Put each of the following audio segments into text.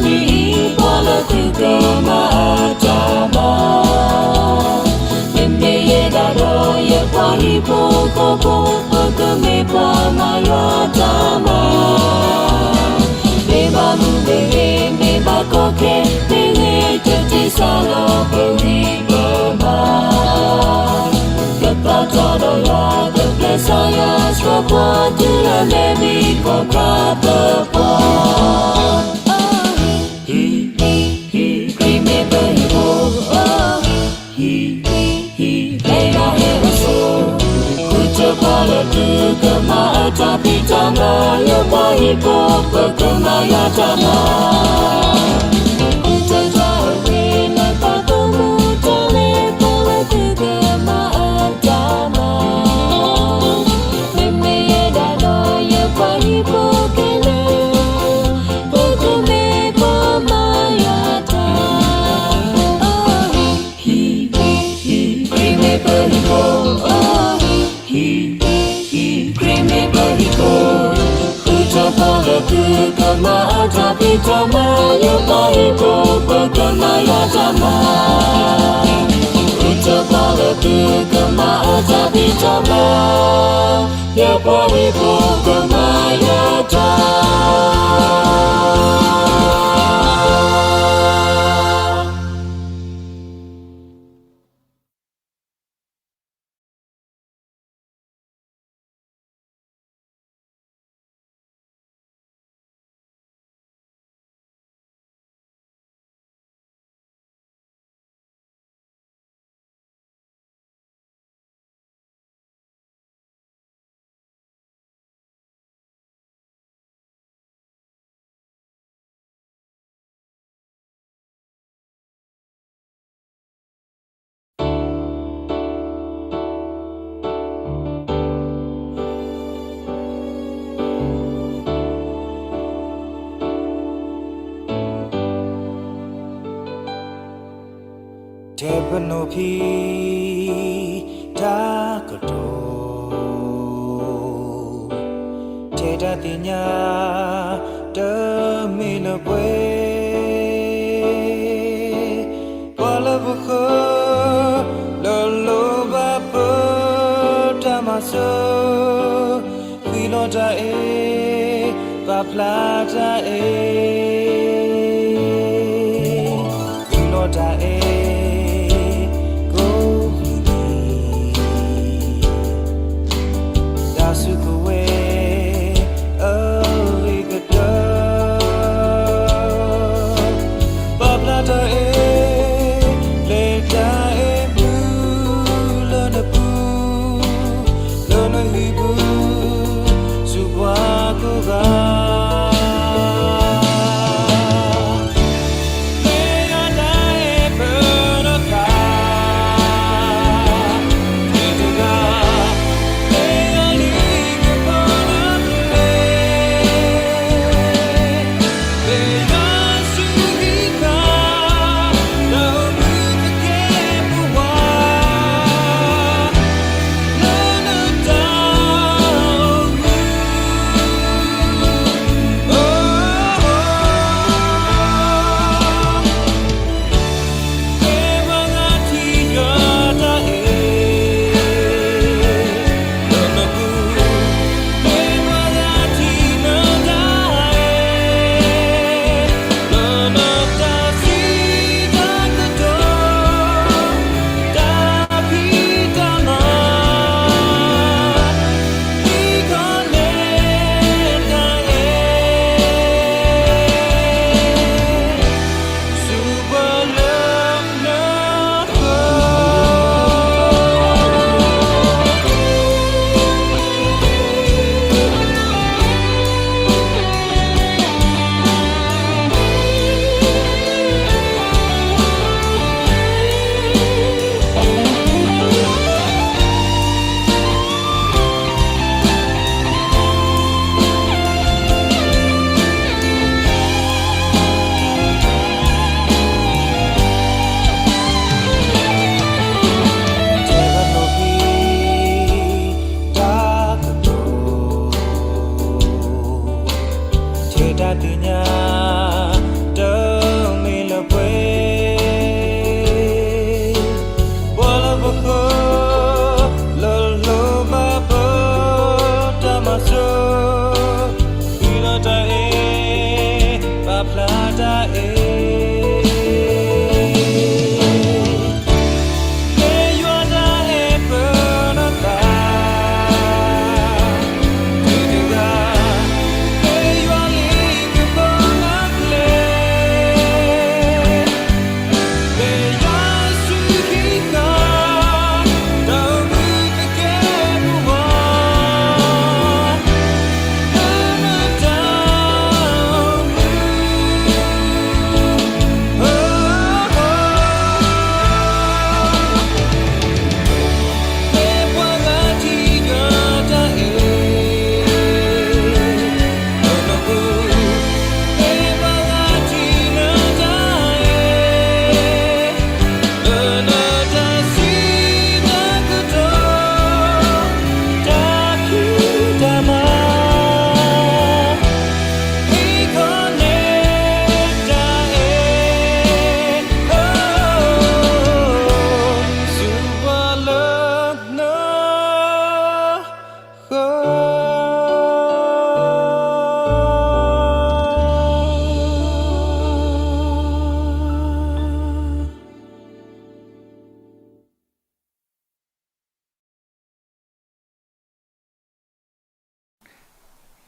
နံၣ်အံၤ ပှၤလၢသုကမၤအတၢ်မၤ, မ့မ့ၢ်ယဲဒၣ်ဒီးယပှၤဟံၣ်ဖိဃီဖိ ပကမ့ၢ်ပှၤမၤယွၤတၢ်မၤ, မ့ၢ်ဘၣ်မုၢ်မ့ၢ်ဂ့ၤ မ့ၢ်ဘၣ်ကီခဲမ့ၢ်ဂ့ၤ တတ့စၢ်လီၤပဂံၢ်ပဘါ ကပာ်ထီၣ်ဒီးယွၤ ကပျဲစၢ်ယွၤ ဆှၢပှၤတုၤလၢလဲၤမံခီၣ်ခါသပှၢ်. ဟံၣ်, ဟံၣ်, ဟံၣ်, ခရံာ်မ့ၢ်ပဟံၣ်ဖိ, ဟံၣ်, ဟံၣ်, ဟံၣ်, ဟံၣ်, လဲၤယွၤဟဲအစိၤ, ဃုထၢပှၤလၢသုကမၤအတၢ်ဖံးတၢ်မၤ ယပှၤဟံၣ်ဖိ ပကမၤယွၤတၢ်မၤ ဃုထၢတၢ်အဂ့ၤ လၢပှၤဂီၢ်မုၢ်တၢ်လဲၤ ပှၤလၢသုကမၤအတၢ်မၤ, မ့မ့ၢ်ယဲဒၣ်ဒီးယပှၤဟံၣ်ဖိခဲလၢာ် ပကမ့ၢ်ပှၤမၤယွၤတၢ်, ဟံၣ်, ဟံၣ်, ဟံၣ်, ခရံာ်မ့ၢ်ပဟံၣ်ဖိ, ဟံၣ်, ဟံၣ်, ဟံၣ်, ခရံာ်မ့ၢ်ပဟံၣ်ဖိ, ဃုထၢပှၤလၢသုကမၤအတၢ်ဖံးတၢ်မၤ ယပှၤဟံၣ်ဖိ ပကမၤယွၤတၢ်မၤ, ဃုထၢပှၤလၢသုကမၤအတၢ်ဖံးတၢ်မၤ ယပှၤဟံၣ်ဖိ ကမၤယွၤတၢ်. ထဲပနီၣ်ဖံးတၢ်ကတိၤ, ထဲတၢ်သ့ၣ်ညါ တမ့ၢ်လၢပှဲၤ, ပှၤလၢပဃၢၤ လၢလိၣ်ဘၣ်ပတၢ်မၤစၢၤ, ဃံလီၤတၢ်အ့ၣ်, ပာ်ဖျါတၢ်အ့ၣ်, ဃံလီၤတၢ်အ့ၣ် ကိးမံၤဒဲး, တၢ်စုကဝဲၤ အဂ့ၤကတၢၢ်, ပာ်ဖျါတၢ်အ့ၣ် လၢတၢ်အ့ၣ်မုာ်လၢနပူၤ, လၢနဟံၣ်ပူၤ ဆူပှၤကိးဂၤ, မ့ၢ်ယွၤတၢ်အ့ၣ်ပ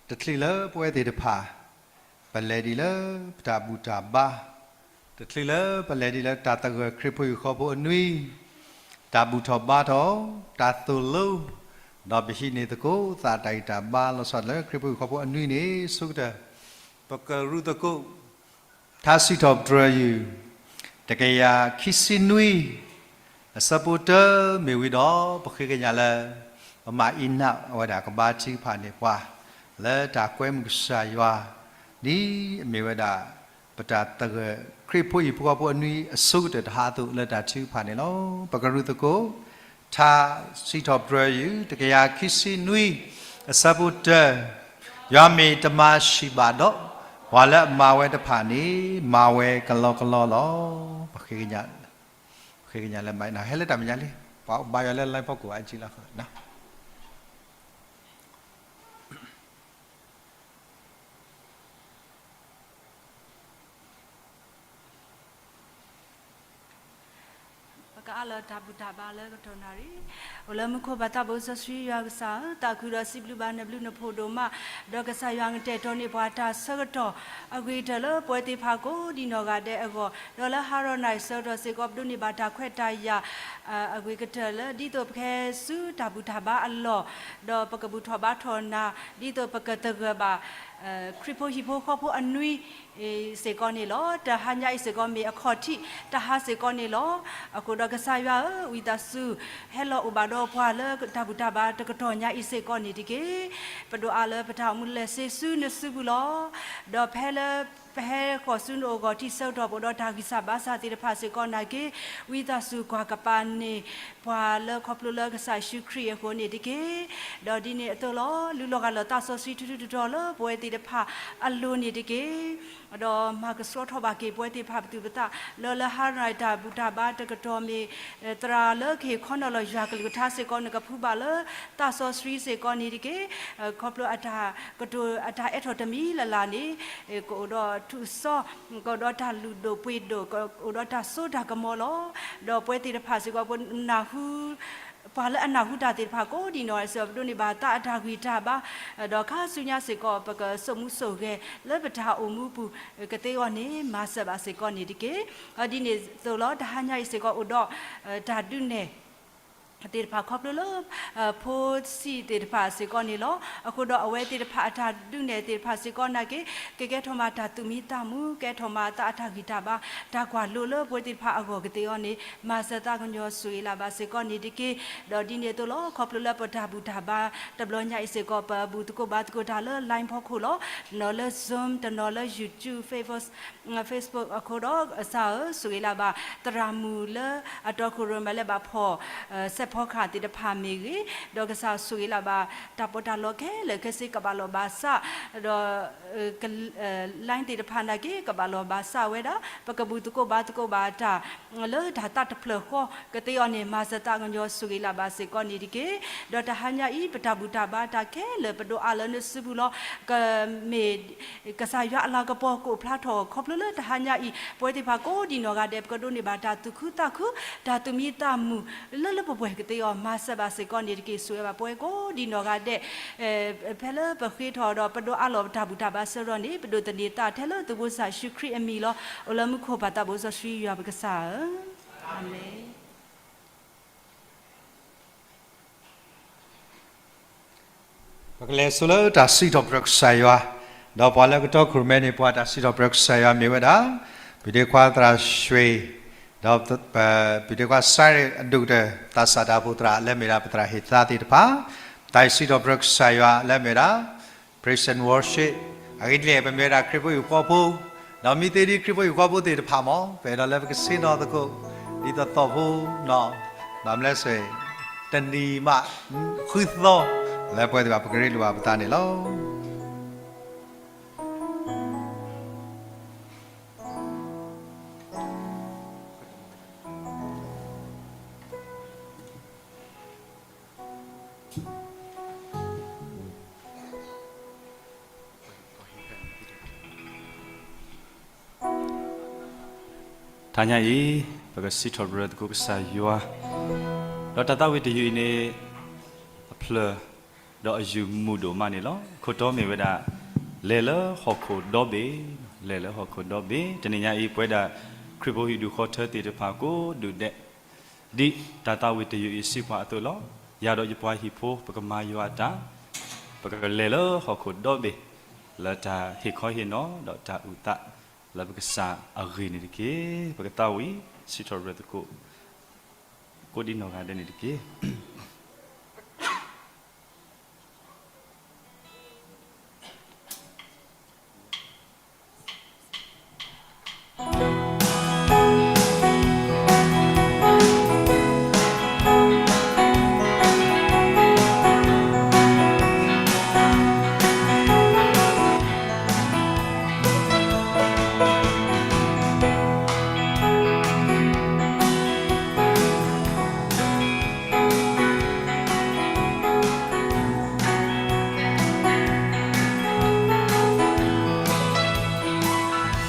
တချုးလၢပဝဲသ့ၣ်တဖၣ် ပလဲၤဒ်လၢပတၢ်ဘူၣ်တၢ်ဘါ, တချုးလၢပလဲၤဒ်လၢတၢ်သဂၢၢ်ခရံာ်ဖိဟံၣ်ဃီဖိအနွံ, တၢ်ဘူၣ်ထီၣ်ဘါထီၣ်, တၢ်သိၣ်လိ, ဒီးပဟံးန့ၢ်သကိးသးတၢ်ဂံၢ်တၢ်ဘါလီၤဆီဒၣ်တၢ်လၢခရံာ်ဖိဟံၣ်ဃီဖိအနွံန့ၣ် ဆိကတၢၢ် ပကရူၢ်သကိး ထါစံးထီၣ်ပတြၢၤယုၢ် တကယၤခံဆံနွံ အဆၢဖိတၢ မ့ၢ်ဝံၤဒီး ပဃ့ကညးလၢ ပမၤအံၤနးဝဲဒၣ်ကဘါထုကဖၣ်န့ၢ်ပှၤ လၢတၢ်ကွဲမုာ်ကစၢ်ယွၤ ဒ်အမ့ၢ်ဝဲဒၣ် ပတၢ်သဂၢၢ်ခရံာ်ဖိဟံၣ်ဖိဃီဖိအနွံအဆိကတၢၢ်တဟါအသိးလၢတၢ်ထုကဖၣ်န့ၣ်လီၤ. ပကရူၢ်သကိး ထါစံးထီၣ်ပတြၢၤယုၢ် တကယၤခံဆံနွံ အဆၢဖိတၢ, ယွၤမ့ၢ်တမၤဆံးဘၣ်ဒီး ပှၤလၢအမၤဝဲတဖၣ်န့ၣ် မၤဝဲကလီကလီလီၤ. ပဃ့ကညးလၢ ဟဲလၢတၢ်မဲာ်ညါလံ, ပှၤဘါယွၤလၢ line ဖီခိၣ် အါကံလီၤ. ပကအးလီၤတၢ်ဘူၣ်တၢ်ဘါလၢကတီၢ်နၣ်ရံၣ်, အိၣ်လၢမူခိၣ်ပၢ်သးဘိစီဆှံယွၤကစၢ်ဧၢ, သးခုဒီးစံးဘျုးဘၣ်နဘျုးနဖှိၣ်ဒိၣ်မး, ဒီးကစၢ်ယွၤကတဲာ်ကတီၤန့ၢ်ပှၤတၢ်ဆၢကတီၢ် အဂ့ၤကတၢၢ်လၢပဝဲသ့ၣ်တဖၣ်ကိးဒံနီၢ်ဂၤဒဲးအဂီၢ်, ဒီးလၢဟါရီၣ်နၣ်ရံၣ်ဆၢကတီၢ်စ့ၢ်ကီး ပဒိးန့ၢ်ဘၣ်တၢ်ခွဲးတၢ်ယာ် အဂ့ၤကတၢၢ်လၢ ဒ်သိးပကဟဲဆူတၢ်ဘူၣ်တၢ်ဘါအလီၢ်, ဒီးပကဘူၣ်ထီၣ်ဘါထီၣ်နၤ, ဒ်သိးပကသဂၢၢ်ဘၣ် ခရံာ်ဖိဟံၣ်ဖိဃီဖိအနွံ စ့ၢ်ကီးန့ၣ်လီၤ. တဟါညါအံၤစ့ၢ်ကီးမ့ၢ်အခီၣ်ထံးတဟါစ့ၢ်ကီးန့ၣ်လီၤ. အဃိဒီးကစၢ်ယွၤဧၢ, ဝံသးစူၤ ဟဲလီၤအိၣ်ဘၣ်ဒီးပှၤလၢတၢ်ဘူၣ်တၢ်ဘါတကတီၢ်ညါအံၤစ့ၢ်ကီးန့ၣ်တက့ၢ်. ပဒိးအးလၢပတၢ်အိၣ်မူလဲၤဆ့ဆူနစုပူၤလီၤ. ဒီးဖဲလၢ ပဟဲဃီၤဆူနအိၣ်ဂီၢ်ထံးဆၢကတီၢ် ပအိၣ်ဒီးတၢ်ဂံၢ်စၢ်ဘါစၢ်သ့ၣ်တဖၣ်စ့ၢ်ကီးနာ်က့, ဝံသးစူၤကွၢ်ကပၤန့ၢ်ပှၤလၢခီဖျိလၢကစၢ်ယ့ၣ်ၡူးခရံာ်အဃိန့ၣ်တက့ၢ်. ဒီးဒ်န့ၣ်အသိးလီၤ. လူလီၤဂာ်လိာ်သးစီဆှံထူထူတီတီလၢပဝဲသ့ၣ်တဖၣ်အလိၤန့ၣ်တက့ၢ်. ဒီးမၤကဆှီထီၣ်ဘၣ်က့ၤပဝဲသ့ၣ်တဖၣ်ပသူၣ်ပသး လၢလၢဟါရၤတၢ်ဘူၣ်တၢ်ဘါတကတီၢ်မ့ၢ် သရၣ်လၢကဟ့ၣ်ခီနီၣ်လီၤယွၤကလုၢ်ကထါစ့ၢ်ကီး နကဖှူဘၣ်လၢသးစီဆှံစ့ၢ်ကီးန့ၣ်တက့ၢ်. ခီဖျိအတၢ်ကတိၤအတၢ်အဲၣ်ထီၣ်တမံၤလၢ်လၢ်န့ၣ် ကအိၣ်ဒီးထူးစီ ကအိၣ်ဒီးတၢ်လုၢ်ဒိၣ်ပှ့ၤဒိၣ် ကအိၣ်ဒီးတၢ်စိတၢ်ကမီၤလီၤ. ဒီးပဝဲသ့ၣ်တဖၣ်စ့ၢ်ကီး ပနၢ်ဟူ ပှၤလၢအနၢ်ဟူတၢ်သ့ၣ်တဖၣ်ကိးဒံနီၢ်စ့ၢ်ကီး ပဒိးန့ၢ်ဘၣ်သးအတၢ်ဂံၢ်တၢ်ဘါ, ဒီးခါဆူညါစ့ၢ်ကီး ပကစိာ်မူစိာ်ဂဲၤလၢပတၢ်အိၣ်မူပူၤကသ့အဂီၢ်န့ၣ် မၤစၢၤဘၣ်စ့ၢ်ကီးန့ၣ်တက့ၢ်. ဒ်န့ၣ်အသိးလီၤ. တဟါညါအံၤစ့ၢ်ကီးအိၣ်ဒီး တၢ်ဒုးနဲၣ် သ့ၣ်တဖၣ်ခီဖျိလၢ ဖိဆံးသ့ၣ်တဖၣ်စ့ၢ်ကီးန့ၣ်လီၤ. အဃိဒီးအဝဲသ့ၣ်တဖၣ်အတၢ်ဒုးနဲၣ်သ့ၣ်တဖၣ်စ့ၢ်ကီးနာ်က့ ကကဲထီၣ်မးတၢ်သူၣ်မံသးမုာ် ကဲထီၣ်မးသးအတၢ်ဂံၢ်တၢ်ဘါ တၢ်ကွၢ်လိလၢပဝဲသ့ၣ်တဖၣ်အဂီၢ်ကသ့အဂီၢ်န့ၣ် မၤစၢၤသးကညီၤဆိၣ်ဂ့ၤလၢ်ဘၣ်စ့ၢ်ကီးန့ၣ်တက့ၢ်. ဒီးဒ်န့ၣ်အသိးလီၤ. ခီဖျိလၢပတၢ်ဘူၣ်တၢ်ဘါတဘျီညါအံၤစ့ၢ်ကီး ပဘူၣ်သကိးဘါသကိးတၢ်လၢ line ဖီခိၣ်လီၤ. တနီၤလၢ Zoom တနီၤလၢ YouTube, Facebook Facebook အဃိဒီး ကစၢ်ဧၢ ဆိၣ်ဂ့ၤလၢ်ဘၣ် သရၣ်မုၣ်လၢအတီခိၣ်ရိၣ်မဲလၢဘၣ်ဖီၣ် စဲးဖီကဟၣ်သ့ၣ်တဖၣ်မ့ၢ်ဂ့ၤ, ဒီးကစၢ်ဆိၣ်ဂ့ၤလၢ်ဘၣ် တၢ်ပီးတၢ်လီခဲလၢာ်ခဲဆ့ကဘၣ်လီၤဘၣ်စး, ဒီး line သ့ၣ်တဖၣ်နာ်က့ ကဘၣ်လီၤဘၣ်စးဝဲဒၣ် ပကဘူၣ်သကိးဘါသကိးဘၣ်တၢ် လၢတၢ်သးတဖျၢၣ်ဃီကသ့အီၤန့ၣ် မၤစၢၤသးကညီၤဆိၣ်ဂ့ၤလၢ်ဘၣ်စ့ၢ်ကီးန့ၣ်တက့ၢ်. ဒီးတဟါညါအံၤ ပတၢ်ဘူၣ်တၢ်ဘါတၢ်ခဲလၢာ်ပဒိးအးလၢနစုပူၤလီၤ. ကမ့ၢ် ကစၢ်ယွၤအလၤကပီၤကအိၣ်ဖျါထီၣ်ခီဖျိလၢတဟါညါအံၤ ပဝဲသ့ၣ်တဖၣ်ကိးဒံနီၢ်ဂၤဒဲး ပကဒိးန့ၢ်ဘၣ်တၢ်သူၣ်ခုသးခု တၢ်သူၣ်မံသးမုာ် လၢလၢပှဲၤပှဲၤကသ့အီၤ မၤစၢၤဘၣ်စ့ၢ်ကီးန့ၣ်တက့ၢ်. ဆိၣ်ဂ့ၤဘၣ်ပဝဲကိးဒံနီၢ်ဂၤဒဲး ဖဲလၢပဃ့ထီၣ်ဒီးပဒိးအးလီၤပတၢ်ဘူၣ်တၢ်ဘါဆၢကတီၢ်န့ၣ် ပဒိးသန့ၤသးထဲလၢသးဘိစီဆှံခရံာ်အမံၤလီၤ. အိၣ်လၢမူခိၣ်ပၢ်သးဘိစီဆှံယွၤပကစၢ်ဧၢ, အၤမ့ၣ်. ပကလဲၤဆိလၢတၢ်စံးထီၣ်ပတြၢၤကစၢ်ယွၤ, ဒီးပှၤလၢကတီခိၣ်ရိၣ်မဲန့ၣ် ပှၤတၢ်စံးထီၣ်ပတြၢၤကစၢ်ယွၤမ့ၢ်ဝဲဒၣ် ပၢ်ဒ့ခွါသရၣ်ရွှ့ၣ်, ဒီး ပၢ်ဒ့ခွါစါရ့ၣ်အဒိၣ်ကတၢၢ် သးစၢ်တၢ်အိၣ်ဖှိၣ်သရၣ်လၢမ့ၢ်ဒၣ်ပသရၣ်ဟ့ၣ်သါသ့ၣ်တဖၣ်, တၢ်စံးထီၣ်ပတြၢၤကစၢ်ယွၤလၢမ့ၢ်ဒၣ် Praise and Worship, အဂ့ၢ်ဒ်လဲၣ် ပမ့ၢ်ဝဲဒၣ်ခရံာ်ဖိဟံၣ်ဖိဃီဖိ, ဒီးမ့ၢ်သ့ဒ်ခရံာ်ဖိဟံၣ်ဖိဃီဖိသ့ၣ်တဖၣ်မ့ၢ် ပအဲၣ်ဒိးလၢပကဆ့ၣ်နီၤသကိး ဒ်သိးသိးဖိနီၤ, ဘၣ်မနုၤလဲၣ်, တနံၤမး ဃုသီ လၢပဝဲသ့ၣ်တဖၣ် ပကရ့လိာ်ဘၣ်ပသးန့ၣ်လီၤ. တဟါညါအံၤ ပကစံးထီၣ်ပတြၢၤသကိးကစၢ်ယွၤ, ဒီးတၢ်သးဝံၣ်တယုၢ်အံၤန့ၣ် အဖျၢၣ် ဒီးအယုၢ်မုာ်ဒိၣ်မးန့ၣ်လီၤ. ခိၣ်တီမ့ၢ်ဝဲဒၣ် လဲၤလၢဟီၣ်ခိၣ်ဒီဘ့ၣ်, လဲၤလၢဟီၣ်ခိၣ်ဒီဘ့ၣ်. တနံၤညါအံၤ ပဝဲဒၣ်ခရံာ်ဖိဟံၣ်ဒူၣ်ဃီထၢသ့ၣ်တဖၣ်ကိးဒူၣ်ဒဲး, ဒ်တၢ်သးဝံၣ်တယုၢ်အံၤစံးပှၤအသိးလီၤ. ယၤဒီးယပှၤဟံၣ်ဖိ ပကမၤယွၤအတၢ်, ပကလဲၤလၢဟီၣ်ခိၣ်ဒီဘ့ၣ်, လၢတၢ်ဟ့ၣ်ခီဟ့ၣ်နီၤ ဒီးတၢ်အုၣ်သး လၢပကစၢ်အဂ့ၢ်န့ၣ်တက့ၢ်. ပကသးဝံၣ်စံးထီၣ်ပတြၢၤသကိး ကိးဒံနီၢ်ဂၤဒဲးန့ၣ်တက့ၢ်.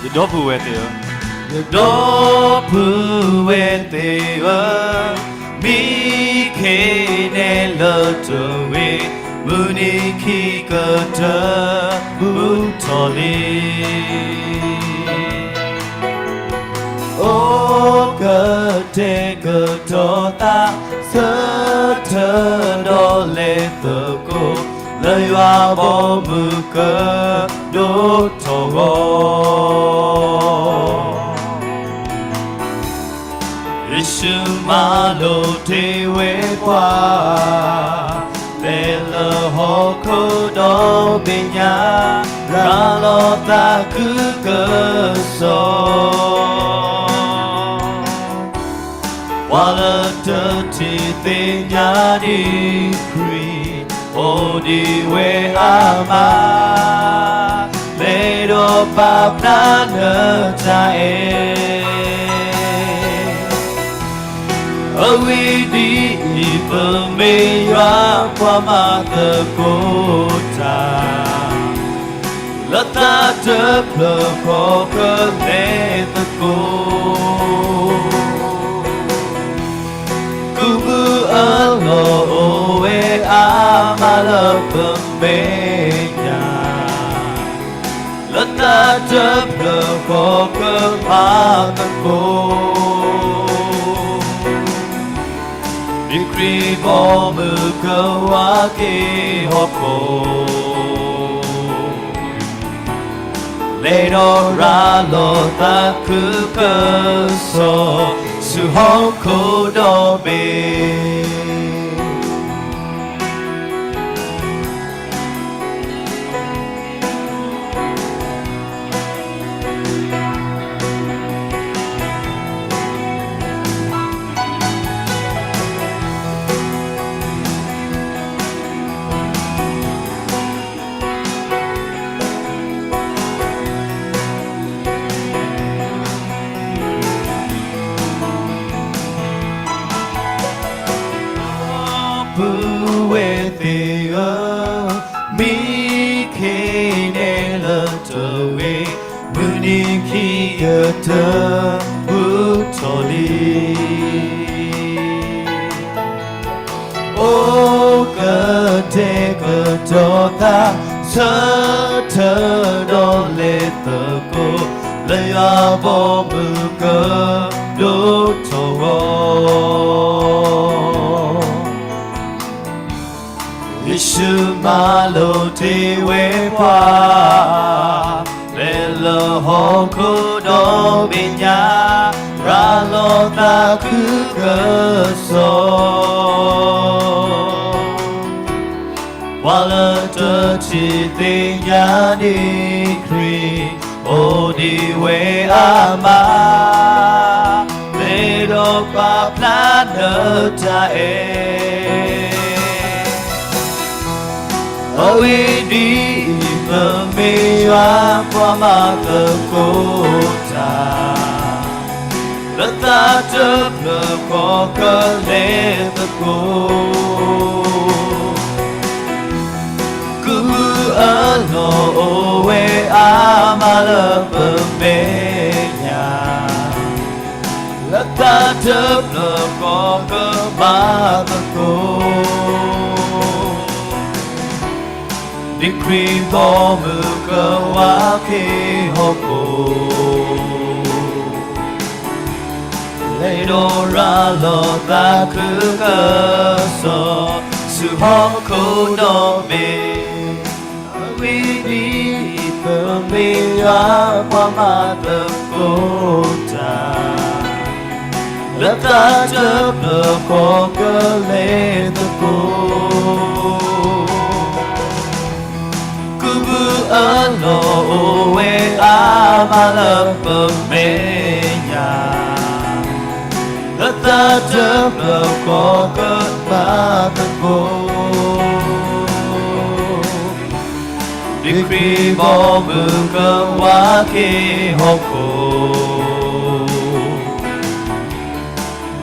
ယဒီပုၢ်ဝဲၢ်သ့ၣ်ဧၢ, ယဒီပုၢ်ဝဲၢ်သ့ၣ်ဧၢ, မံခ့နဲလၢတဝ့ၢ်, မုၢ်နံၤခံကတၢၢ် ဘူးထီၣ်လံ. အိၣ်ကတဲာ်ကတီၤသး ဆၢထၢၣ်ဒီးလဲၤသကိး, လၢယွၤဘီမုၢ်ကဒိၣ်ထီၣ်ဂီၢ်. ယ့ၣ်ၡူးမၤလိာ်တ့ၢ်ဝဲပှၤ, လဲၤလၢဟီၣ်ခိၣ်ဒီဘ့ၣ်ညါ, ရၤလီၤသးခုကစီၣ် ပှၤလၢတထံၣ်သ့ၣ်ညါဒံးခရံာ်, အိၣ်ဒံးဝဲအါမး, လဲၤဒီးပာ်ဖျါနတၢ်အဲၣ်. အဂ့ၢ်ဒ်အံၤ, ပမ့ၢ်ယွၤပှၤမၤသကိးတၢ်, လၢသးတဖျၢၣ်ဃီကလဲၤသကိး, ကုၢ်မုၢ်အလီၢ်အိၣ်ဝဲအါမးလၢပမဲာ်ညါ, လၢသးတဖျၢၣ်ဃီကမၤသကိး ဒ်ခရံာ်ဘီမုၢ်ကဝါက့ၤဟီၣ်ခိၣ်, လဲၤဒီးရၤလီၤသးခုကစီၣ် ဆူဟီၣ်ခိၣ်ဒီဘ့ၣ်. ပုၢ်ဝဲၢ်သ့ၣ်ဧၢ, မံခ့နဲလၢတဝ့ၢ်, မုၢ်နံၤခံကတၢၢ် ဘူးထီၣ်လံ. အိၣ်ကတဲာ်ကတီၤသး ဆၢထၢၣ်ဒီးလဲၤသကိး, လၢယွၤဘီမုၢ်ကဒိၣ်ထီၣ်ဂီၢ်. ယ့ၣ်ၡူးမၤလိာ်တ့ၢ်ဝဲပှၤ, လဲၤလၢဟီၣ်ခိၣ်ဒီဘ့ၣ်ညါ, ရၤလီၤသးခုကစီၣ် ပှၤလၢတထံၣ်သ့ၣ်ညါဒံးခရံာ်, အိၣ်ဒံးဝဲအါမး, လဲၤဒီးပာ်ဖျါနတၢ်အဲၣ်. အဂ့ၢ်ဒ်အံၤ, ပမ့ၢ်ယွၤပှၤမၤသကိးတၢ်, လၢသးတဖျၢၣ်ဃီကလဲၤသကိး, ကုၢ်မုၢ်အလီၢ်အိၣ်ဝဲအါမးလၢပမဲာ်ညါ, လၢသးတဖျၢၣ်ဃီကမၤသကိး. ခရံာ်ဘီမုၢ်ကဝါခ့ဟီၣ်ခိၣ်, လဲၤဒီးရၤလီၤသးခုကစီၣ်, ဆူဟီၣ်ခိၣ်ဒီဘ့ၣ်, အဂ့ၢ်ဒ်အံၤ, ပမ့ၢ်ယွၤပှၤမၤသကိးတၢ် လၢသးတဖျၢၣ်ဃီကလဲၤသကိး, ကုၢ်ဘုအလီၢ်အိၣ်ဝဲအါမးလၢပမဲာ်ညါ, လၢသးတဖျၢၣ်ဃီကမၤသကိး ဒ်ခရံာ်ဘီမုၢ်ကဝါခ့ဟီၣ်ခိၣ်,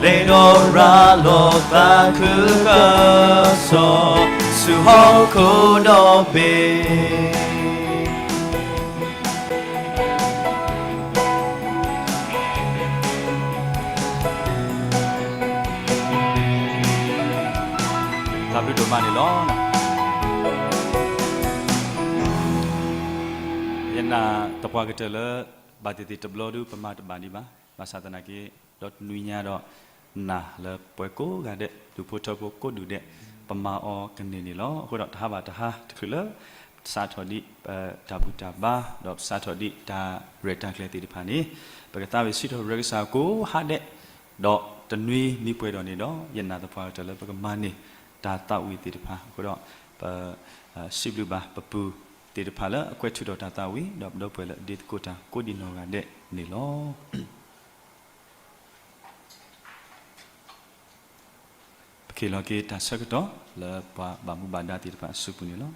လဲၤဒီးရၤလီၤသးခုကစီၣ်, ဆူဟီၣ်ခိၣ်ဒီဘ့ၣ်. တၢ်ဘျုးဒိၣ်မးန့ၣ်လီၤ. ယနာ်သပှၢ်ကတၢၢ်လၢ ဘၣ်သ့ၣ်သ့ၣ်တဘျီဒုပမၤတဘၣ်ဒံးဘၣ်, ဘၣ်ဆၣ်သနာ်က့ ဒီးတနွံညါဒီး နာ်လၢပှၤကိးဂၤဒဲး ဒူၣ်ဖိထၢဖိကိးဒူၣ်ဒဲး ပမၤအီၤကန့ၢ်န့ၣ်လီၤ. အဃိဒီးတဟါဘၣ်တဟါတချုးလၢ ပစးထီၣ်ဒံး တၢ်ဘူၣ်တၢ်ဘါ ဒီးပစးထီၣ်ဒံးတၢ်ရဲၣ်တၢ်ကျဲၤသ့ၣ်တဖၣ်န့ၣ် ပကသးဝံၣ်စံးထီၣ်ပတြၢၤကစၢ်ကိးဟါဒဲး, ဒီးတနွံမ့ၢ်ပှဲၤဒီးန့ၣ်ဒီး ယနာ်သပှၢ်ကတၢၢ်လၢပကမၤန့ၢ်တၢ်သးဝံၣ်သ့ၣ်တဖၣ်အဃိဒီး ပ စံးဘျုးဘၣ်ပပုၢ်သ့ၣ်တဖၣ်လၢအကွဲးထုးထီၣ်တၢ်သးဝံၣ် ဒီးပဒီပုၢ်ဝဲၢ်လၢအဒ့သကိးတၢ်ကိးဒံးနီၢ်ဂၤဒဲးန့ၣ်လီၤ. ပကဟ့ၣ်လီၤက့ၤတၢ်ဆၢကတီၢ်လၢပှၤဘၣ်မူဘၣ်ဒါသ့ၣ်တဖၣ်အစုပူၤန့ၣ်လီၤ.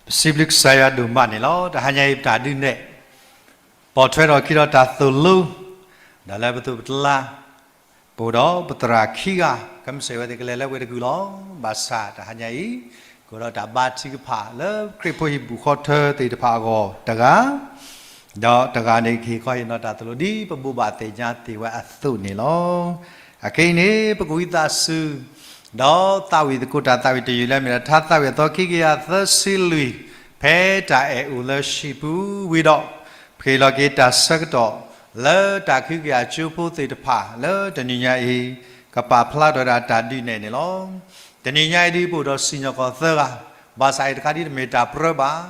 ပစံးဘျုးကစၢ်ယွၤဒိၣ်မးန့ၣ်လီၤ. တဟါညါအံၤပတၢ်ဒုးနဲၣ် ပိာ်ထွဲထီၣ်ခံဒီးတၢ်သိၣ်လိ ဒီးလၢပသိးပတလါ ပအိၣ်ဒီးပသရၣ်ခံဂၤ ကမ့ၢ်စ့ၢ်ဝဲသ့ၣ်ကလဲၤလၢဝဲတကုာ်လီၤ. ဘၣ်ဆၣ်တဟါညါအံၤ ကအိၣ်ဒီးတၢ်ဘါထုကဖၣ်လၢခရံာ်ဖိဟံၣ်ဘူၣ်ဃီထၢသ့ၣ်တဖၣ်အဂီၢ်တဂၤ ဒီးတဂၤန့ၣ်ကဟ့ၣ်ခီဟ့ၣ်နီၤတၢ်သိၣ်လိဒ်ပဘိးဘၣ်သ့ၣ်ညါသ့ၣ်ဝဲအသိးန့ၣ်လီၤ. အခဲအံၤန့ၣ် ပကဝံသးစူၤ ဒီးသးဝံၣ်သကိးတၢ်သးဝံၣ်တယုၢ်လၢမ့ၢ်ဒၣ်ထါသးဝံၣ်အသီခံကယၤသၢဆံလွံၢ် ဖဲတၢ်အဲၣ်အိၣ်လၢဟံၣ်ပူၤဝံၤဒီး ပကဟ့ၣ်လီၤက့ၤတၢ်ဆၢကတီၢ် လၢတၢ်ခုကယၤကၠိဖိသ့ၣ်တဖၣ်လၢတနံၤညါအံၤ ကပာ်ဖျါထီၣ်ဝဲဒၣ်တၢ်ဒုးနဲၣ်န့ၣ်လီၤ. တနံၤညါအံၤဒ်ပအိၣ်ဒီးစံၣ်ညီၣ်ကွီၢ်သၢဂၤ, ဘၣ်ဆၣ်အံၤတခါဒ်တမ့ၢ်တၢ်ပြၢဘၣ်,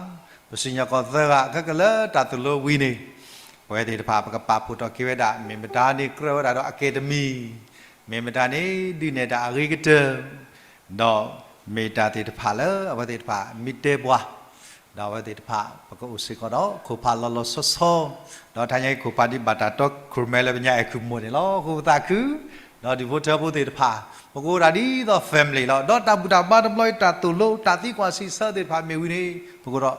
ပစံၣ်ညီၣ်ကွီၢ်သၢဂၤ ခဲကလၢတၢ်သိၣ်လိဝံၤန့ၣ် ပဝဲသ့ၣ်တဖၣ်ပကပာ်ဖှိၣ်ထီၣ်က့ၤဝဲဒၣ် မ့ၢ်မတၤန့ၣ်ကြၢးဝဲဒၣ်ဒီး academy, မ့ၢ်မတၤန့ၣ် ဒုးနဲၣ်တၢ်အဂ့ၤကတၢၢ် ဒီးမ့ၢ်တၢ်သ့ၣ်တဖၣ်လၢအဝဲသ့ၣ်တဖၣ်မ့ၢ်တဲပှၤ, ဒီးအဝဲသ့ၣ်တဖၣ် ပကအိၣ်စ့ၢ်ကီးဒီးခိၣ်ဖးလီၤလီၤဆီဆီ, ဒီးတၢ်ညါအံၤခိၣ်ဖးဒ်ဘၣ်တၢ်တီခိၣ်ရိၣ်မဲလၢပညါအဲၣ်ခုၣ်မိၢ်န့ၣ်လီၤ. အဃိပသးခု ဒီးဒူၣ်ဖိထၢဖိသ့ၣ်တဖၣ် ပကအိၣ်ဒၣ်ဒ်သိး family လီၤ. ဒီးတၢ်ဘူၣ်တၢ်ဘါတဘျီအံၤ တၢ်သိၣ်လိ တၢ်သံကွၢ်စံးဆၢသ့ၣ်တဖၣ်မ့ၢ်ဝံၤန့ၣ် ပကအိၣ်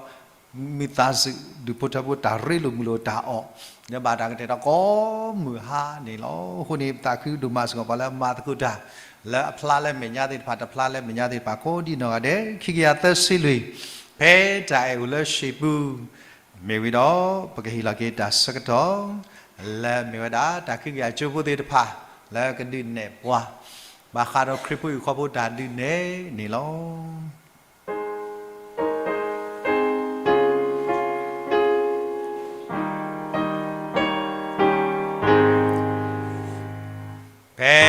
ဒီး မုာ်သးစူၤ ဒူၣ်ဖိထၢဖိတၢ်ရ့လိာ်မုာ်လိာ်တၢ်အီၣ် လၢဘၣ်တၢ်ကတဲာ်ဒီးကိးမုၢ်ဟါန့ၣ်လီၤ. အဃိန့ၣ် ပသးခုဒိၣ်မးစ့ၢ်ကီး ပှၤလၢအမၤသကိးတၢ် လၢအဖျါလၢမဲာ်ညါသ့ၣ်တဖၣ် တဖျါလၢမဲာ်ညါသ့ၣ်တဖၣ် ကိးဒံးနီၢ်ဂၤဒဲး ခံကယၤသၢဆံလွံၢ် ဖဲတၢ်အဲၣ်အိၣ်လၢဟံၣ်ပူၤ မ့ၢ်ဝံၤဒီး ပကဟ့ၣ်လီၤက့ၤတၢ်ဆၢကတီၢ် လၢမ့ၢ်ဝဲဒၣ်တၢ်ခုကယၤကၠိဖိသ့ၣ်တဖၣ် လၢကဒုးနဲၣ်ပှၤ ဘၣ်ဃးဒီးခရံာ်ဖိဟံၣ်ဃီဖိတၢ်ဒုးနဲၣ်န့ၣ်လီၤ. ဖဲ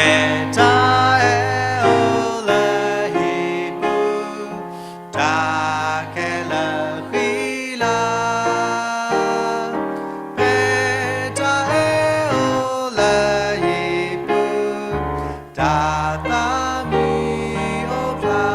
တၢ်အဲၣ်အိၣ်လၢဟံၣ်ပူၤ တၢ်ခဲလၢာ်ဃံလၤ, ဖဲတၢ်အဲၣ်အိၣ်လၢဟံၣ်ပူၤ တၢ်သးမံအိၣ်ဖျါ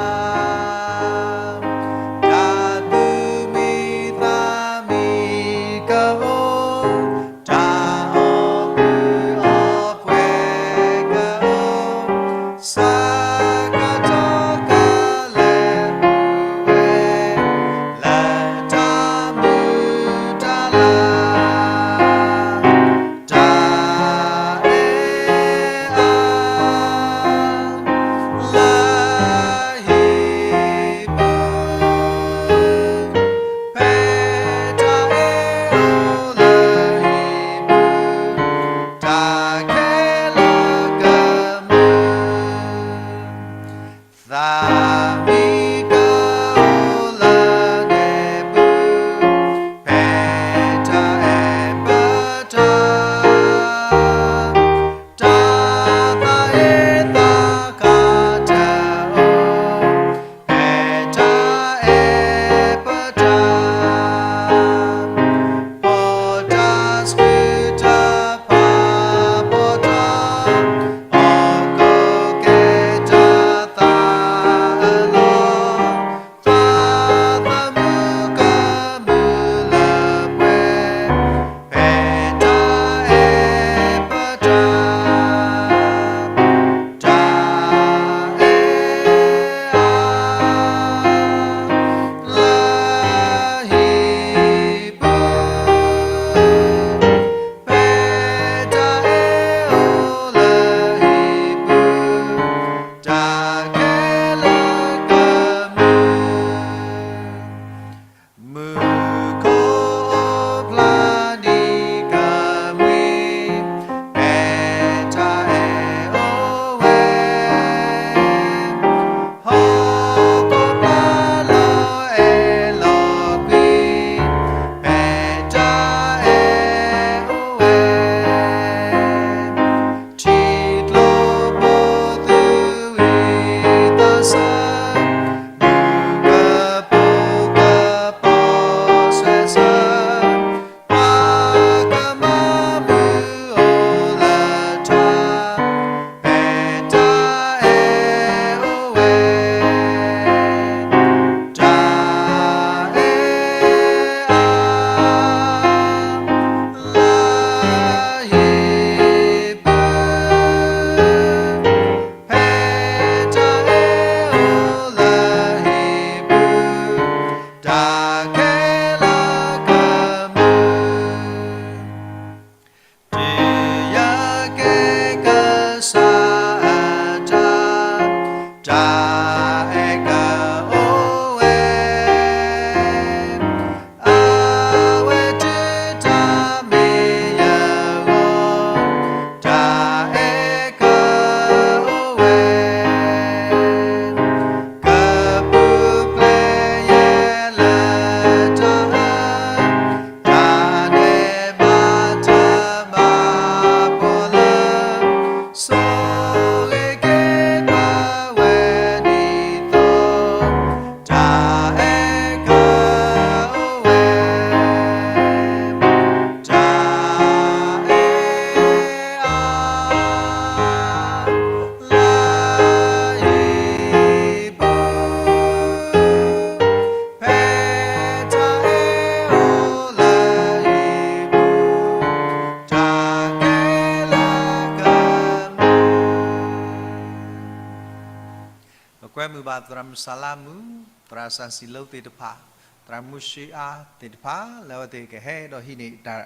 မုၢ်ဘၣ်သရၣ်မုၣ်စၤလါမုၣ်, သရၣ်စၣ်စံလိသ့ၣ်တဖၣ်, သရၣ်မုၢ်ရှ့အါသ့ၣ်တဖၣ် လၢအဝဲသ့ၣ်ကဟဲဒီးဟံးန့ၢ်တၢ်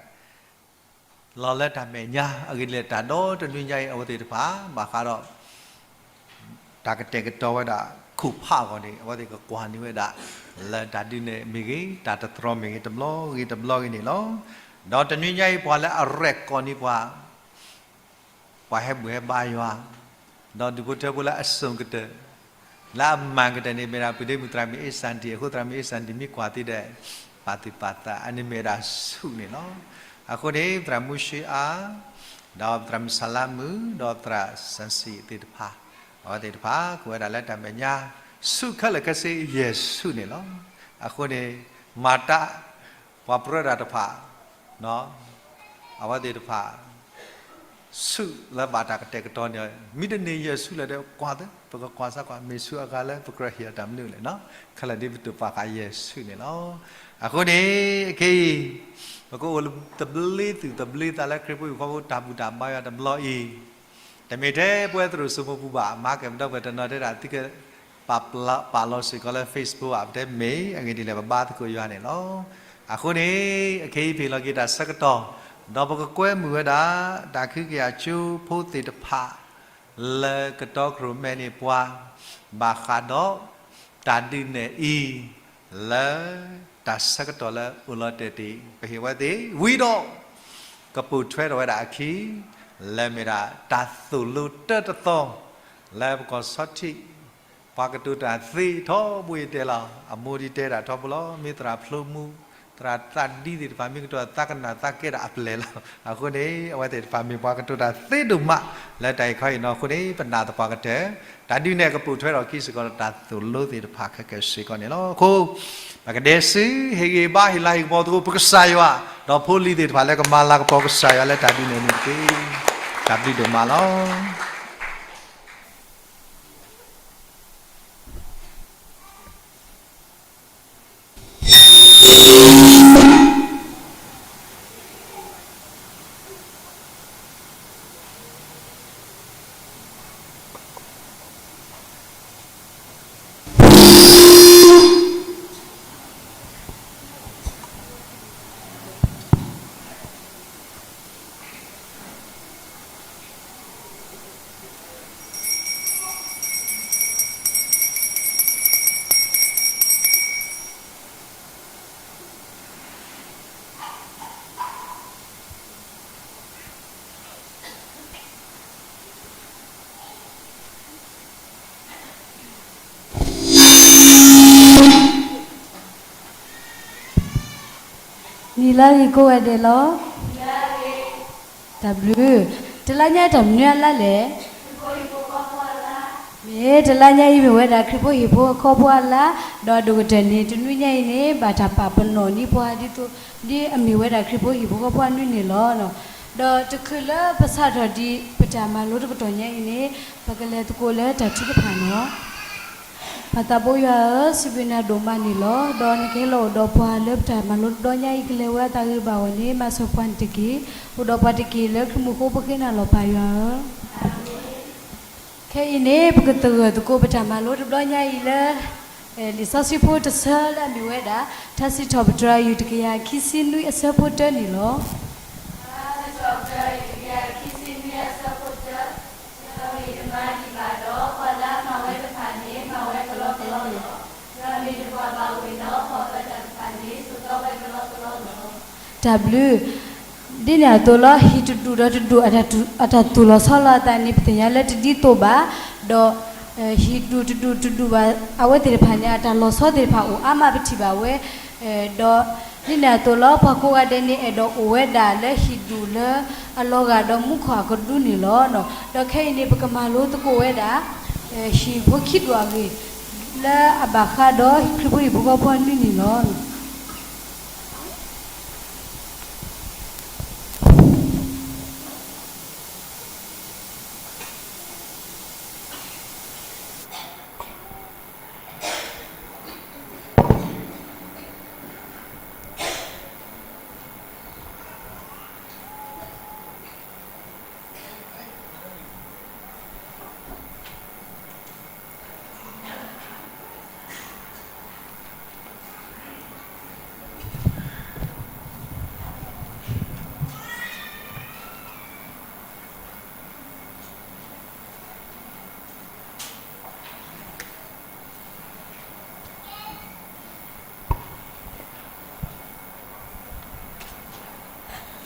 လီၤလၢတၢ်မဲာ်ညါ အဂ့ၢ်ဒ်လဲၣ် တၢ်ဒီတနွံညါအံၤ အဝဲသ့ၣ်တဖၣ် ဘၣ်ဃးဒီး တၢ်ကတဲာ်ကတီၤဝဲဒၣ် ခိၣ်ဖးအဂီၢ်န့ၣ် အဝဲသ့ၣ်ကကွၢ်န့ၢ်ဝဲဒၣ် လၢတၢ်ဒုးနဲၣ်မ့ၢ်ဂ့ၤ, တၢ်တတြီမ့ၢ်ဂ့ၤ တဘျီဂ့ၤတဘျီဂ့ၤန့ၣ်လီၤ. ဒီးတနွံညါအံၤ ပှၤလၢအရဲၣ်ကီၢ်န့ၢ်ပှၤ ပှၤဟဲဘူၣ်ဟဲဘါယွၤ, ဒီးဒူၣ်ဖိထၢဖိလၢအစိၤကတၢၢ် လၢအမၤကတၢၢ်န့ၣ် မ့ၢ်ဒၣ်ပုၢ်ဒ့မုၣ်သရၣ်မုၣ်အ့ၣ်စၣ်ဒံၣ်, အဃိသရၣ်မုၣ်အ့ၣ်စၣ်ဒံၣ်မ့ၢ်ကွၢ်သ့ဒီး ပာ်သူၣ်ပာ်သး အန့ၣ်မ့ၢ်ဝဲဒၣ်ဆူၣ်န့ၣ်လီၤ. အဃိန့ၣ် သရၣ်မုၢ်ရှ့အါ ဒီးသရၣ်မုၢ်စၤလါမုၣ် ဒီးသရၣ်စၣ်စံသ့ၣ်တဖၣ်, အဝဲသ့ၣ်တဖၣ် ကဝဲဒၣ်လၢတၢ်မဲာ်ညါ ဆူၣ်ခဲလၢာ်ခဲဆ့ယဲၢ်ဆူၣ်န့ၣ်လီၤ. အဃိန့ၣ် မၤတၢ် ပှၤပြၢတၢ်တဖၣ် အဝဲသ့ၣ်တဖၣ် ဆူၣ်လၢဘၣ်တၢ်ကတဲာ်ကတီၤန့ၣ် မ့ၢ်တန့ၢ်ယဲၢ်ဆူၣ်လၢၤဒီး ကွၢ်သ့ ပကကွၢ်စၢ်ကွၢ် မ့ၢ်ဆူၣ်အဂၤလၢပကြၢးဟ့ၣ်အတၢ်မနုၤလဲၣ်နီၤ, ခဲလၢာ်ဒ်ပတုာ်ပာ်ဃာ်ယဲၢ်ဆူၣ်န့ၣ်လီၤ. အဃိန့ၣ် အခဲအံၤ ပကအိၣ်သဘျ့သူၣ်သဘျ့သးလၢခရံာ်ဖိဟံၣ်ဖိဃီဖိ တၢ်ဘူၣ်တၢ်ဘါယွၤတဘျီအံၤ တမ့ၢ်ထဲပဝဲသရိာ်စိမိပူၤဘၣ်, မၤကဲပဒီပုၢ်ဝဲၢ်တနီၤတဲဒၣ် သုကပာ်လီၤစ့ၢ်ကီးလၢ Facebook ဘၣ်, ပတဲမ့ၢ်အဂ့ၢ်ဒ်လဲၣ် ပဘါသကိးယွၤန့ၣ်လီၤ. အဃိန့ၣ် အခဲအံၤပဟ့ၣ်လီၤက့ၤတၢ်ဆၢကတီၢ်, ဒီးပကကွဲမုာ်ဝဲဒၣ် တၢ်ခုကယၤကၠိဖိသ့ၣ်တဖၣ် လၢကတီခရိၣ်မဲန့ၢ်ပှၤ ဘၣ်ဃးဒီး တၢ်ဒုးနဲၣ်အံၤ လၢတၢ်ဆၢကတီၢ်လၢအိၣ်လီၤတဲာ်တ့ၢ် ပဟ့ၣ်ဝဲသ့ၣ် ဝံၤဒီး ကပိာ်ထွဲထီၣ်ဝဲဒၣ်အခံ လၢမ့ၢ်ဒၣ်တၢ်သိၣ်လိတၢတသီ လၢပကီၢ်ဆီထံး ပှၤကတိၤတၢ်သ့ထီဘိအံၤတဲလီၤ. အမိၢ်ဒ်တဲဒၣ်ထီဘိလီၤ, မ့ၢ်သရၣ်ဖျိမူ, သရၣ်သးဒံသ့ၣ်တဖၣ် မ့ၢ်ကတိၤသးကနၣ်သးကဲဒၣ်အပျဲၢ်လီၤ. အဃိန့ၣ် အဝဲသ့ၣ်တဖၣ်မ့ၢ်ပှၤကတိၤတၢ်သ့ဒိၣ်မး လၢတၢ်အံၤခီအံၤနီၤ. အဃိန့ၣ် ပနာ်သပှၢ်ကတၢၢ် တၢ်ဒုးနဲၣ်ကပိာ်ထွဲထီၣ်အခံစ့ၢ်ကီးဒီး တၢ်သိၣ်လိသ့ၣ်တဖၣ်ခဲကဲစ့ၢ်ကီးန့ၣ်လီၤ. အဃိ ပကဒဲးဆူ ဟ့ၣ်ဂံၢ်ဘါဟ့ၣ်လၤဟ့ၣ်ကပီၤသကိး ပကစၢ်ယွၤ, ဒီးဖိလံၤသ့ၣ်တဖၣ်လၢကမၤလၤကပီၤကစၢ်ယွၤလၢတၢ်ဒုးနဲၣ်န့ၣ်တက့ၢ်. တၢ်ဘျုးဒိၣ်မးလီၤ. နံၤလၢအဂ့ၤကိးဂၤဒဲးလီၤ. တၢ်ဘျုး, တလါညါတၢ်မနုၤအလါလဲၣ်. မ့ၢ်တလါညါအံၤမ့ၢ်ဝဲဒၣ်ခရံာ်ဖိဟံၣ်ဖိဃီဖိအလါ, ဒီးအဒိၣ်ကတၢၢ်န့ၣ် တနွံညါအံၤန့ၣ် ဘၣ်တၢ်ပာ်ပနီၣ်န့ၢ်ပှၤဒ်သိး ဒ်အမ့ၢ်ဝဲဒၣ်ခရံာ်ဖိဟံၣ်ဖိဃီဖိအနွံန့ၣ်လီၤ. ဒီးတချုးလၢပစးထီၣ်ဒံးပတၢ်မၤလိတကတီၢ်ညါအံၤန့ၣ် ပကလဲၤသကိးလၢတၢ်ထုကဖၣ်န့ၣ်လီၤ. ပၢ်သးဘိယွၤဧၢ, စံးဘျုးနၤဒိၣ်မးန့ၣ်လီၤ. ဒီးနကဟဲလီၤအိၣ်ဒီးပှၤလၢပတၢ်မၤလိတဘျီညါအံၤ ကလဲၤဝဲအသးဂ့ၤဘၣ်အဂီၢ်န့ၣ် မၤစၢၤပှၤန့ၣ်တက့ၢ်. အိၣ်ဒီးပှၤတက့ၢ်လၢခရံာ်မူးဃိပဃ့နၤလီၤပၢ်ယွၤဧၢ. ခဲအံၤန့ၣ် ပကသဂၢၢ်သကိးပတၢ်မၤလိတဘျီညါအံၤလၢ လံာ်စီဆှံဖိတဆၢလၢအမ့ၢ်ဝဲဒၣ် ထါစံးထီၣ်ပတြၢၤယုၢ်တကယၤခံဆံနွံအဆၢဖိတၢန့ၣ်လီၤ. ထါစံးထီၣ်ပတြၢၤယုၢ်တကယၤခံဆံနွံအဆၢဖိတၢ, ဒီးမ့ၢ်တမၤဒံးဘၣ်ဒီးပှၤလၢအမၤဝဲတဖၣ်န့ၣ် မၤဝဲကလီကလီလီၤ. ဒီးမ့ၢ်တပှၤဘၣ်ဝ့ၤဒီးပှၤပၢတၢ်တဖၣ်န့ၣ် ဆိးသီဝဲကလီကလီလီၤ. တၢ်ဘျုး, ဒ်န့ၣ်အသိးလီၤ ဟံၣ်တဒူၣ်ဒီးတဒူၣ် အတၢ်သူၣ်လီၤဆီလီၤအသးန့ၣ် ပသ့ၣ်ညါလၢတဒ်သိးဘၣ်, ဒီး ဟံၣ်ဒူၣ်တဒူၣ်တဒူၣ်ဘၣ် အဝဲသ့ၣ်တဖၣ်န့ၣ် အတၢ်လီၤဆီသ့ၣ်တဖၣ်အိၣ်အါမးပထံၣ်ဘၣ်ဝဲ, ဒီးဒ်န့ၣ်အသိးလီၤ ပှၤကိးဂၤဒဲးန့ၣ် အဲၣ်ဒိးအိၣ်ဝဲဒၣ်လၢဟံၣ်ဒူၣ်လၢအလီၤဂာ်ဒီးမူခိၣ်အကဒူန့ၣ်လီၤ. ဒီးခဲအံၤန့ၣ် ပကမၤလိသကိးဝဲဒၣ် ဟံၣ်ဖိခံဒူၣ်အဂ့ၢ် လၢအဘၣ်ဃးဒီးခရံာ်ဖိဟံၣ်ဖိဃီဖိအနွံန့ၣ်လီၤ.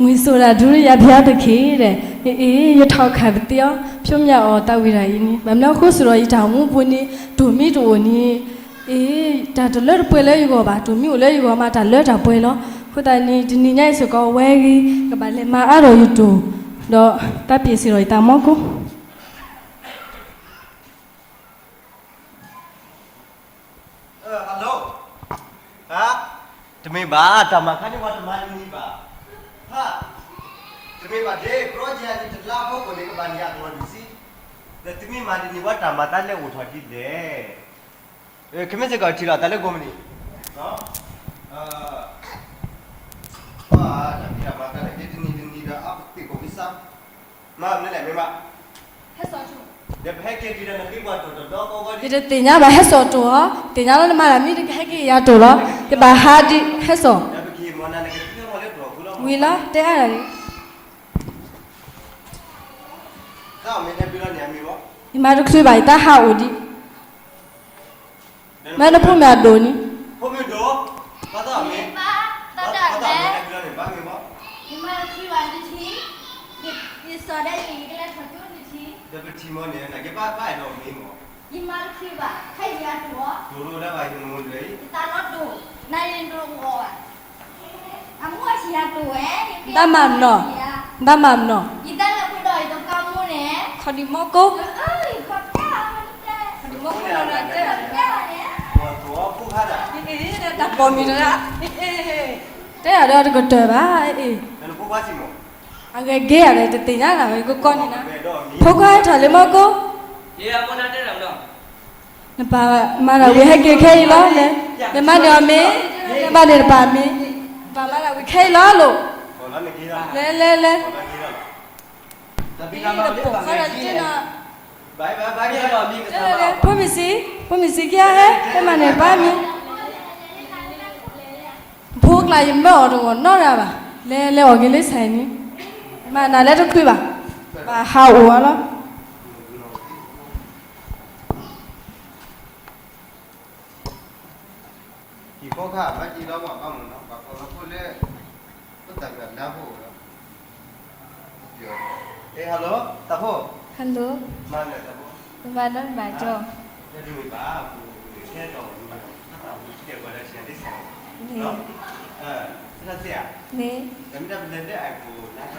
ဝံစိၤဒၣ်ဒုရယၤဘုရားသခင် ဒီး အ့ အ့ ယထီၣ်ခၣ်ပသ့အီၤ ဖြိမၠၣ်အီၤသးဝံၣ်တၢ်အံၤန့ၣ် ဘၣ်မနုၤအဃိ စရီယတၢ်မူပူၤန့ၣ် တိၢ်မံတအိၣ်န့ၣ် အ့ တၢ်တလၢတပှဲၤလၢယဂီၢ်ဘၣ်, တိၢ်မံအိၣ်လၢယဂီၢ်မး တၢ်လၢတၢ်ပှဲၤလီၤ. အဃိသတးန့ၣ် တနံၤညါအံၤစ့ၢ်ကီး ဝဲဂ့ၤ ကဘၣ်လဲၤမၤအါထီၣ်ယတိၢ် ဒီးတၢ်ပ့ၢ်စ့ၢ်ကီးယတၢ်မီကိ hello ဟါ တမ့ၢ်ဘၣ် တၢ်မၤခါန့ၣ် ပှၤတမၤတနံၤဘၣ် ဟါ တမ့ၢ်ဘၣ်ဒ် project န့ၣ် တလါဖီခိၣ်န့ၣ် ကဘၣ်န့ၢ်အကလီၢ်ဒုးစံ ဒီးတမ့ၢ်မၤတနံၤ ပှၤတၢ်မၤသးလဲၤအိၣ်ထီၣ်ဒ်လဲၣ် ခဲမ့ၢ်စ့ၢ်ကီးထံၣ်လီၤ တၢ်လၢကိးမုၢ်နံၤ ပှၤတၢ်ဖံးတၢ်မၤခါန့ၣ် ဒ်တနံၤတနံၤဒီး အပသ့ၣ်ကိးကစၢ် မၤမနုၤလဲၣ် မ့ၢ်မး ယတသ့ၣ်ညါဘၣ် ဟဲစိာ်တိၢ်အီၤ, သ့ၣ်ညါလၢနမၤတၢ်မံ နကဟဲက့ၤယၤတိၢ်လီၤ, ယဘၣ်ဟးဒ် ဟဲစိာ်, ဝံၤလီၤ တဲအါဒၣ်န့ၣ်, ယမၤတချုးဘၣ် ယတၢ်ဟးအိၣ်ဒံး မ့ၢ်နဖိမ့ၢ်အဒိၣ်န့ၣ်, ဖိမ့ၢ်ဒိၣ်, ဘၣ်သးမ့ၢ်, ဘၣ်သးမ့ၢ်, ယမၤတချုးဘၣ်တထံၣ်, ယစိာ်ဒၣ်အံၤ ယကလဲၤထီၣ်ကၠိတထံၣ်, ဒီးပထံၣ်မ့ၢ်န့ၣ် နကဘၣ်ဘၣ်အဲၣ်ဒိးမ့ၢ်မ့ၢ်, ယမၤတချုးဘၣ် ခဲအံၤယၤတိၢ်အီၤ, တိၢ်လိာ်ဒၣ်ဘၣ်ယမူဒွဲၣ်အံၤ, ယသးလီၤတိၢ်, နၤယတိၢ်အီၤဘၣ် အမူအဆံးယၤတိၢ်ဝဲ, တၢ်မၤမနီၤ, တၢ်မၤမနီၤ, ယတၢ်လၢပှဲၤဒီးယတကါမူန့ၣ်, ခီဒံးမီၢ်ကိၢ်, ခီဒံးမီၢ်ကိၢ်လီၤနၤတဲ, တၢ်ပိာ်မံၤတဂၤ, တဲယၤဒီးတကတၢၢ်ဘၣ်, အဂ့ၤဂ့ၤဧါဒီး တသ့ၣ်ညါနၤဝဲ ယကကိးန့ၣ်နၤ, ဖိခွါဟဲထီၣ်လၢမီၢ်ကိၢ် နပၢ်မၤတၢ်ဝံၤဟဲက့ၤခဲအံၤလီၤ, လဲၤမၤန့ၢ်အီၤမ့ၢ်, လဲၤမၤန့ၢ်နပၢ်မ့ၢ်, နပၢ်မၤတၢ်ဝံၤခဲအံၤလီၤလိၤ, လဲၤလဲၤလဲၤ, တပိာ်ဃီဒီးတ့ၢ်နီၤ, ဖိမုၣ်ဆံး, ဖိမုၣ်ဆံးက့ၤဟဲ, ဟဲမၤန့ၢ်နပၢ်မ့ၢ်, ဖိကျါယမၢအီၤတဂီၢ်နီတဂၤဘၣ်, လဲၤလဲၤအီၣ်က့ၤလၢဆဲးန့ၣ်, မၤနၤလၢတချုးဘၣ်, ဘၣ်ဟးအိၣ်အီၤလီၤ. ဟံၣ်ဖိဃာ်ဘၣ်က့ၤလီၤဘၣ်ဘၣ်မုၢ်နီၤ ပှၤကီၢ်လီၤဖိလၢ အိၣ်တၢ်မ့ၢ်အလါဖိအိၣ်လီၤ ဟဲ hello တၢ်ဖိ hello မၤလၢတၢ်ဖိ မၤနီတမံၤကၠီ တမ့ၢ်ဘၣ် ပူၤခဲဒီး တၢ်ပူၤစံးတဲပှၤလၢဆံးဒ်ဆံး မ့ၢ် တၢ်သ့ၣ်ဧါ မ့ၢ် တမ့ၢ်တၢ်ပလဲၤလၢအပူၤ မ့ၢ်ကၠီ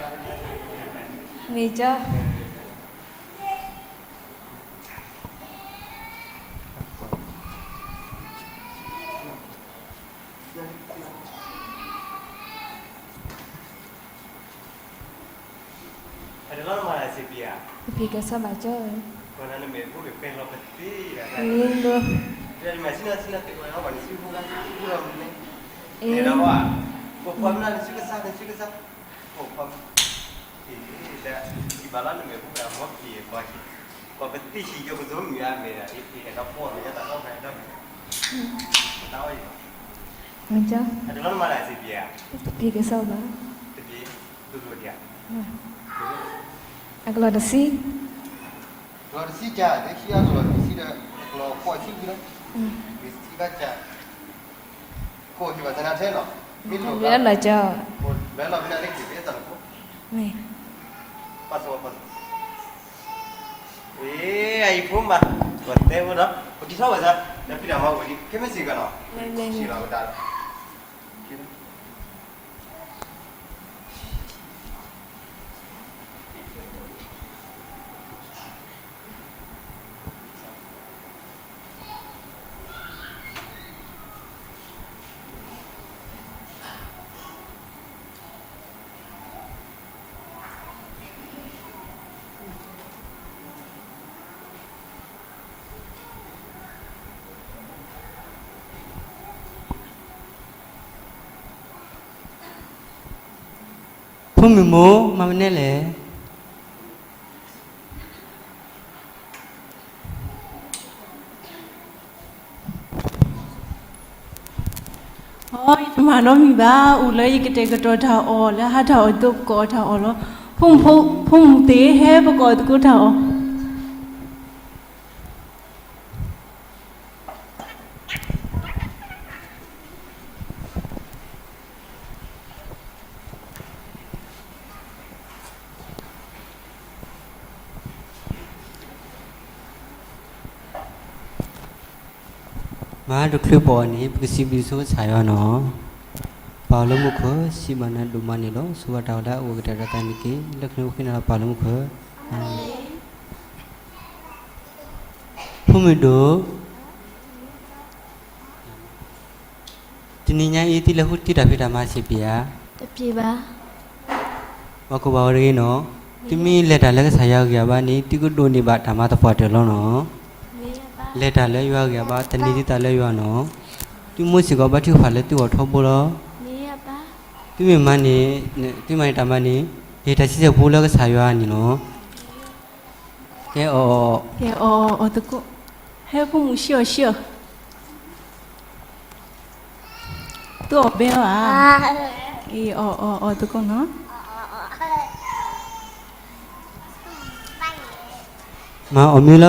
အတလီၤမၤလၢစ့ပံဧါ, ပဖံးကစီၣ်ဘၣ်ကၠီ, ကနၣ်နမဲာ်ဖိကပဲလီၤပသ့, လၢ လၢနမဲာ်ဆ့ၣ်နီၤသ့ၣ်ဝဲလီၤ ပှၤနစုဖိကါ ပူၤလီၤမနုၤန့ၣ်, အ့ ဒီးဝဲ, ပဖိမနၤနစုကစၢ် နစုကစၢ်, ပဖိ, အ့ လၢ, ယဘၣ်လီၤနမဲာ်ဖိကါ မီၢ်ဖံးကွၢ်, ကွၢ်ပသ့ၣ်ဆံးယိကသိမုၢ်အမဲာ်ဒၣ် အ့ ဖံးအဲၣ်ဒိးပီၢ်မဲာ်ညါတၢ်ဒီဖဲဒီဖဲ, တၢ်အီၣ်ယၤ မ့ၢ်ကၠီ, အတလီၤနမၤလၢစ့ပံဧါ, တပံးကစီၣ်ဘၣ်, တပံး, ဒိၣ်ဒိၣ်ဒံးဧါ, အကလီၢ်တဆံ, ကလီၢ်တဆံကၠၢ် တဆံအကလီၢ်တဆံဒီး အကလီၢ်ဖီၣ်ဆံခံလီၤ, တဆံဘၣ်ကၠၢ်, ကိးဟံၣ်ဘၣ်သနာ်ထဲလီၤ, မ့ၢ်လိၣ်ဘၣ်, လဲၤလီၤဖဲနၤလၢက့ၤဖဲတၢ်လီၢ်ဖိ, မ့ၢ် ပၢ်စီၤပၢ်စီၤ အံၤဖိမး, ပတဲဖိဒီး ပက့ၤထီၣ်ဝဲစၢ်, ဒီးဖံးတၢ်မၤဝဲဒ် ခဲမ့ၢ်စ့ၢ်ကီးနီၤ, စံးလီၤဝဲဒၣ်ဒီး ဖိမုၣ်မိၢ် မၤမနုၤလဲၣ်. အိ ယတမၤနီတမံၤဘၣ်, အိၣ်လၢယကတဲာ်ကတီၤတၢ်အီၣ် လၢဟးထီၣ်အီၤသိး ပကအီၣ်တၢ်အီၣ်လီၤ. ဖိမုၣ်သ့ၣ် ဟဲပကအီၣ်သကိးတၢ်အီၣ်. အ မၤတချုးပအီၣ်န့ၣ် ပကစံးဘျုးဆိကစၢ်ယွၤန့ၣ်, ပၢ်လၢမူခိၣ် စံးဘျုးနၤဒိၣ်မးန့ၣ်လီၤ. ဆိၣ်ဂ့ၤတၢ်ဝဲဒၣ်အိၣ်ကတဲာ်ဒီးသးန့ၣ်က့ၤ လၢကျဲဃ့နၤလီၤ ပၢ်လၢမူခိၣ်. ဖိမုၣ်ဒိၣ်, တနံၤညါအံၤ သုလဲၤဃုထံၣ်တၢ်ဖံးတၢ်မၤစ့ၢ်ကီးဧါ. တပျံၤဘၣ်. ဘၣ်ကိၢ်ဘၣ်ဝဲတဂ့ၤနီၤ, သုမ့ၢ်လဲၤတၢ်လၢကစၢ်ယွၤဂံၢ်ဘါန့ၣ် သုကဒိးန့ၢ်ဘၣ်တၢ်မၤသပှၢ်တၢၢ်လီၤနီၤ. လဲၤတၢ်လၢယွၤဂံၢ်ဘါ သန့ၤသုသးလၢယွၤနီၤ. သုမိၢ်စ့ၢ်ကီးဘါထုကဖၣ်လၢသုဂီၢ်ထီဘိလီၤ. သုမ့ၢ်မၤန့ၣ်, သုမၤန့ၢ်တၢ်မၤန့ၣ် ယဟ့ၣ်တၢ်ဆံဆဲၣ်ဖိလၢကစၢ်ယွၤန့ၣ်လီၤ. ကဲအီၣ်, ကဲအီၣ်အီၣ်သကိး, ဟဲဖိမုၣ်ဆံးအီၣ်ဆံးအီၣ်, သုအီၣ်ဘဲအီၤဧါ. အီၣ်အီၣ်အီၣ်သကိးနီၤ. မၤအီၣ်မ့ၢ်လၢ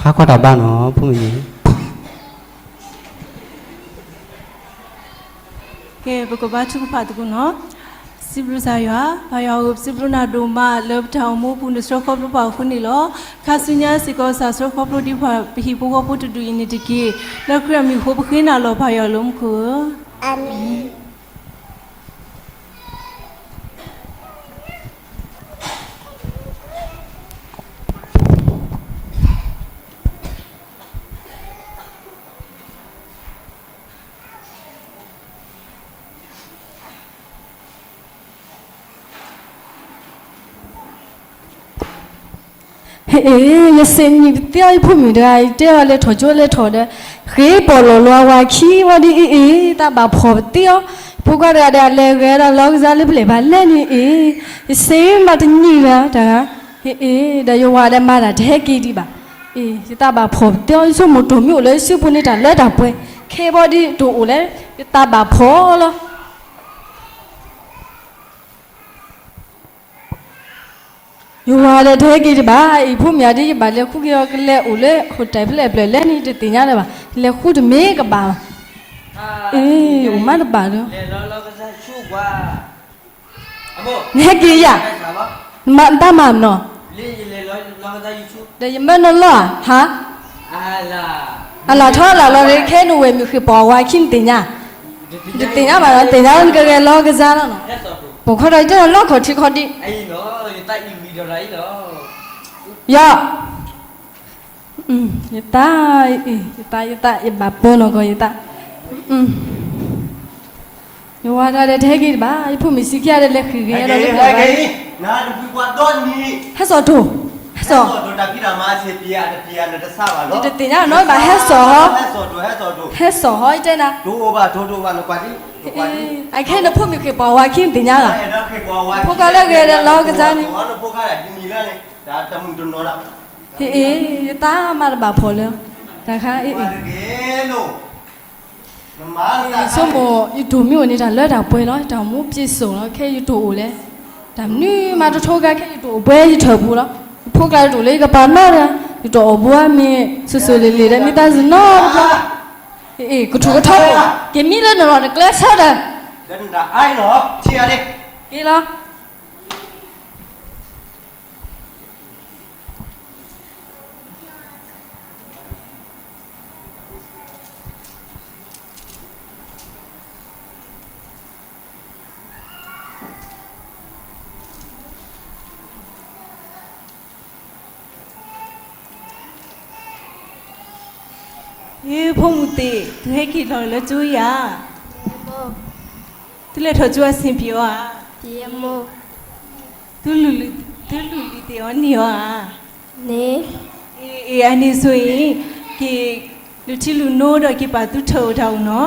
ဟးခီတၢ်ဘါနီၤ ဖိမုၣ်န့ၣ်. ကဲ ပကဘါထုကဖၣ်သကိးနီၤ. စံးဘျုးကစၢ်ယွၤ, ပၢ်ယွၤဧၢ, ပစံးဘျုးနၤဒိၣ်မးလၢပတၢ်အိၣ်မူအပူၤ နဆှၢခီဖျိပှၤအဃိန့ၣ်လီၤ. ခါဆူညါစ့ၢ်ကီး ကစၢ်ဆှၢခီဖျိဒံးပှၤပဟံၣ်ဖိဃီဖိတဒူၣ်အံၤန့ၣ်တက့ၢ်. လၢခရံာ်အမံၤအဃိပဃ့နၤလီၤ ပၢ်ယွၤလၢမူခိၣ်ဧၢ. အၤမ့ၣ်. ဟ့ၣ်အ့ၣ်, ယစံးနံၤပသ့အီၤ ယဖိမုၣ်တဂၤ ယတဲအီၤလဲၤထီၣ်ကၠိလဲၤထီၣ်ဒီး ဃ့ပီၣ်လီၢ်လီၤအဝၤခံဝံၤဒီး အ့ၣ်အ့ၣ် ယသးဘၣ်ဖှီၣ်ပသ့အီၤ, ဖိခွါတဂၤဒီး အလဲၤဂဲၤဒီးလီၤကစၢ်လၢပျဲၢ်ဘၣ်လဲၣ်န့ၣ်အ့ၣ်, ယစံးမးတနံၤလၢတဂၤ, ဟ့ၣ်အ့ၣ် ဒီးယဝၤဒီးမၤတၢ်တဟဲက့ၤဒံးဘၣ်, အ့ၣ် ယသးဘၣ်ဖှီၣ်ပသ့အီၤ ယဆိကမိၣ်တိၢ်မံၤအိၣ်လၢယစုပူၤန့ၣ် တၢ်လၢတၢ်ပှဲၤ, ခဲဘီဒ်တအိၣ်လဲၣ် ယသးဘၣ်ဖှီၣ်လီၤ. ယဝၤဒီးတဟဲက့ၤဒံးဘၣ်, အံၤဖိမၠၤဒ်ယဘၣ်လဲၤဃုက့ၤအီၤ ကလဲၤအိၣ်လၢ hotel ဖဲလဲၣ်ဖဲလဲၣ်န့ၣ် တသ့ၣ်ညါလၢၤဘၣ်, လဲၤဃုတမ့ၢ်ကဘၣ်ဘၣ်, အ့ၣ် အိၣ်မးတဘၣ်ဒီး, နဟဲက့ၤယၤ, နတၢ်မၤမနီၤ, ဒီးယမၢနလီၢ်ဧါ, ဟါ, အလၢ်ထီၣ်အလၢ်လီၤန့ၣ် ခဲနဝဲၢ်မုၢ်ဃ့ၢ်ပီၣ်အဝၤခံနသ့ၣ်ညါ, တသ့ၣ်ညါဘၣ်ဒီး သ့ၣ်ညါလၢနကဂဲၤလီၤကစၢ်လီၤနီၤ, ပိာ်ခီဒီးယတဲလီၤခီၣ်ထံးခီၣ်ဒံး, ယီၤ ယသး, ယသး ယသး ယဘၣ်ပၢနီၢ်ကီၢ်ယသး, ယဝၤတၢ်ဒီးတဟဲက့ၤတဘၣ်, ယဖိမုၣ်ဆံးခံဂၤဒီးလဲၤဃ့ၢ်ဂ့ၤဒီးလၢပျဲၢ်ဘၣ်, ဟဲစိာ်တိၢ်, ဟဲစိာ်, ဟဲစိာ်, ယတသ့ၣ်ညါနီၤ ဘၣ်ဟဲစိာ်ဟီ, ဟဲစိာ်ဟီ ယတဲနၤ, အခဲနဖိမုၣ်ဃ့ၢ်ပီၣ်ဝၤခံနသ့ၣ်ညါလီၤ, ဖိခွါလၢဂဲၤဒီးလီၤကစၢ်န့ၣ် ဟ့ၣ်အ့ၣ် ယသးမၤတဘၣ်ဖှီၣ်လၢ, တခါအ့ၣ်အ့ၣ်, ယဆိကမိၣ် ယတိၢ်မ့ၢ်အိၣ်န့ၣ် တၢ်လၢတၢ်ပှဲၤလီၤ, တၢ်မူပျ့ၤစိာ်လီၤ, ခဲယတိၢ်အိၣ်လဲၣ်, တၢ်မနုၤမးတထိဂၤ ခဲယတိၢ်အိၣ်ပှဲၤယထၢၣ်ပူၤလီၤ, ယဖိကျါတအိၣ်လၢယကပၤနီတဂၤ, ယတအိၣ်ဘူးအမ့ၢ် စိၤစိၤလ့ၤလ့ၤဒီး မ့ၢ်သးစ့ၢ်နီတဘျီ, အ့ၣ် ကထူၣ်ကထီ, က့ၤမံလၢနလီၢ်တကျဲဆၢဒီး, က့ၤလီၤ. ယဖိမုၣ်သ့ၣ် သုဟဲက့ၤလီၤလၢကၠိဧါ, သုလဲၤထီၣ်ကၠိအဆင်ပြေအီၤဧါ, သုလုၢ်လံၤသ့ၣ်အီၤန့ၢ်အီၤဧါ, အ့ၣ် အန့ၣ်ဆိအံၤ က့ၤလုၢ်ထံလုၢ်နိဒီးက့ၤပာ်သုထၢၣ်အိၣ်တၢ်အိၣ်နီၤ,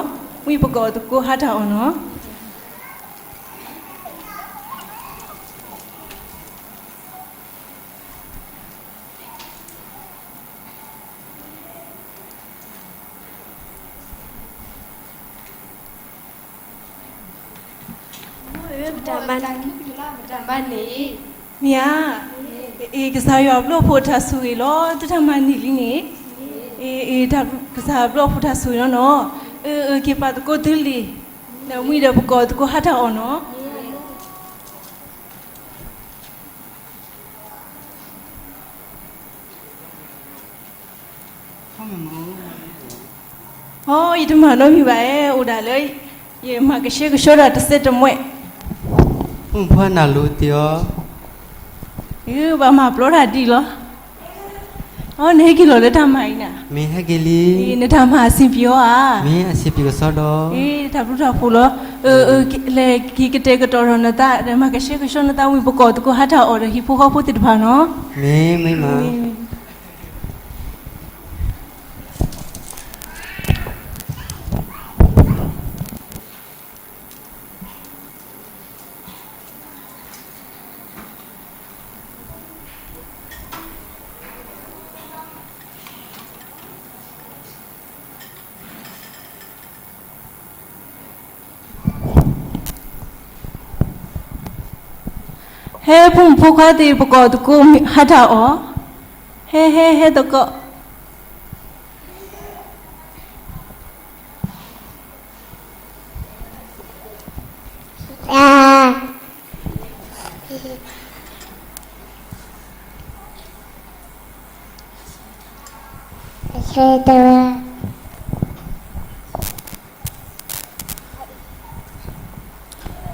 ဝံပကအီၣ်သကိးဟးတၢ်အီၣ်နီၤ. မ့ၢ်ဧါ, အ့ၣ် ကစၢ်ယွၤဘျုးဖှိၣ်တၢ်ဆိၣ်ဂ့ၤလီၤ, သုတၢ်မၤန့ၢ်လံန့ၣ်, အ့ၣ် ကစၢ်ယွၤဘျုးဖှိၣ်တၢ်ဆိၣ်ဂ့ၤလီၤနီၤ, အ့ၣ် က့ၤပာ်သကိးသုလံ, ဒီးဝံဒီးပကအီၣ်သကိးဟးတၢ်အီၣ်နီၤ. မ့ၢ်မ့ၢ် အိ ယတမၤနီတမံၤဘၣ်, အိၣ်ဒၣ်လၢ ယမၤကဆှဲကဆှီဒၣ်တစဲးတမှဲာ်, ဖိမုၣ်ဖိခွါနၢ်လိၤတ့ၢ်အီၤ, ဘၣ်မၤပျီတၢ်ဒ်အံၤလီၤ. အိ နဟဲက့ၤလီၤလၢတၢ်မၤအံၤနၤ, မ့ၢ်ဟဲက့ၤလံ, နတၢ်မၤအဆင်ပြေအီၤဧါ, မ့ၢ်အဆင်ပြေကစီဒီး, တၢ်ဘျုးတၢ်ဖှိၣ်လီၤ, လဲၤက့ၤကတဲာ်ကတီၤထီၣ်နသး ဒီးမၤကဆှဲကဆှီနသးဝံၤ ပကိးသကိးဟးထီၣ်အီၣ်ဒီးဟံၣ်ဖိဃီဖိသ့ၣ်တဖၣ်နီၤ, မ့ၢ်မ့ၢ်မး ဟဲဖိမုၣ်ဖိခွါသ့ၣ် ပကိးသကိးဟးထီၣ်အီၣ်, ဟဲ ဟဲ ဟဲသကိး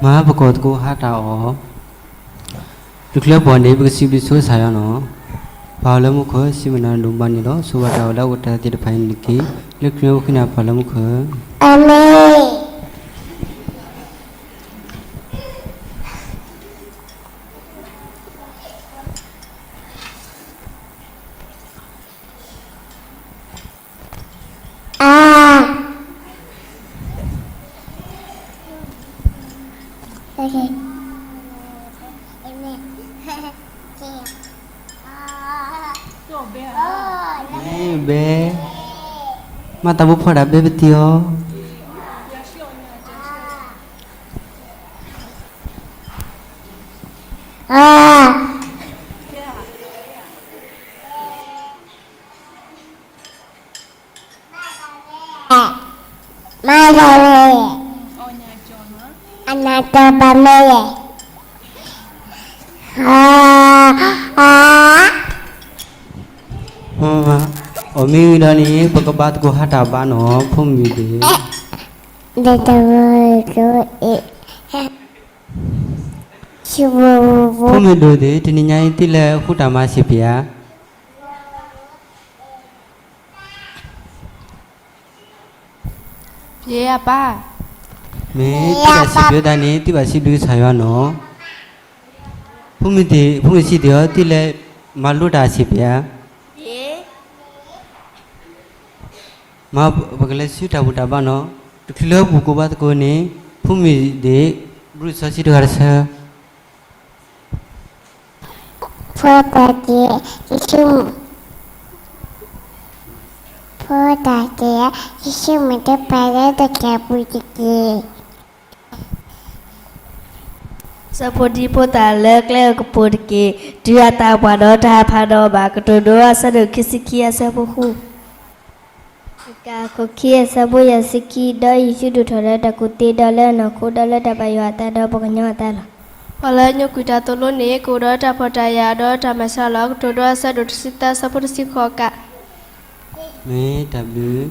မၤပကိးသကိးဟးထီၣ်အီၣ်, တချုးလၢပှၤန့ၣ် ပကစံးဘျုးဆိကစၢ်ယွၤနီၤ, ပၢ်လၢမူခိၣ် စံးမနၤဒိၣ်မးန့ၣ်ဒီး ဆိၣ်ဂ့ၤတၢ်ဝဲဒၣ်အိၣ်တၢ်သ့ၣ်တဖၣ်အံၤန့ၣ်တက့ၢ်, လၢခရံာ်အိၣ်ဃုာ်န့ၣ် ပၢ်လၢမူခိၣ်, အၤမ့ၣ်. ဘဲ, မၤတၢ်ဖိဖီဒၣ်ဘဲပသံအီၤ. မၤတၢ်ဝဲ, အနၢ်တပၤမ့ၢ်လဲၣ်, အါ, အါ, အီၣ်မ့ၢ်ဂ့ၤဒီးန့ၣ် ပကဘါသကိးဟးတၢ်ဘါနီၤ ဖိမုၣ်ဒ့ၣ်, ဖိမုၣ်ဒိၣ်သ့ၣ် တနံၤညါအံၤ သုလဲၤဃုတၢ်မၤစ့ၢ်ကီးဧါ. ပၢ်, မ့ၢ်သုတၢ်စံးဘျုးတၢ်န့ၣ် သုဘၣ်စံးဘျုးကစၢ်ယွၤနီၤ. ဖိမုၣ်သ့ၣ်, ဖိမုၣ်ဆံးသ့ၣ်ဧၢ, သုလဲၤမၤလိတၢ်စ့ၢ်ကီးဧါ. မၤ, ပကလဲၤဆူတၢ်ဘူၣ်တၢ်ဘါနီၤ. တချုးလၢပကိးဘါသကိးန့ၣ် ဖိမုၣ်ဒ့ၣ် ဘျုးစီဆှံတဂၤတဆၢ. ဖိတၢ်က့ၤ, ယ့ၣ်ၡူး, ဖိတၢ်က့ၤ, ယ့ၣ်ၡူးမ့ၢ်တပာ်လၢတၢ်ကပူၤတက့ၢ်. ဆၢဖိဒံ ဖိသၣ်လၢကျဲအကပူၤတက့ၢ်. တုၤအတၢ်ပှၢ်ဒီးတၢ်ဟးဖးဒီးဘၣ် ကတိၤဒိအဆၢဒိၣ်ခံဆံခံအဆၢဖိဃု, အကၤအခိၣ်ခံအဆၢဖိယဲၢ်ဆံခံ, ဒီးယ့ၣ်ၡူးဒိၣ်ထီၣ်လၢတၢ်ကူၣ်သ့ဒီးလၢအနီၢ်ခိ ဒီးလၢတၢ်ဘၣ်ယွၤအသးဒီးပှၤကညီအသးလီၤ. ပှၤလၢညိကွံာ်တၢ်သိၣ်လိန့ၣ် ကအိၣ်ဒီးတၢ်ဖှီၣ်တၢ်ယာ်ဒီးတၢ်မၤစှၤလီၤ. ကတိၤဒိအဆၢဒိၣ်တဆံသၢအဆၢဖိတဆံဃိးကး. မ့ၢ်တၢ်ဘျုး,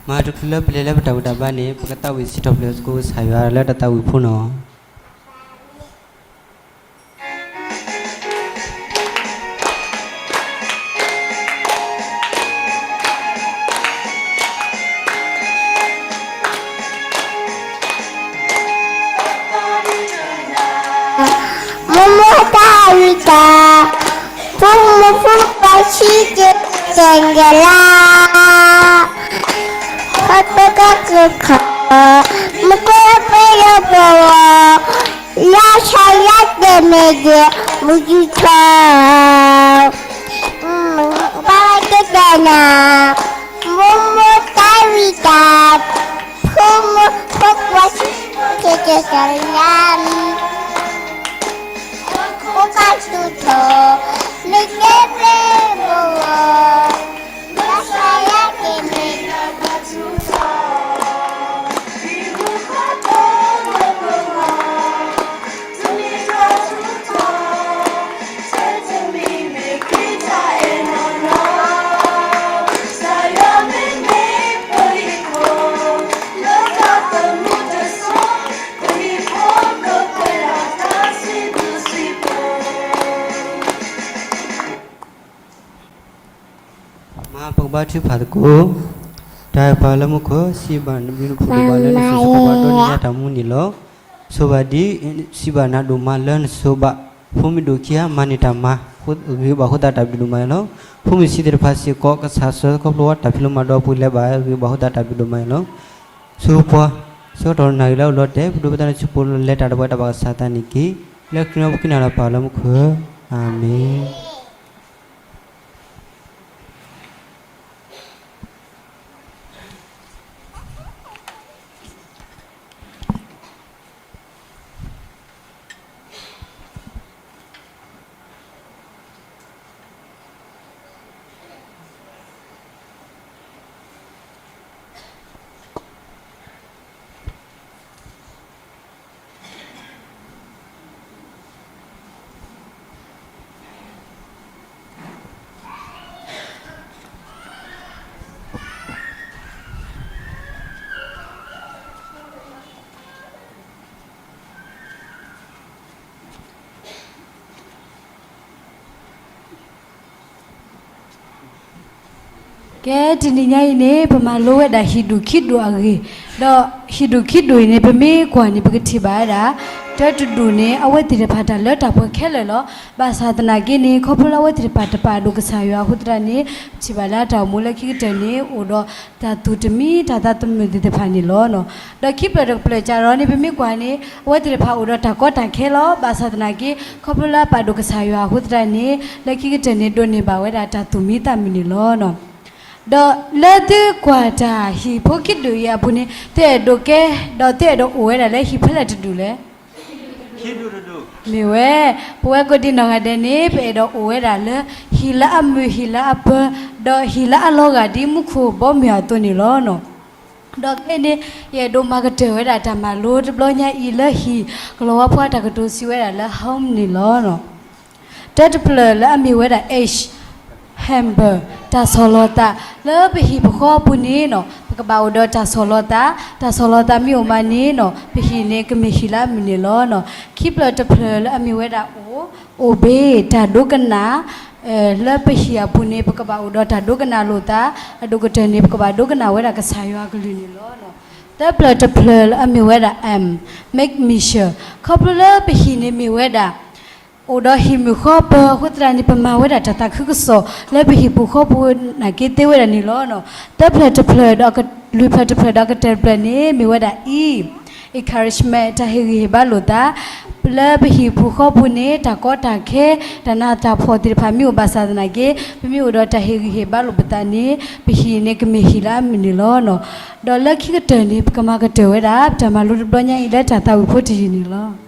မၤတချုးလၢပလဲၤလၢပတၢ်ဘူၣ်တၢ်ဘါန့ၣ် ပကသးဝံၣ်စံးထီၣ်ပတြၢၤသကိးကစၢ်ယွၤလၢတၢ်သးဝံၣ်ဖိနီၤ. မိၢ်မိၢ်တၢ်အုၣ်သး, ဖိမုၣ်ဖိခွါဆံးက့ၤကဲၤကဲၤလၢ်, ခီဖျိကကခီ, မ့ၢ်ကွၢ်ပယီၤပဝီၤ, လၢဆါလၢတဲာ်မဲာ်ဒၢး မုၢ်ယူၢ်ထီၣ်, ဘၣ်ဝဲကဲၤကဲၤနၤ, မိၢ်မိၢ်တၢ်အုၣ်သး, ဖိမုၣ်ဖိခွါဆံးက့ၤကဲၤကဲၤလၢ်, ဖိခွါဆူၣ်ထီၣ်, မ့ၢ်ကဲၤပျဲၢ်ပဝီၤ, လၢဆါလၢတဲာ်မဲာ်ဒၢး မ့ၢ်တၢ်ဘျုး, မၤတချုးလၢပလဲၤလၢပတၢ်ဘူၣ်တၢ်ဘါန့ၣ် ပကသးဝံၣ်စံးထီၣ်ပတြၢၤသကိးကစၢ်ယွၤလၢတၢ်သးဝံၣ်ဖိနီၤ. ဘါထုကဖၣ်သကိး, တၢ်အဲၣ်ပၢ်လၢမူခိၣ်, စံးဘၣ်နဘျုးနဖှိၣ်ဒိၣ်မးလၢနဆိၣ်ဂ့ၤဆိၣ်ဝါဒီးနညါတၢ်မူန့ၣ်လီၤ. ဆိၣ်ဂ့ၤဒ်, စံးဘၣ်နၤဒိၣ်မးလၢနဆိၣ်ဘၣ် ဖိမုၣ်ဒိၣ်ခံဂၤမၤန့ၢ်တၢ်မၤ, ဂ့ၤဘၣ်ဃိသတးတၢ်ဘျုးဒိၣ်မးန့ၣ်လီၤ. ဖိမုၣ်ဆံးသ့ၣ်တဖၣ်စ့ၢ်ကီး ကစၢ်စီၤခီဖျိဝဲတၢ်ဖံးလိမၤဒိးအပူၤလဲၤဘၣ် ဂ့ၤဘၣ်ဃိသတးတၢ်ဘျုးဒိၣ်မးန့ၣ်လီၤ. ဆိပှၤ, ဆၢကတီၢ်နၣ်ရံၣ်လၢအအိၣ်လီၤတဲာ် ပဒိးပသးလၢဆူပူၤလီၤ လဲၤတၢ်ဒီးပှၤတၢ်ဘၣ်ကစၢ်သးန့ၣ်က့ၤ, လၢခရံာ်အပူၤဃ့နၤလီၤပၢ်လၢမူခိၣ်, အၤမ့ၣ်. ကဲ တနံၤညါအံၤန့ၣ် ပမၤလိဝဲဒၣ်ဟံၣ်ဒူၣ်ခံဒူၣ်အဂ့ၢ်, ဒီးဟံၣ်ဒူၣ်ခံဒူၣ်အံၤန့ၣ် ပမ့ၢ်ကွၢ်န့ၣ် ပကထံၣ်ဘၣ်ဝဲဒၣ် တၢတဒူၣ်န့ၣ် အဝဲသ့ၣ်တဖၣ်တၢ်လၢတၢ်ပှဲၤခဲလၢာ်လီၤ. ဘၣ်ဆၣ်သနာ်က့န့ၣ် ခီဖျိလၢအဝဲသ့ၣ်တဖၣ်တပာ်ဒိၣ်ကစၢ်ယွၤအဃိသတးန့ၣ် ပထံၣ်ဘၣ်လၢအတၢ်အိၣ်မူလၢခံကတၢၢ်န့ၣ် အိၣ်ဒီးတၢ်သူၣ်တမံ တၢ်သးသမူသ့ၣ်တဖၣ်န့ၣ်လီၤ. ဒီးခံဖျၢၣ်တဖျၢၣ်စ့ၢ်ကီးန့ၣ် ပမ့ၢ်ကွၢ်န့ၣ် အဝဲသ့ၣ်တဖၣ်အိၣ်ဒီးတၢ်ကီတၢ်ခဲလီၤ. ဘၣ်ဆၣ်သနာ်က့ ခီဖျိလၢအပာ်ဒိၣ်ကစၢ်ယွၤအဃိသတးန့ၣ် လၢခံကတၢၢ်န့ၣ် ဒိးန့ၢ်ဘၣ်ဝဲဒၣ်တၢ်သူၣ်မံသးမုာ်န့ၣ်လီၤ. ဒီးလၢသုကွၢ်တၢ်ဟံၣ်ဖိခံဒူၣ်အံၤအပူၤန့ၣ် သုအဲၣ်ဒိးကဲ ဒီးသုအဲၣ်ဒိးအိၣ်ဝဲဒၣ်လၢဟံၣ်ဖဲလဲၣ်တဒူၣ်လဲၣ်. မ့ၢ်ဝဲ, ပဝဲကိးဒံနီၢ်ဂၤဒဲးန့ၣ် ပအဲၣ်ဒိးအိၣ်ဝဲဒၣ်လၢ ဟံၣ်လၢအမုာ်ဟံၣ်လၢအပၢၤ ဒီးဟံၣ်လၢအလီၤဂာ်ဒ်မူခိၣ်ဘီမုၢ်အသိးန့ၣ်လီၤ. ဒီးခဲအံၤန့ၣ် ယအဲၣ်ဒိးမၤကတၢၢ်ဝဲဒၣ်တၢ်မၤလိတဘျီညါအံၤလၢဟံၣ် ကလီၤဝါဖီအတၢ်ကတိၤစံးဝဲဒၣ်လၢ home န့ၣ်လီၤ. တၢတဖျၢၣ်လၢအမ့ၢ်ဝဲဒၣ် H, humble, တၢ်ဆီၣ်လီၤသး, လၢပဟံၣ်ပဃီအပူၤန့ၣ်နီၤ ပကဘၣ်အိၣ်ဒီးတၢ်ဆီၣ်လီၤသး, တၢ်ဆီၣ်လီၤသးမ့ၢ်အိၣ်မးန့ၣ်နီၤ ပဟံၣ်န့ၣ်ကမ့ၢ်ဟံၣ်လၢအမုာ်န့ၣ်လီၤ. ခံဖျၢၣ်တဖျၢၣ်လၢအမ့ၢ်ဝဲဒၣ် O, obey, တၢ်ဒိကနၣ်, လၢပဟံၣ်အပူၤန့ၣ် ပကဘၣ်အိၣ်ဒီးတၢ်ဒိကနၣ်လိာ်သး, အဒိၣ်ကတၢၢ်န့ၣ် ပကဘၣ်ဒိကနၣ်ဝဲဒၣ်ကစၢ်ယွၤအကလုၢ်န့ၣ်လီၤ. သၢဖျၢၣ်တဖျၢၣ်လၢအမ့ၢ်ဝဲဒၣ် M, make, make sure, ခီဖျိလၢပဟံၣ်န့ၣ်မ့ၢ်ဝဲဒၣ် အိၣ်ဒီးဟံၣ်မုာ်ဃီပၢၤအဃိသတးန့ၣ် ပမၤဝဲဒၣ်တၢ်သးခုကစီၣ်လၢပဟံၣ်ပူၤဃီပူၤနာ်က့သ့ဝဲဒၣ်န့ၣ်လီၤ. သၢဖျၢၣ်တဖျၢၣ်ဒီး လွံၢ်ဖျၢၣ်တဖျၢၣ်ဒီးကတၢၢ်တဖျၢၣ်န့ၣ် မ့ၢ်ဝဲဒၣ် E, encouragement, တၢ်ဟ့ၣ်ဂံၢ်ဟ့ၣ်ဘါလိာ်သး, လၢပဟံၣ်ပူၤဃီပူၤန့ၣ် တၢ်ကီတၢ်ခဲ တၢ်နးတၢ်ဖှီၣ်သ့ၣ်တဖၣ်မ့ၢ်အိၣ်ဘၣ်ဆၣ်သနာ်က့ ပမ့ၢ်အိၣ်ဒီးတၢ်ဟ့ၣ်ဂံၢ်ဟ့ၣ်ဘါလိာ်ပသးန့ၣ် ပဟံၣ်န့ၣ်ကမ့ၢ်ဟံၣ်လၢအမုာ်န့ၣ်လီၤ. ဒီးလၢခံကတၢၢ်န့ၣ် ပကမၤကတၢၢ်ဝဲဒၣ် ပတၢ်မၤလိတဘျီညါအံၤလၢတၢ်သးဝံၣ်ဖိတယုၢ်န့ၣ်လီၤ.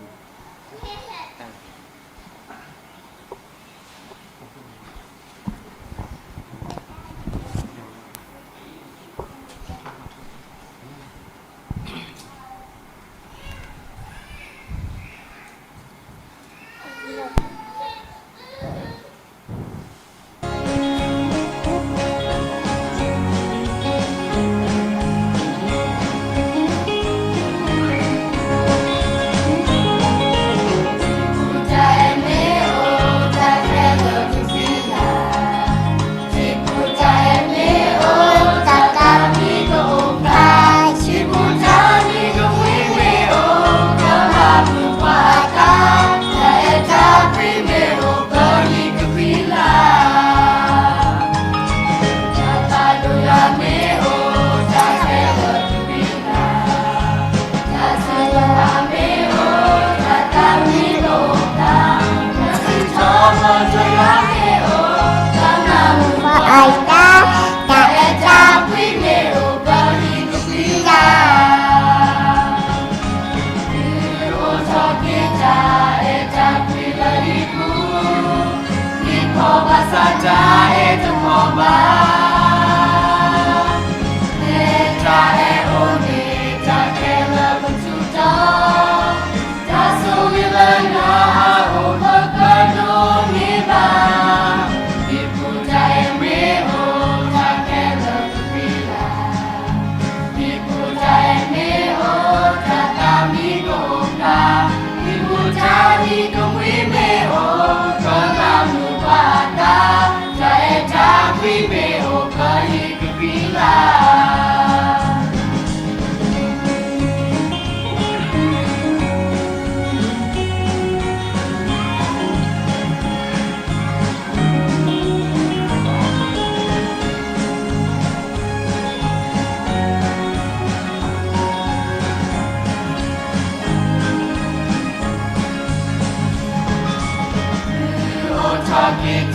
တၢ်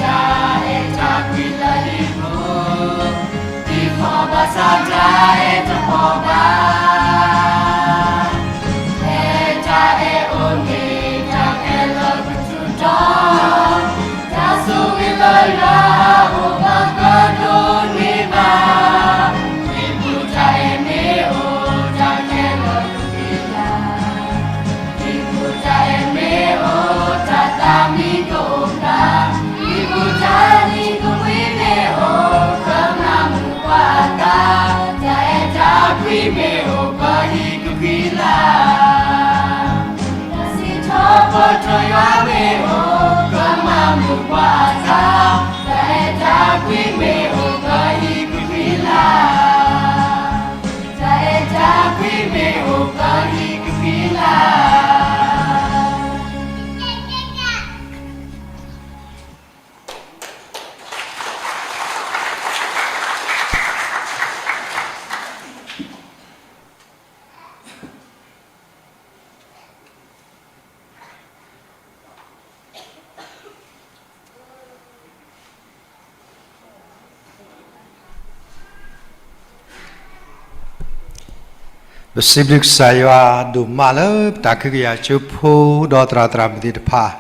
အဲၣ်တၢ်ကွံလၢဟံၣ်ပူၤ, ဟံၣ်ဃီဘၣ်ဆၣ်တၢ်အဲၣ်တဖီၣ်ဘၣ်. ဖဲတၢ်အဲၣ်အိၣ်န့ၣ် တၢ်ခဲလၢာ်ကထူးထီၣ်, တၢ်ဆိၣ်ဂ့ၤလၢယွၤအအိၣ်ပှၤကဒိးန့ၢ်ဘၣ်. ဟံၣ်ပူၤတၢ်အဲၣ်မ့ၢ်အိၣ် တၢ်ခဲလၢာ်ကဖံးလၢ်. ဟံၣ်ပူၤတၢ်အဲၣ်မ့ၢ်အိၣ် တၢ်သးမံကအိၣ်ဖျါ, ဟံၣ်ပူၤတၢ်နံၤကမှံမ့ၢ်အိၣ် ကမၤမုာ်ပှၤအသး, တၢ်အဲၣ်တၢ်ကွံမ့ၢ်အိၣ် ပှၤဟံၣ်ကဖံးလၢ်. တၢ်စံးထီၣ်ပတြၢၤယွၤမ့ၢ်အိၣ် ကမၤမုာ်ပှၤအသး, တၢ်အဲၣ်တၢ်ကွံမ့ၢ်အိၣ် ပှၤဟံၣ်ကဖံးလၢ်. တၢ်အဲၣ်တၢ်ကွံမ့ၢ်အိၣ် ပှၤဟံၣ်ကဖံးလၢ်. ပစံးဘျုးကစၢ်ယွၤဒိၣ်မးလၢပတၢ်ကဟုကယာ်ဆိဖိ ဒီးသရၣ်သရၣ်မုၣ်သ့ၣ်တဖၣ်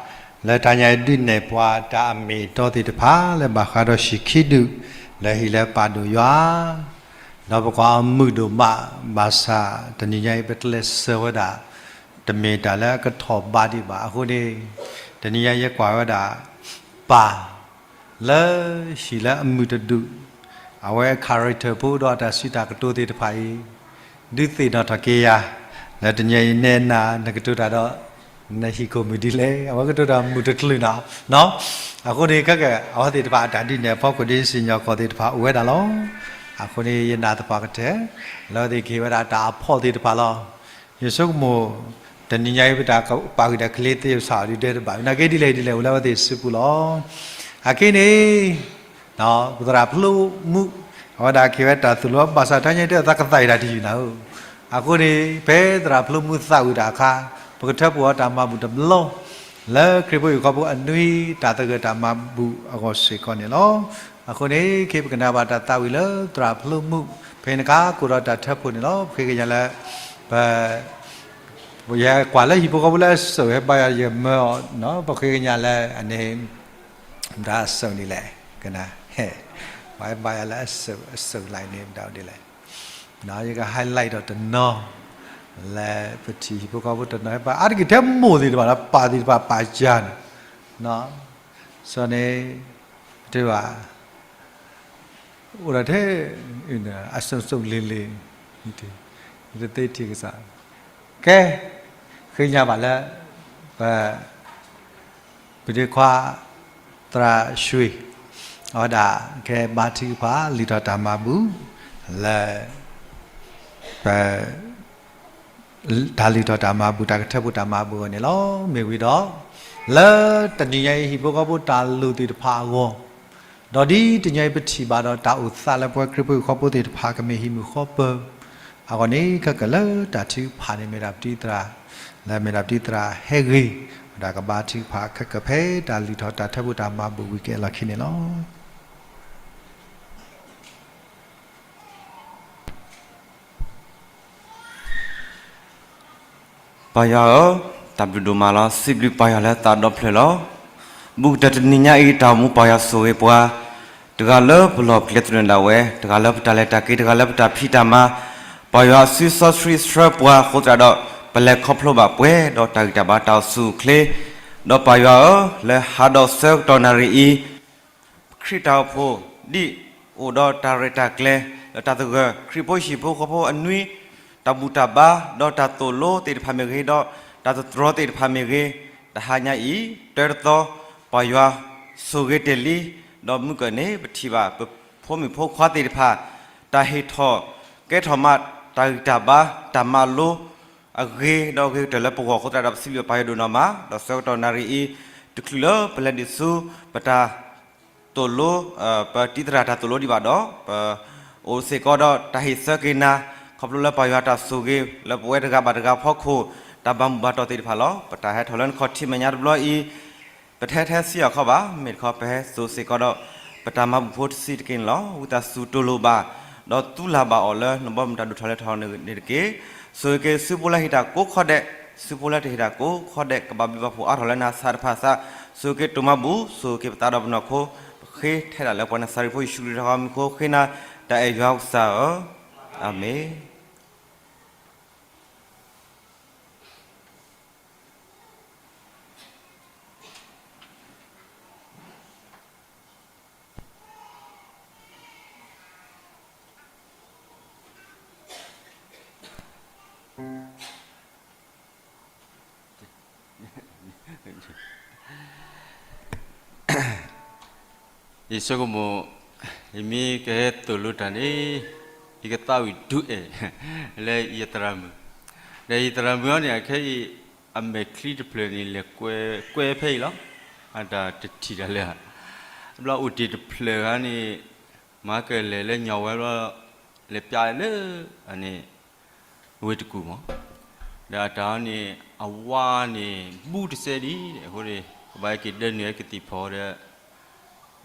လၢတၢ်ညါအံၤဒုးနဲၣ်ပှၤတၢ်အမ့ၢ်အတီသ့ၣ်တဖၣ် လၢဘၣ်ဃးဒီးဟံၣ်ခံဒူၣ် လၢဟံၣ်လၢပာ်ဒိၣ်ယွၤ ဒီးပကွၢ်အီၤမုာ်ဒိၣ်မး ဘၣ်ဆၣ်တနံၤညါအံၤ ပကျဲးစၢးဝဲဒၣ် တမ့ၢ်တၢ်လၢအကထီၣ်ဘးဒံးဘၣ်အဃိန့ၣ် တနံၤညါယကွၢ်ဝဲဒၣ် ပၢ် လၢဟံၣ်လၢအမုာ်တဒူၣ် အဝဲ character ဖိဒီးအတၢ်စံးတၢ်ကတိၤသ့ၣ်တဖၣ်အံၤ ဒုးသ့ၣ်နီၣ်ထီၣ်က့ၤယၤ လၢတနံၤညါအံၤ နဲနၤ နကတိၤတၢ်ဒီး နဟံၣ်ခိၣ်မုၣ်ဒ်လဲၣ် အဝဲကတိၤတၢ်မုာ်တချုးနီၤ အဃိန့ၣ် ခဲကဲ အဝဲသ့ၣ်တဖၣ်အတၢ်ဒုးနဲၣ်အဖီခိၣ် ဒ်စံၣ်ညီၣ်ကွီၢ်သ့ၣ်တဖၣ်အိၣ်ဝဲဒၣ်လီၤ. အဃိန့ၣ် ယနာ်သပှၢ်ကတၢၢ် လၢအဝဲသ့ၣ်ကဟ့ၣ်ဝဲဒၣ်တၢ်အဖီၣ်သ့ၣ်တဖၣ်လီၤ. ယဆိကမိၣ် တနံၤညါအံၤ ပတၢ်ပာ်ဂံၢ်တၢ်ချ့သ့စ့ၢ်ကီးဒုးဒဲတဘၣ် နာ်က့ဒ်လဲၣ်ဒ်လဲၣ် အိၣ်လၢအဝဲသ့ၣ်စုပူၤလီၤ. အခဲအံၤန့ၣ် ပသရၣ်ဖျိမုၣ် အဝဲဒၣ်ကဟ့ၣ်ဝဲတၢ်သိၣ်လိဘၣ်ဆၣ် တနံၤညါအံၤ တသးကသးအံၤတၢ်တယုၢ်နၤဧၢ. အဃိန့ၣ် ဖဲသရၣ်ဖျိမုၣ်သးဝံၣ်တၢ်အခါ ပကထၢဖှိၣ်အီၤတၢ်မၤဘူၣ်တဘျီ လၢခရံာ်ဖိဟံၣ်ဖိဃီဖိအနွံ တၢ်သဂၢၢ်တၢ်မၤဘူၣ်အဂီၢ်စ့ၢ်ကီးန့ၣ်လီၤ. အဃိန့ၣ် ခဲအံၤပကနၣ်ဘၣ်တၢ်သးဝံၣ်လၢသရၣ်ဖျိမုၣ် ဖဲန့ၣ်အခါ ကအိၣ်ဒီးတၢ်ထၢဖှိၣ်န့ၣ်လီၤ. ပဃ့ကညးလၢ ပ ယကွၢ်လၢဟံၣ်ဖိဃီဖိလၢအစိာ်ဟဲဘါယွၤ ယမၢအီၤ ပဃ့ကညးလၢအန့ၣ် မတၤအစိာ်န့ၣ်လဲၣ် ကနၣ် ပှၤဟဲဘါယွၤလၢအစိာ်အစိာ်လၢန့ၣ် မတၤဒ်လဲၣ်. ယက highlight ဒီးတနီၤ လၢပထံၣ်ဟံၣ်ဖိဃီဖိတနီၤဟဲဘါ အါတက့ၢ်ထဲမိၢ်သ့ၣ်တဖၣ်ဒီးပၢ်သ့ၣ်တဖၣ်ပာ်စၢၤန့ၣ် စီၤန့ၣ် တဘၣ် အိၣ်ဒီးထဲ အစိာ်စိာ်လ့ၤလ့ၤ ယတသ့ထံၣ်ကစၢ် ကဲ ဃ့ကညးဘၣ်လၢ ပ ပဒ့ခွါ သရၣ်ရွှ့ၣ် အဝဲဒၣ်ကဟဲဘါထုကဖၣ် လုၢ်ထီၣ်တၢ်မၤဘူၣ် လၢ ပ တၢ်လုၢ်ထီၣ်တၢ်မၤဘူၣ် တၢ်ကထၢဖှိၣ်တၢ်မၤဘူၣ်အဂီၢ်န့ၣ်လီၤ. မ့ၢ်ဝံၤဒီး လၢတနံၤညါအံၤ ဟံၣ်ဖိဃီဖိတၢ်လိၣ်သ့ၣ်တဖၣ်အဂီၢ် ဒီးဒ်တနံၤညါအံၤပထံၣ်ဘၣ်ဒီးတၢ်အိၣ်သးလၢပဝဲခရံာ်ဖိဟံၣ်ဖိဃီဖိသ့ၣ်တဖၣ်ကမ့ၢ်ဟံၣ်မုာ်ဃီပၢၤ အဂီၢ်န့ၣ် ခဲကဲလၢတၢ်ထုကဖၣ်န့ၣ် မ့ၢ်ဒၣ်ပတံၤသရၣ် လၢမ့ၢ်ဒၣ်ပတံၤသရၣ်ဟဲဂ့ၤ ဝဲဒၣ်ကဘါထုကဖၣ်ခဲကဲဖဲတၢ်လုၢ်ထီၣ်တၢ်ထၢဖှိၣ်တၢ်မၤဘူၣ်ဝံၤကဲလီၤခံန့ၣ်လီၤ. ပၢ်ယွၤဧၢ, တၢ်ဘျုးဒိၣ်မးလီၤ. စံးဘျုးပၢ်ယွၤလၢသးဒီဖျၢၣ်လီၤ. ဘူးကတၢၢ်တနံၤညါအံၤ တၢ်အိၣ်မူပၢ်ယွၤဆိၣ်ဂ့ၤပှၤ, တဂၤလၢပလီၢ်ပကျဲသနၢၣ်ဒၣ်ဝဲ, တဂၤလၢပတၢ်လဲၤတၢ်က့ၤ, တဂၤလၢပတၢ်ဖံးတၢ်မၤ, ပၢ်ယွၤအစုစီဆှံဆှၢပှၤအဃိသတးဒီး ပလဲၤခီဖျိဘၣ်ပှဲၤဒီးတၢ်ဂံၢ်တၢ်ဘါတၢ်အိၣ်ဆူၣ်အိၣ်ချ့, ဒီးပၢ်ယွၤဧၢ, လၢဟါဒီးဆၢကတီၢ်နၣ်ရံၣ်အံၤ ခရံာ်တၢ်အိၣ်ဖှိၣ် ဒ်အိၣ်ဒီးတၢ်ရဲၣ်တၢ်ကျဲၤ ဒီးတၢ်သဂၢၢ် ခရံာ်ဖိဟံၣ်ဖိဃီဖိအနွံ တၢ်ဘူၣ်တၢ်ဘါ ဒီးတၢ်သိၣ်လိသ့ၣ်တဖၣ်မ့ၢ်ဂ့ၤ ဒီးတၢ်သတြီၤသ့ၣ်တဖၣ်မ့ၢ်ဂ့ၤ, တဟါညါအံၤ တၢတသီ ပၢ်ယွၤဆိၣ်ဂ့ၤတ့ၢ်လံ, ဒီးမုၢ်ကၢၢ်န့ၣ် ပထံၣ်ဘၣ်ပဖိမုၣ်ဖိခွါသ့ၣ်တဖၣ် တၢ်ဟ့ၣ်ထီၣ်ကဲထီၣ်မး တၢ်ဂံၢ်တၢ်ဘါ တၢ်မၤလိ အဂ့ၤ ဒီးအဂ့ၤကတၢၢ်လၢပဂီၢ်အဃိသတးဒီး ပစံးဘျုးပၢ်ယွၤဒိၣ်နီၢ်မး, ဒီးဆၢကတီၢ်နၣ်ရံၣ်အံၤ တချုးလၢပလဲၤဒံးဆူ ပတၢ်သိၣ်လိ ပတံၤသရၣ်တၢ်သိၣ်လိဒံးဘၣ်ဒီး ပအိၣ်စ့ၢ်ကီးဒီးတၢ်ဟ့ၣ်ဆၢက့ၤနၤ ခီဖျိလၢပၢ်ယွၤတၢ်ဆိၣ်ဂ့ၤ လၢပဝဲတဂၤဘၣ်တဂၤအဖီခိၣ် တၢ်ဘၣ်မူဘၣ်တီၢ်သ့ၣ်တဖၣ်လီၤ. ပတၢ်ဟဲထီၣ်လၢနခီၣ်ထံးမဲာ်ညါတဘျီအံၤ ပတဟဲထဲစံၣ်အခီၣ်ဘၣ်, မ့ၢ်တခီပဟဲစိာ်စ့ၢ်ကီးဒီး ပတၢ်မၤဘူၣ်ဖိတဆံးတက့ၢ်န့ၣ်လီၤ. ဝံသးစူၤတူၢ်လိာ်ဘၣ်, ဒီးသူလၢ်ဘၣ်အီၤလၢနဘီမုၢ်တၢ်ဒိၣ်ထီၣ်လဲၤထီၣ်န့ၣ်တက့ၢ်. ဆိၣ်ဂ့ၤက့ၤဆူဖိလၢဟ့ၣ်တၢ်ကိးခီဒဲး, ဆူဖိလၢတဟ့ၣ်တၢ်ကိးခီဒဲး, ကဘၣ်ဘျုးဘၣ်ဖှိၣ်အါထီၣ်လၢနသးတဖၣ်သး, ဆိၣ်ဂ့ၤက့ၤတိၢ်မၤဘူၣ်, ဆိၣ်ဂ့ၤက့ၤပသးဒီးပနီၢ်ခိ, ပဃ့ထဲဒၣ်လၢပှၤနၤစၤရ့းဖိယ့ၣ်ၡူးခရံာ်တၢ်မံၤဃိ ဃ့နၤတၢ်အဲၣ်ယွၤကစၢ်ဧၢ, အၤမ့ၣ်. ယဆိကမိၣ်, ယမ့ၢ်ကဟဲသိၣ်လိတၢ်န့ၣ်, ယကသးဝံၣ်ဒုးအဲၣ်, လၢယသရၣ်မုၣ်, ဒီးယသရၣ်မုၣ်အံၤန့ၣ် အခဲအံၤ, အမဲာ်ချံတဖျၢၣ်န့ၣ် လဲၤကွဲ, ကွဲဖဲအံၤလီၤ, အတၢ်တထံၣ်တၢ်လၢ, ဘျီအိၣ်တ့ၢ်တဖျၢၣ်ဂၤန့ၣ်, မၤကလဲၤလၢညီၣ်ဝဲဘျီ, လဲၤပျးလၢ, အန့ၣ်, ဝ့ၢ်တကူၣ်မး, ဒီးအတၢ်န့ၣ်, အဝါန့ၣ်, ဘူးတစဲးဒံး, အဃိန့ၣ်, ကဘၣ်ဟဲက့ၤဒၢနုာ်ဟဲကသံၣ်ဖီဒီး,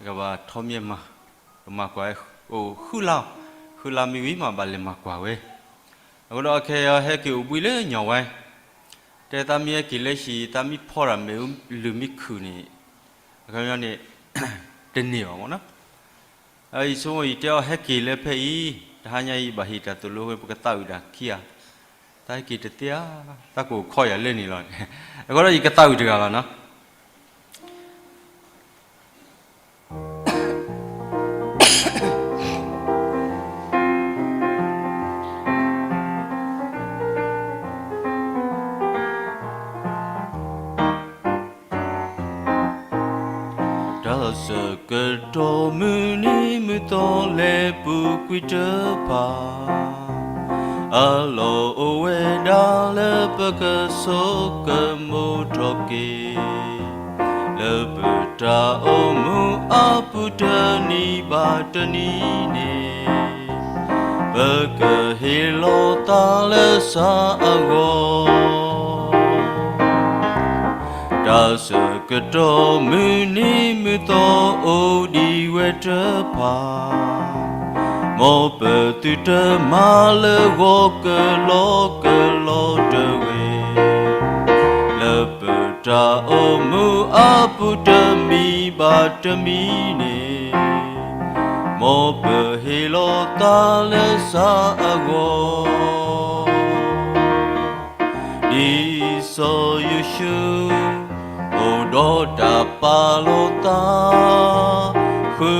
ကဘၣ်ထီၣ်မံမၤ, ကမၤကွၢ်, အိၣ်ဃုလါ, ဃုလါမ့ၢ်ဝံၤမးဘၣ်လဲၤမၤကွၢ်ဝဲ, အဃိဒီးအခဲအံၤဟဲက့ၤအိၣ်ဘှံးလၢညီၣ်ဝဲ, တဲသးမ့ၢ်ဟဲက့ၤလၢဟံၣ် သးမ့ၢ်ဖီတၢ်မ့ၢ်လၢမ့ၢ်ခုၣ်န့ၣ်, အခီပညီန့ၣ်, တန့ၢ်ဘၣ်မးနီၤ ယဆိကမိၣ်ယတဲအီၤဟဲက့ၤလၢဖဲအံၤ, တဟါညါအံၤဘၣ်ဟ့ၣ်တၢ်သိၣ်လိဝဲ ပကသးဝံၣ်တၢ်ခံဂၤ, သးဟဲက့ၤတသ့ဧါ, သးကအိၣ်ခီယၤလၢန့ၣ်လီၤ, အဃိဒီးယကသးဝံၣ်တဂၤလီၤနီၤ. တၢ်ဆၢကတီၢ်မုၢ်နံၤမုၢ်သီလဲၤပူၤကွံာ်တဖၣ်, အလီၢ်အိၣ်ဝဲဒၣ်လၢပကဆိကမိၣ်ထီၣ်က့ၤ, လၢပတၢ်အိၣ်မူအပူၤတနံၤန့ၣ်, ပကဟ့ၣ်လီၤသးလၢစၢ်အဂီၢ် တၢ်ဆၢကတီၢ်မုၢ်နံၤမုၢ်သီအိၣ်ဒံးဝဲတဖၣ်, မ်ပသုတမၤလၢဂီၤကလီကလီတဂ့ၤ, လၢပတၢ်အိၣ်မူအပူၤတမံၤဘၣ်တမံၤန့ၣ်, မ်ပဟ့ၣ်လီၤသးလၢစၢ်အဂီၢ် ဒ်စီၤယိၤၡူ, အိၣ်ဒီးတၢ်ပာ်လီၤသး, ဃု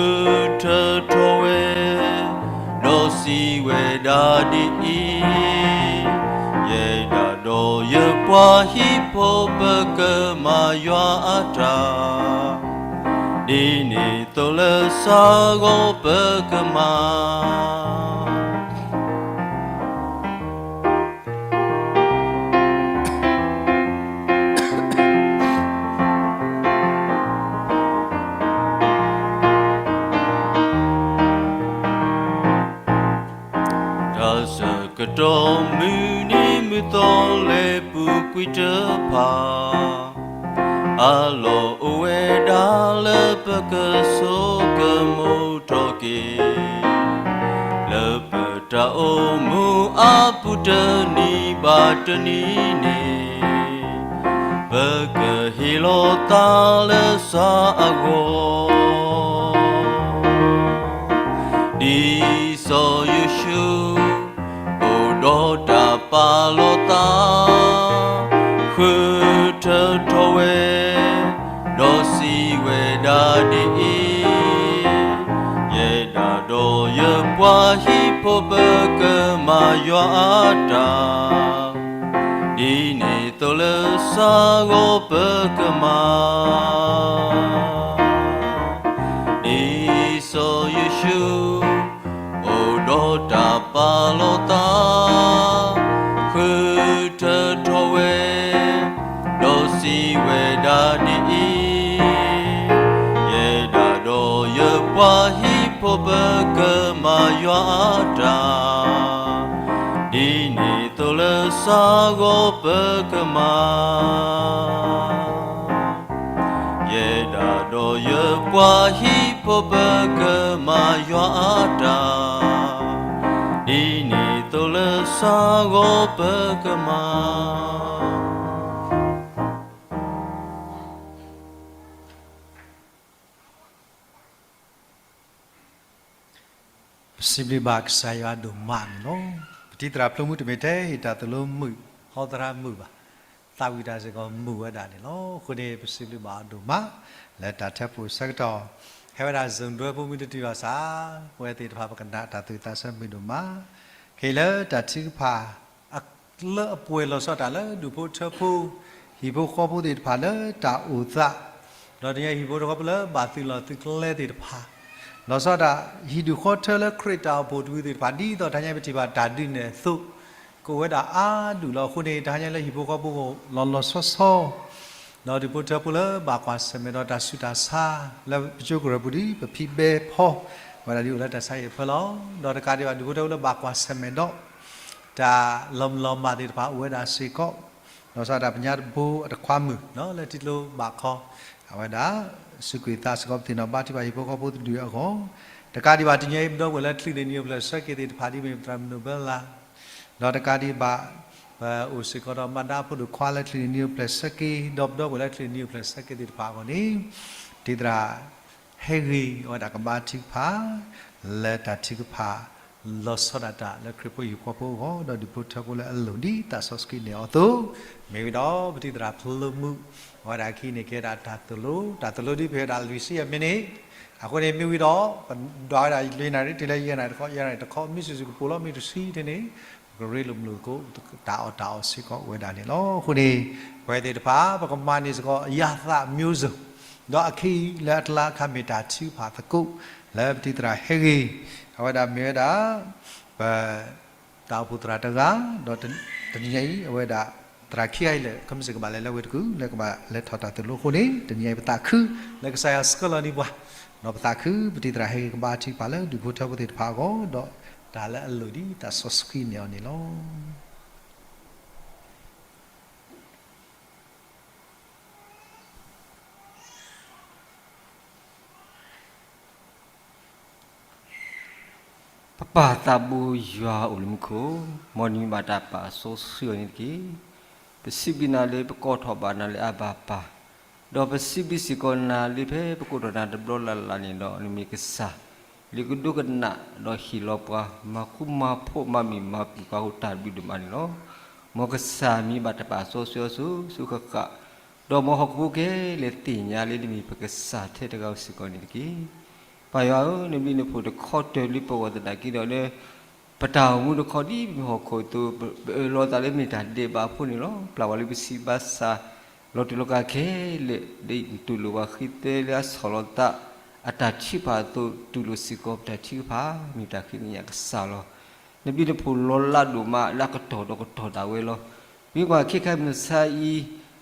ထၢထီၣ်ဝဲ, ဒီးစံးဝဲဒၣ်ဒ်အံၤ, ယဲဒၣ်ဒီးယပှၤဟံၣ်ဖိပကမၤယွၤအတၢ်, ဒ်န့ၣ်သိးလၢစၢ်ဂီၢ်ပကမၤ တၢ်ဆၢကတီၢ်မုၢ်နံၤမုၢ်သီလဲၤပူၤကွံာ်တဖၣ်, အလီၢ်အိၣ်ဝဲဒၣ်လၢပကဆိကမိၣ်ထီၣ်က့ၤ, လၢပတၢ်အိၣ်မူအပူၤတနံၤဘၣ်တနံၤန့ၣ်, ပကဟ့ၣ်လီၤသးလၢစၢ်အဂီၢ် ဒ်စီၤယိၤၡူ, အိၣ်ဒီးတၢ်ပာ်လီၤသး, ဃုထၢထီၣ်ဝဲ, ဒီးစံးဝဲဒၣ်ဒ်အံၤ, ယဲဒၣ်ဒီးယပှၤဟံၣ်ဖိပကမၤယွၤအတၢ်, ဒ်န့ၣ်သိးလၢစၢ်ဂီၢ်ပကမၤ ဒ်စီၤယိၤၡူ, အိၣ်ဒီးတၢ်ပာ်လီၤသး, ဃုထၢထီၣ်ဝဲ, ဒီးစံးဝဲဒၣ်ဒ်အံၤ, ယဲဒၣ်ဒီးယပှၤဟံၣ်ဖိပကမၤယွၤအတၢ်, ဒ်န့ၣ်သိးလၢစၢ်ဂီၢ်ပကမၤ ယဲ ပှၤဟံၣ်ဖိပကမၤယွၤအတၢ်, ဒ်န့ၣ်သိးလၢစါဂီၤပကမၤ. ပစံးဘျုးဘၣ်ကစၢ်ယွၤဒိၣ်မးန့ၣ်လီၤ. ပတံၤသရၣ်ဖျိမုၣ်တမ့ၢ်ထဲဟ့ၣ်တၢ်သိၣ်လိမုာ်, ဟီသရၣ်မုာ်ဘၣ်, သးဝံၣ်တၢ်စ့ၢ်ကီးမုာ်ဝဲဒၣ်န့ၣ်လီၤ. အဃိန့ၣ် ပစံးဘျုးဘၣ်အီၤဒိၣ်မး လၢတၢ်ထၢဖှိၣ်ဆၢကတီၢ်, ဟဲဝဲဒၣ် Zoom ဒွဲဖိမုၢ်တတုၤဘၣ်ဆၣ်, ပဝဲသ့ၣ်တဖၣ်ပကနၣ်တၢ်သူၣ်သးဆၢမုာ်ဒိၣ်မး, ခဲအံၤလၢတၢ်ထုကဖၣ် လၢအပှဲၤလီၤဆီဒၣ်တၢ်လၢဒူၣ်ဖိထၢဖိ, ဟံၣ်ဖိဃီဖိသ့ၣ်တဖၣ်လၢတၢ်အိၣ်သး, ဒီးတနံၤအံၤဟံၣ်ဖိဃီဖိလၢဘၣ်သုးလီၢ်သုးကျဲသ့ၣ်တဖၣ်, လီၤဆီဒၣ်တၢ်ဟံၣ်ဒူၣ်ဃီထၢလၢခရံာ်တၢ်အိၣ်ဖှိၣ်တဝံၤသ့ၣ်တဖၣ် ဒ်သိးတဟါညါပထံၣ်ဘၣ်တၢ်ဒုးနဲၣ်အသိး, ကအိၣ်ဝဲဒၣ်အါဒူၣ်လီၤ. အဃိန့ၣ် တဟါညါလၢဟံၣ်ဖိဃီဖိလီၤလီၤဆီဆီ ဒီးဒူၣ်ဖိထၢဖိလၢဘၣ်ကွၢ်ဆၢၣ်မဲာ်ဒီးတၢ်ဆူးတၢ်ဆါ လၢပကၠိကရၢၢ်ပူၤဒီး ပဖံးဘဲဖီဝဲဒၣ်ဒ်အိၣ်လၢတၢ်ဆါဟံၣ်အဖၢလီၤ. ဒီးတကးဒံးဘၣ်ဒူၣ်ဖိထၢဖိလၢဘၣ်ကွၢ်ဆၢၣ်မဲာ်ဒီး တၢ်လီၤမုၢ်လီၤမၢ်သ့ၣ်တဖၣ်အိၣ်ဝဲဒၣ်စ့ၢ်ကီး, လီၤဆီဒၣ်တၢ်ပညါတဘိအတခွါမုၢ် လၢထံကျိဘၣ်ခီ, အဝဲဒၣ် စူးကွံာ်သးစ့ၢ်ကီးပသ့ၣ်နီၣ်ဘါထုကဖၣ်ဟံၣ်ဖိဃီဖိတဒူၣ်အဂီၢ်, တကးဒံးဘၣ်တနံၤအံၤ ပဒီပုၢ်ဝဲၢ်လၢချံးန့ၢ်နံၣ်အိၣ်ဖျဲၣ်ဆၢက့ၤသ့ၣ်တဖၣ်ဒ်မ့ၢ်ပသရၣ်မုၣ်နိဘဲလ်လၢ်, ဒီးတကးဒံးဘၣ် ပအိၣ်စ့ၢ်ကီးဒီးမၤဒါဖိဒိၣ်ခွါလၢချံးန့ၢ်နံၣ်အိၣ်ဖျဲၣ်ဆၢက့ၤ ဒီးပဒီပုၢ်ဝဲၢ်လၢချံးန့ၢ်နံၣ်အိၣ်ဖျဲၣ်ဆၢက့ၤသ့ၣ်တဖၣ်အဂီၢ်န့ၣ်, ပတံၤသရၣ် ဟဲဂ့ၤဝဲဒၣ်ကဘါထုကဖၣ် လၢတၢ်ထုကဖၣ် လီၤဆီဒၣ်တၢ်လၢခရံာ်ဖိဟံၣ်ဖိဃီဖိအဂီၢ် ဒီးဒူၣ်ဖိထၢဖိလၢအလိၣ်ဒ်တၢ်စီဆှံန့ၢ်အီၤအသိး, မ့ၢ်ဝံၤဒီးပတံၤသရၣ်ဖျိမုၣ် အဝဲဒၣ်အခံန့ၣ်ကဲဒၣ်တၢ်သိၣ်လိ, တၢ်သိၣ်လိဒ်ပဟဲဒၣ်လွံၢ်ဆံယဲၢ်မံးနံး, အဃိန့ၣ်မ့ၢ်ဝံၤဒီး ပဒွးဝဲဒၣ်လွံၢ်နၣ်ရံၣ်တုၤလၢယဲၢ်နၣ်ရံၣ်တခီ, ယဲၢ်နၣ်ရံၣ်တခီ မ့ၢ်စုာ်စုာ်ကပိာ်လီၤ မ့ၢ်တဆံထဲန့ၣ် ပကရ့လိာ်မုာ်လိာ်သကိး တၢ်အီၣ်တၢ်အီစ့ၢ်ကီးအိၣ်ဝဲဒၣ်န့ၣ်လီၤ. အဃိန့ၣ် ပဝဲသ့ၣ်တဖၣ် ပကမၤန့ၢ်စ့ၢ်ကီး အရသမျိုးစုံ ဒီးအခံလၢအကျါအခါမ့ၢ်တၢ်ထုကဖၣ်သကိး လၢပတံၤသရၣ်ဟဲဂ့ၤ, အဝဲဒၣ်မ့ၢ်ဝဲဒၣ် ပ တၢ်အိၣ်ဖှိၣ်သရၣ်တဂၤ, ဒီးတနံၤညါအံၤ အဝဲဒၣ် သရၣ်ခံဂၤအံၤလၢ ကမ့ၢ်စ့ၢ်ကီးဘၣ်လဲၤလၢဝ့ၢ်တကူၣ် လၢကဘၣ်လဲၤထီၣ်တၢ်သိၣ်လိအဃိန့ၣ် တနံၤညါအံၤပသးခု လၢကစၢ်ယွၤဆှၢလီၤန့ၢ်ပှၤ, ဒီးပသးခု ပတံၤသရၣ်ဟဲဂ့ၤကဘါထုကဖၣ်လၢဒူၣ်ဖိထၢဖိသ့ၣ်တဖၣ်အဂီၢ် ဒီးတၢ်လၢအလိၣ်ဒ်တၢ်စီဆှံန့ၢ်အီၤန့ၣ်လီၤ. ပပၢ်သးဘိယွၤအိၣ်လၢမူခိၣ်, မ်နမံၤဘၣ်တၢ်ပာ်စီဆှံအီၤန့ၣ်တက့ၢ်. ပစံးဘျုးနၤလၢပကိးထီၣ်ဘၣ်နၤလၢအဘၣ်ပၢ်, ဒီးပစံးဘျုးစ့ၢ်ကီးနၤလၢဖဲပကိးထီၣ်နၤတဘျီလၢ်လၢ်န့ၣ်ဒီး နမ့ၢ်ကစၢ် လၢကဒိကနၣ်ဒီးဟ့ၣ်လီၤပှၤ မၤဃူမၤဖိးမၤမုာ်မၤပှဲၤပှၤအဃိတၢ်ဘျုးဒိၣ်မးန့ၣ်လီၤ. မ်ကစၢ်မံၤဘၣ်တၢ်ပာ်စီဆှံအီၤဆူၣ်ဆူၣ်ဃၣ်ဃၣ်, ဒီးမ်ဟီၣ်ခိၣ်ဖိခဲလၢာ်သ့ၣ်ညါလၢနမံၤပကစၢ်ထဲတဂၤဧိၤစ့ၢ်ကီးန့ၣ်တက့ၢ်. ပၢ်ယွၤဧၢ, နဘျုးနဖှိၣ်တခီတၢၤလၢပဂီၢ်သနာ်က့ဒီးလၢ ပတၢ်အိၣ်မူတခီဒ်ပမ့ၢ်ဟီၣ်ခိၣ်အသိး ပအၢၣ်လီၤသးလၢမ့ၢ်တၢ်ဒဲးဘးအဖိန့ၣ်လီၤ. ပျၢ်ဝဲလၢပစံးဘၣ်စၢ် လီၤတူာ်လီၤကာ်ခဲလၢာ်, ဒီးတူၢ်လိာ်ပှၤဃံသဲလၢအဆီၣ်လီၤသး အတၢ်ထုကဖၣ်အသိး တူၢ်လိာ်စ့ၢ်ကီးပတၢ်ထုကဖၣ် မ့ၢ်တၢ်ဃ့ကညးကစၢ်လီၤ. နဘျုးနဖှိၣ်လီၤလးဒိၣ်မးလၢအကတီၢ်ဒီးကတီၢ်ဒၣ်ဝဲလီၤ. မ့ၢ်ကွၢ်ခဲခါမုၢ်ဆါအံၤ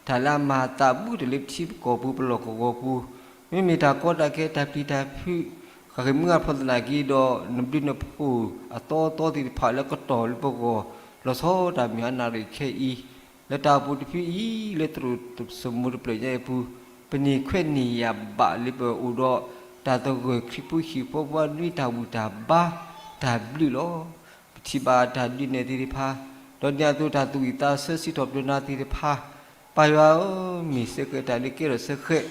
တၢ်လၢအမၤအသးဘူးတလၢပထံပကီၢ်ပူၤပလီၢ်ကဝီၤပူၤ, မ့မ့ၢ်တၢ်ကီတၢ်ခဲတၢ်ပျံၤတၢ်ဖုး ဃၣ်ဃ့ၢ်မုၢ်ဂၢ်ဖီသနာ်က့ဒီး နဘျုးနဖှိၣ်အသီသီသ့ၣ်တဖၣ်လၢကတီၢ်လၢပဂီၢ် လီၤဆီဒၣ်တၢ်မုၢ်အနၣ်ရံၣ်ခဲအံၤ လၢတၢ်အိၣ်ဖှိၣ်တဖုအံၤ လၢသရိာ်စိမိၤတဖျၢၣ်ညါအံၤအပူၤ ပန့ၢ်ခွဲးန့ၢ်ယာ်ဘၣ်လၢပအိၣ်ဒီး တၢ်သဂၢၢ်ခရံာ်ဖိဟံၣ်ဖိဃီဖိနွံတၢ်ဘူၣ်တၢ်ဘါတၢ်ဘျုးလီၤ. ပထံၣ်ဘၣ်တၢ်ဒုးနဲၣ်သ့ၣ်တဖၣ်, ဒီးန့ၣ်အသိးတၢ်သူၣ်ဝံၣ်သးဆၢစံးထီၣ်ပတြၢၤနၤသ့ၣ်တဖၣ်, ပၢ်ယွၤဧၢ, မ့ၢ်စ့ၢ်ကီးတၢ်လၢကဲထီၣ်စ့ၢ်ကီး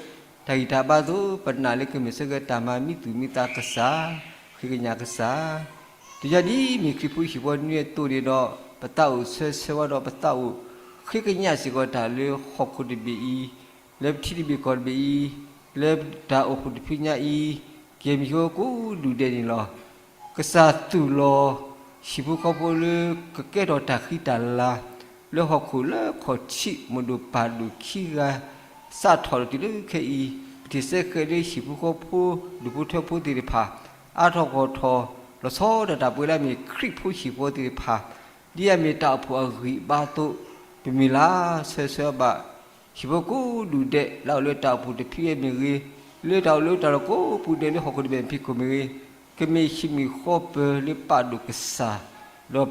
တၢ်ဂံၢ်တၢ်ဘါအသိး ပနာ်လၢကမ့ၢ်စ့ၢ်ကီးတၢ်မၤမံသူၣ်မံသးကစၢ်, ဃ့ကညးကစၢ် တယၤဒ်မ့ၢ်ခရံာ်ဖိဟံၣ်ဖိနွံအသိးန့ၣ်ဒီး ပသးအိၣ်ဆၢဆၢဝဲဒီး ပသးအိၣ်ဃ့ကညးစ့ၢ်ကီးတၢ်လၢဟီၣ်ခိၣ်တဘ့ၣ်အံၤ, လၢပထံတဘ့ၣ်ကီၢ်တဘ့ၣ်အံၤ, လၢတၢ်အိၣ်ဖှိၣ်တဖုညါအံၤ, ကဲမံၤဟိကိးဒူၣ်ဒဲးန့ၣ်လီၤ. ကစၢ်သူၣ်လီၤ ဟံၣ်ဖိဃီဖိလၢကကဲထီၣ်တၢ်ဃံတၢ်လၤ လၢဟီၣ်ခိၣ်လၢခီၣ်ထံး မုၢ်ဒိၣ်ပၢ်ဒိၣ်ခံဂၤ စးထီၣ်ဒီးတုၤလၢခဲအံၤ, ပထံၣ်စ့ၢ်ကီးလၢဟံၣ်ဖိဃီဖိ ဒူၣ်ဖိထၢဖိသ့ၣ်တဖၣ် အါထီၣ်ဂီၢ်ထီၣ် လီၤဆီဒၣ်တၢ်ပှဲၤလၢအမ့ၢ်ခရံာ်ဖိဟံၣ်ဖိသ့ၣ်တဖၣ် ဒ်အမ့ၢ်တၢ်အိၣ်ဖှိၣ်အဂံၢ်အဘါအသိး, ပမုၢ်လၢ်ဆၢဆၢဘၣ် ဟံၣ်ဖိကိးဒူၣ်ဒဲး လၢအအိၣ်လၢတၢ်အိၣ်ဖှိၣ်တဖုအံၤမ့ၢ်ဂ့ၤ, လၢတၢ်အိၣ်လၢတၢ်လီၢ်ကိးပူၤဒဲးလၢဟီၣ်ခိၣ်တဘ့ၣ်ဖံးခိၣ်မ့ၢ်ဂ့ၤ, ကမ့ၢ်ဟံၣ်မုၣ်ဃီပၢၤလၢပာ်ဒိၣ်ကစၢ်,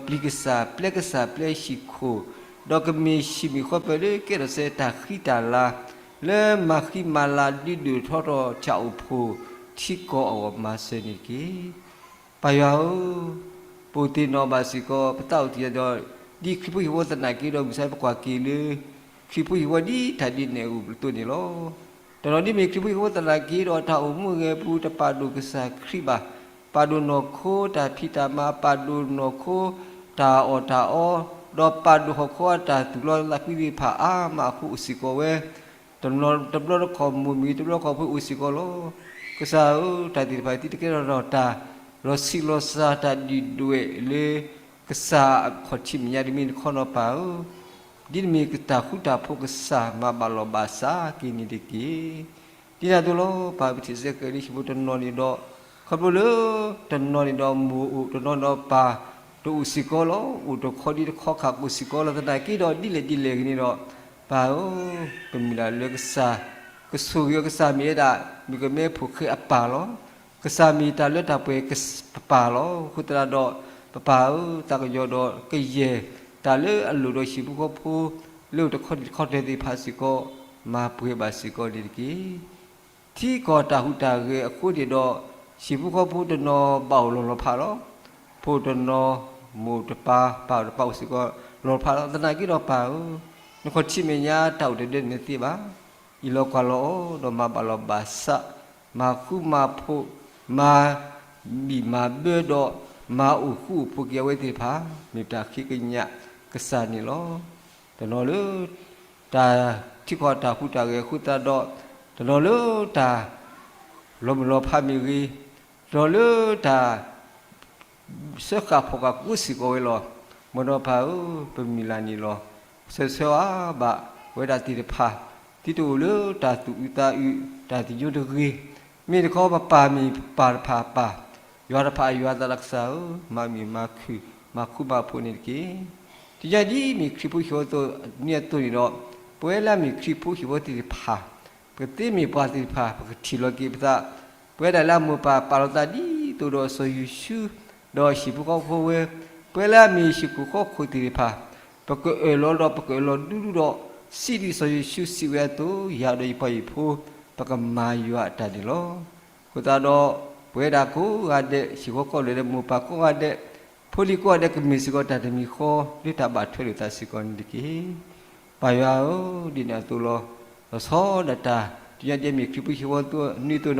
ဒီးပျံၤကစၢ်, ပျဲကစၢ်ပျဲဟံၣ်ခိၣ်, ဒီးကမ့ၢ်ဟံၣ်မုၣ်ဃီပၢၤလၢကဲထီၣ်စ့ၢ်တၢ်ဃံတၢ်လၤ, လၢမၤဃံမၤလၤဒုးဒိၣ်ထီၣ်ထီထီၣ်ဆၣ်အိၣ်ဖှိၣ်ထံကီၢ်အဂီၢ်မၤစၢၤန့ၣ်တက့ၢ်. ပၢ်ယွၤဧၢ, ပအိၣ်သ့ၣ်နီၣ်ဘၣ်စ့ၢ်ကီး ပသးအိၣ်သ့ၣ်ညါဒီး ဒ်ခရံာ်ဖိဟံၣ်ဖိသနာ်က့ဒီး မုၢ်ဆါပကွၢ်က့ၤလၢ ခရံာ်ဖိဟံၣ်ဖိဒ်တၢ်ဒ်န့ၣ်အသိးန့ၣ်လီၤ. တနီၤဒ်မ့ၢ်ခရံာ်ဖိဟံၣ်ဖိသနာ်က့ဒီး တၢ်အိၣ်မူအဂဲၤပူၤ တပာ်ဒိၣ်ကစၢ်ခရံာ်ဘၣ်. ပာ်ဒိၣ်နီၢ်ခိတၢ်ဖံးတၢ်မၤ, ပာ်ဒိၣ်နီၢ်ခိတၢ်အီၣ်တၢ်အီ, ဒီးပာ်ဒိၣ်ဟီၣ်ခိၣ်အတၢ်သူၣ်လီသးကွံသ့ၣ်တဖၣ်အါမးအဃိအိၣ်စ့ၢ်ကီးဝဲ တဘျီတခီၣ်မိၢ်မ့ၢ်ဂ့ၤ တဘျီတခီၣ်ဖိအိၣ်စ့ၢ်ကီးလီၤ. ကစၢ်ဧၢ, တၢ်သ့ၣ်တဖၣ်သုတကဲထီၣ်တၢ် လီၤဆံးလီၤစှၤ တၢ်ဒုၣ်ဒွဲၣ်လၢ ကစၢ်အခီၣ်ထံးမဲာ်ညါတမံၤတခီနီၤပၢ်ဧၢ, ဒ်တမ့ၢ်တၢ်ဃူတၢ်ဖိးကစၢ်မၤဘၣ်လီၤဘၣ်စးက့ၤန့ၣ်တက့ၢ်. ဒ်န့ၣ်အသိးလီၤ ပၢ်ပထံၣ်ဆၢက့ၤလၢဟံၣ်ဖိတနီၤန့ၣ်ဒီး ခီဖျိလၢ တနီၤန့ၣ်ဒီးမိၢ်အိၣ် တနီၤဒီးပၢ်တအိၣ်စ့ၢ်ကီးလီၤ. အိၣ်တခီဒံတခီခးကအိၣ်စ့ၢ်ကီးလီၤ. သနာ်က့ဒီးဒ်လဲၣ်ဒ်လဲၣ်ဂ့ၤန့ၣ်ဒီး ပၢ်ဧၢ, ပမုၢ်လၢ်လၢကစၢ် ကဆိၣ်ဂ့ၤအီၤ ကစၢ်မ့ၢ်ဝဲဒၣ် မုၣ်ကမဲဖိၣ်ဃဲအပၢ်လီၤ. ကစၢ်မ့ၢ်တၢ်လၢတၢ်ပှဲၤပပၢ်လီၤ. အဃိသတးဒီး ပပၢ်ဧၢ, သးကညီၤဒီးကယဲၢ် တၢ်လၢအလိၣ်ဒီးဟံၣ်ဖိဃီဖိ လၢအိၣ်တခီဒံတခီတၢၤသ့ၣ်တဖၣ်စ့ၢ်ကီး မၤပှဲၤဘၣ်စ့ၢ်ကီးန့ၣ်တက့ၢ်. ထံကီၢ်တၢ်ဟူးတၢ်ဂဲၤအဃိန့ၣ်ဒီး ဟံၣ်ဖိဃီဖိတနီၤဘၣ်အိၣ်လီၤလီၤဖးလီၤ. ဖိတနီၤ မိၢ်တပၢ် ပၢ်တပၢ်အိၣ်စ့ၢ်ကီးလီၤဖးလီၤ. သနာ်က့ဒီးပၢ်ဧၢ, နခီၣ်ထံးမဲာ်ညါတၢ်အိၣ်တဒၢန့ၣ်သ့ဘၣ်. အံးလီၤကွၢ်လီၤအီၤ ဒီးမၤဘၣ်လီၤဘၣ်စး, မၤဃူမၤဖိး, မၤဘံၣ်မၤဘၢဒီး မၤအိၣ်ဃူအိၣ်ဖိးက့ၤအဝဲသ့ၣ်တဖၣ် မ့ၢ်တၢ်ဃ့ကညးကစၢ်န့ၣ်လီၤ. တနီၤလၢ တၢ်ထံကီၢ်တၢ်ဟူးတၢ်ဂဲၤအဃိသတးဒီး တနီၤလၢတၢ် လီၤမုၢ်လီၤဖးမ့ၢ်ဂ့ၤ, တနီၤလၢတၢ် စၢဃာ်ဖီၣ်ဃာ်ကိးစ့ၢ်ကီးဝဲလီၤ. မ်ဒီးပၢ်ဧၢ, ပမုၢ်လၢ်န့ၣ်လီၤ. ဆၢဆၢအါဘၣ်ဝဲဒၣ်သ့ၣ်တဖၣ် ဒ်တအိၣ်လၢတၢ်သူၣ်အုးသးအုး တၢ်သညိတဂ့ၤ, မ့ၢ်တခီပပၢ်မ့ၢ်ပပၢ်တဖၣ်အပၢ်, ယွၤတဖၣ်အယွၤသးဒီးကစၢ်ဧၢ, မၤမုာ်မၤခုၣ် မၤဃူမၤဖိးန့ၣ်တက့ၢ်. တယါဒ်မ့ၢ်ခရံာ်ဖိဟံၣ်ဖိအသိးန့ၣ်အသိးန့ၣ်ဒီး ပဝဲလၢအမ့ၢ်ခရံာ်ဖိဟံၣ်ဖိသ့ၣ်တဖၣ် ပကသ့မ့ၢ်ပှၤသ့ၣ်တဖၣ် ပကထံၣ်လီၤက့ၤပသး, ပဝဲဒၣ်လၢအမိၢ်ပၢ်ပာ်လီၤသးဒ်သိးဒီးစီၤယိၤၡူ ဒီးဟံၣ်ဖိဃီဖိဝဲ, ပဝဲလၢအမ့ၢ်ဟံၣ်ခိၣ်ဃီခိၣ်သ့ၣ်တဖၣ် ပကအၢၣ်လီၤဒီးပကအၢၣ်လီၤဒူဒူဒီး စံးဒ်စီၤယိၤၡူစံးဝဲအသိး, ယၤဒီးယပှၤဟံၣ်ဖိ ပကမၤယွၤအတၢ်န့ၣ်လီၤ. အဃိသတးဒီး ပဝဲဒၣ်ကိးဂၤဒဲး ဟံၣ်ဃီကိးဂၤဒဲး မိၢ်ပၢ်ကိးဂၤဒဲး ဖိလံၤကိးဂၤဒဲး ကမ့ၢ်စ့ၢ်ကီးတၢ်တမံၤဃီ လၢတၢ်ဘၣ်ထွဲလိာ်သးစ့ၢ်ကီးန့ၣ်တက့ၢ်. ပၢ်ယွၤဧၢ, ဒ်န့ၣ်အသိးလီၤ. လီၤဆီဒၣ်တၢ် တနံၤညါဒ်အမ့ၢ်ခရံာ်ဖိဟံၣ်ဖိအနွံအသိး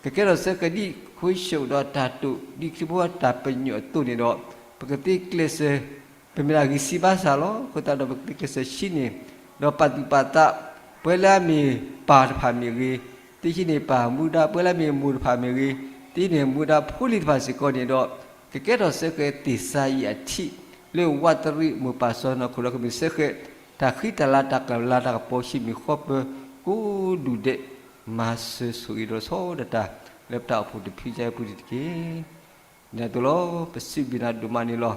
ဒီး ကကဲထီၣ်ဆၢကတီၢ်ဒ်ခွံၡိၣ်ဒီးတၢ်တိာ် ဒ်ခရံာ်ဖိတၢ်ပညိၣ်အသိးန့ၣ်ဒီး ပကသ့ကျဲးစၢး ပမ့ၢ်ဒၣ်ဂံၢ်စၢ်ဘါစၢ်လီၤ. အဃိသတးဒီး ပကသ့ကျဲးစၢးဆံးန့ၣ် ဒီးပာ်သူၣ်ပာ်သး ပဝဲလၢအမ့ၢ်ပၢ်တဖၣ်မ့ၢ်ဂ့ၤ, သ့ၣ်ဆံးန့ၢ်ပၢ်မူဒါ, ပဝဲလၢအမ့ၢ်မိၢ်တဖၣ်မ့ၢ်ဂ့ၤ, သ့ၣ်ဆံးန့ၢ်မူဒါဖိလံၤတဖၣ်စ့ၢ်ကီးန့ၣ်ဒီး ကကဲထီၣ်ဆၢကတီၢ်သ့ၣ်စါယံာ်အထံး လၢဝးတရံးမိၢ်ပၢ်စီၤနီၢ်ခိၣ်ဒီး ကမ့ၢ်ဆၢဃဲၤ တၢ်ဃံတၢ်လၤတၢ်ကလၤတၢ်ကပီၤ ဆံးမုၢ်ဃီပၢၤ ကိးဒူၣ်ဒဲး မၤစၢၤဆိၣ်ဂ့ၤဒီးဆီဒၣ်တၢ် လၢပတၢ်အိၣ်ဖှိၣ်တဖုညါအပူၤန့ၣ်တက့ၢ်. ဒ်န့ၣ်အသိးလီၤ. ပစံးဘျုးနၤဒိၣ်မးန့ၣ်လီၤ.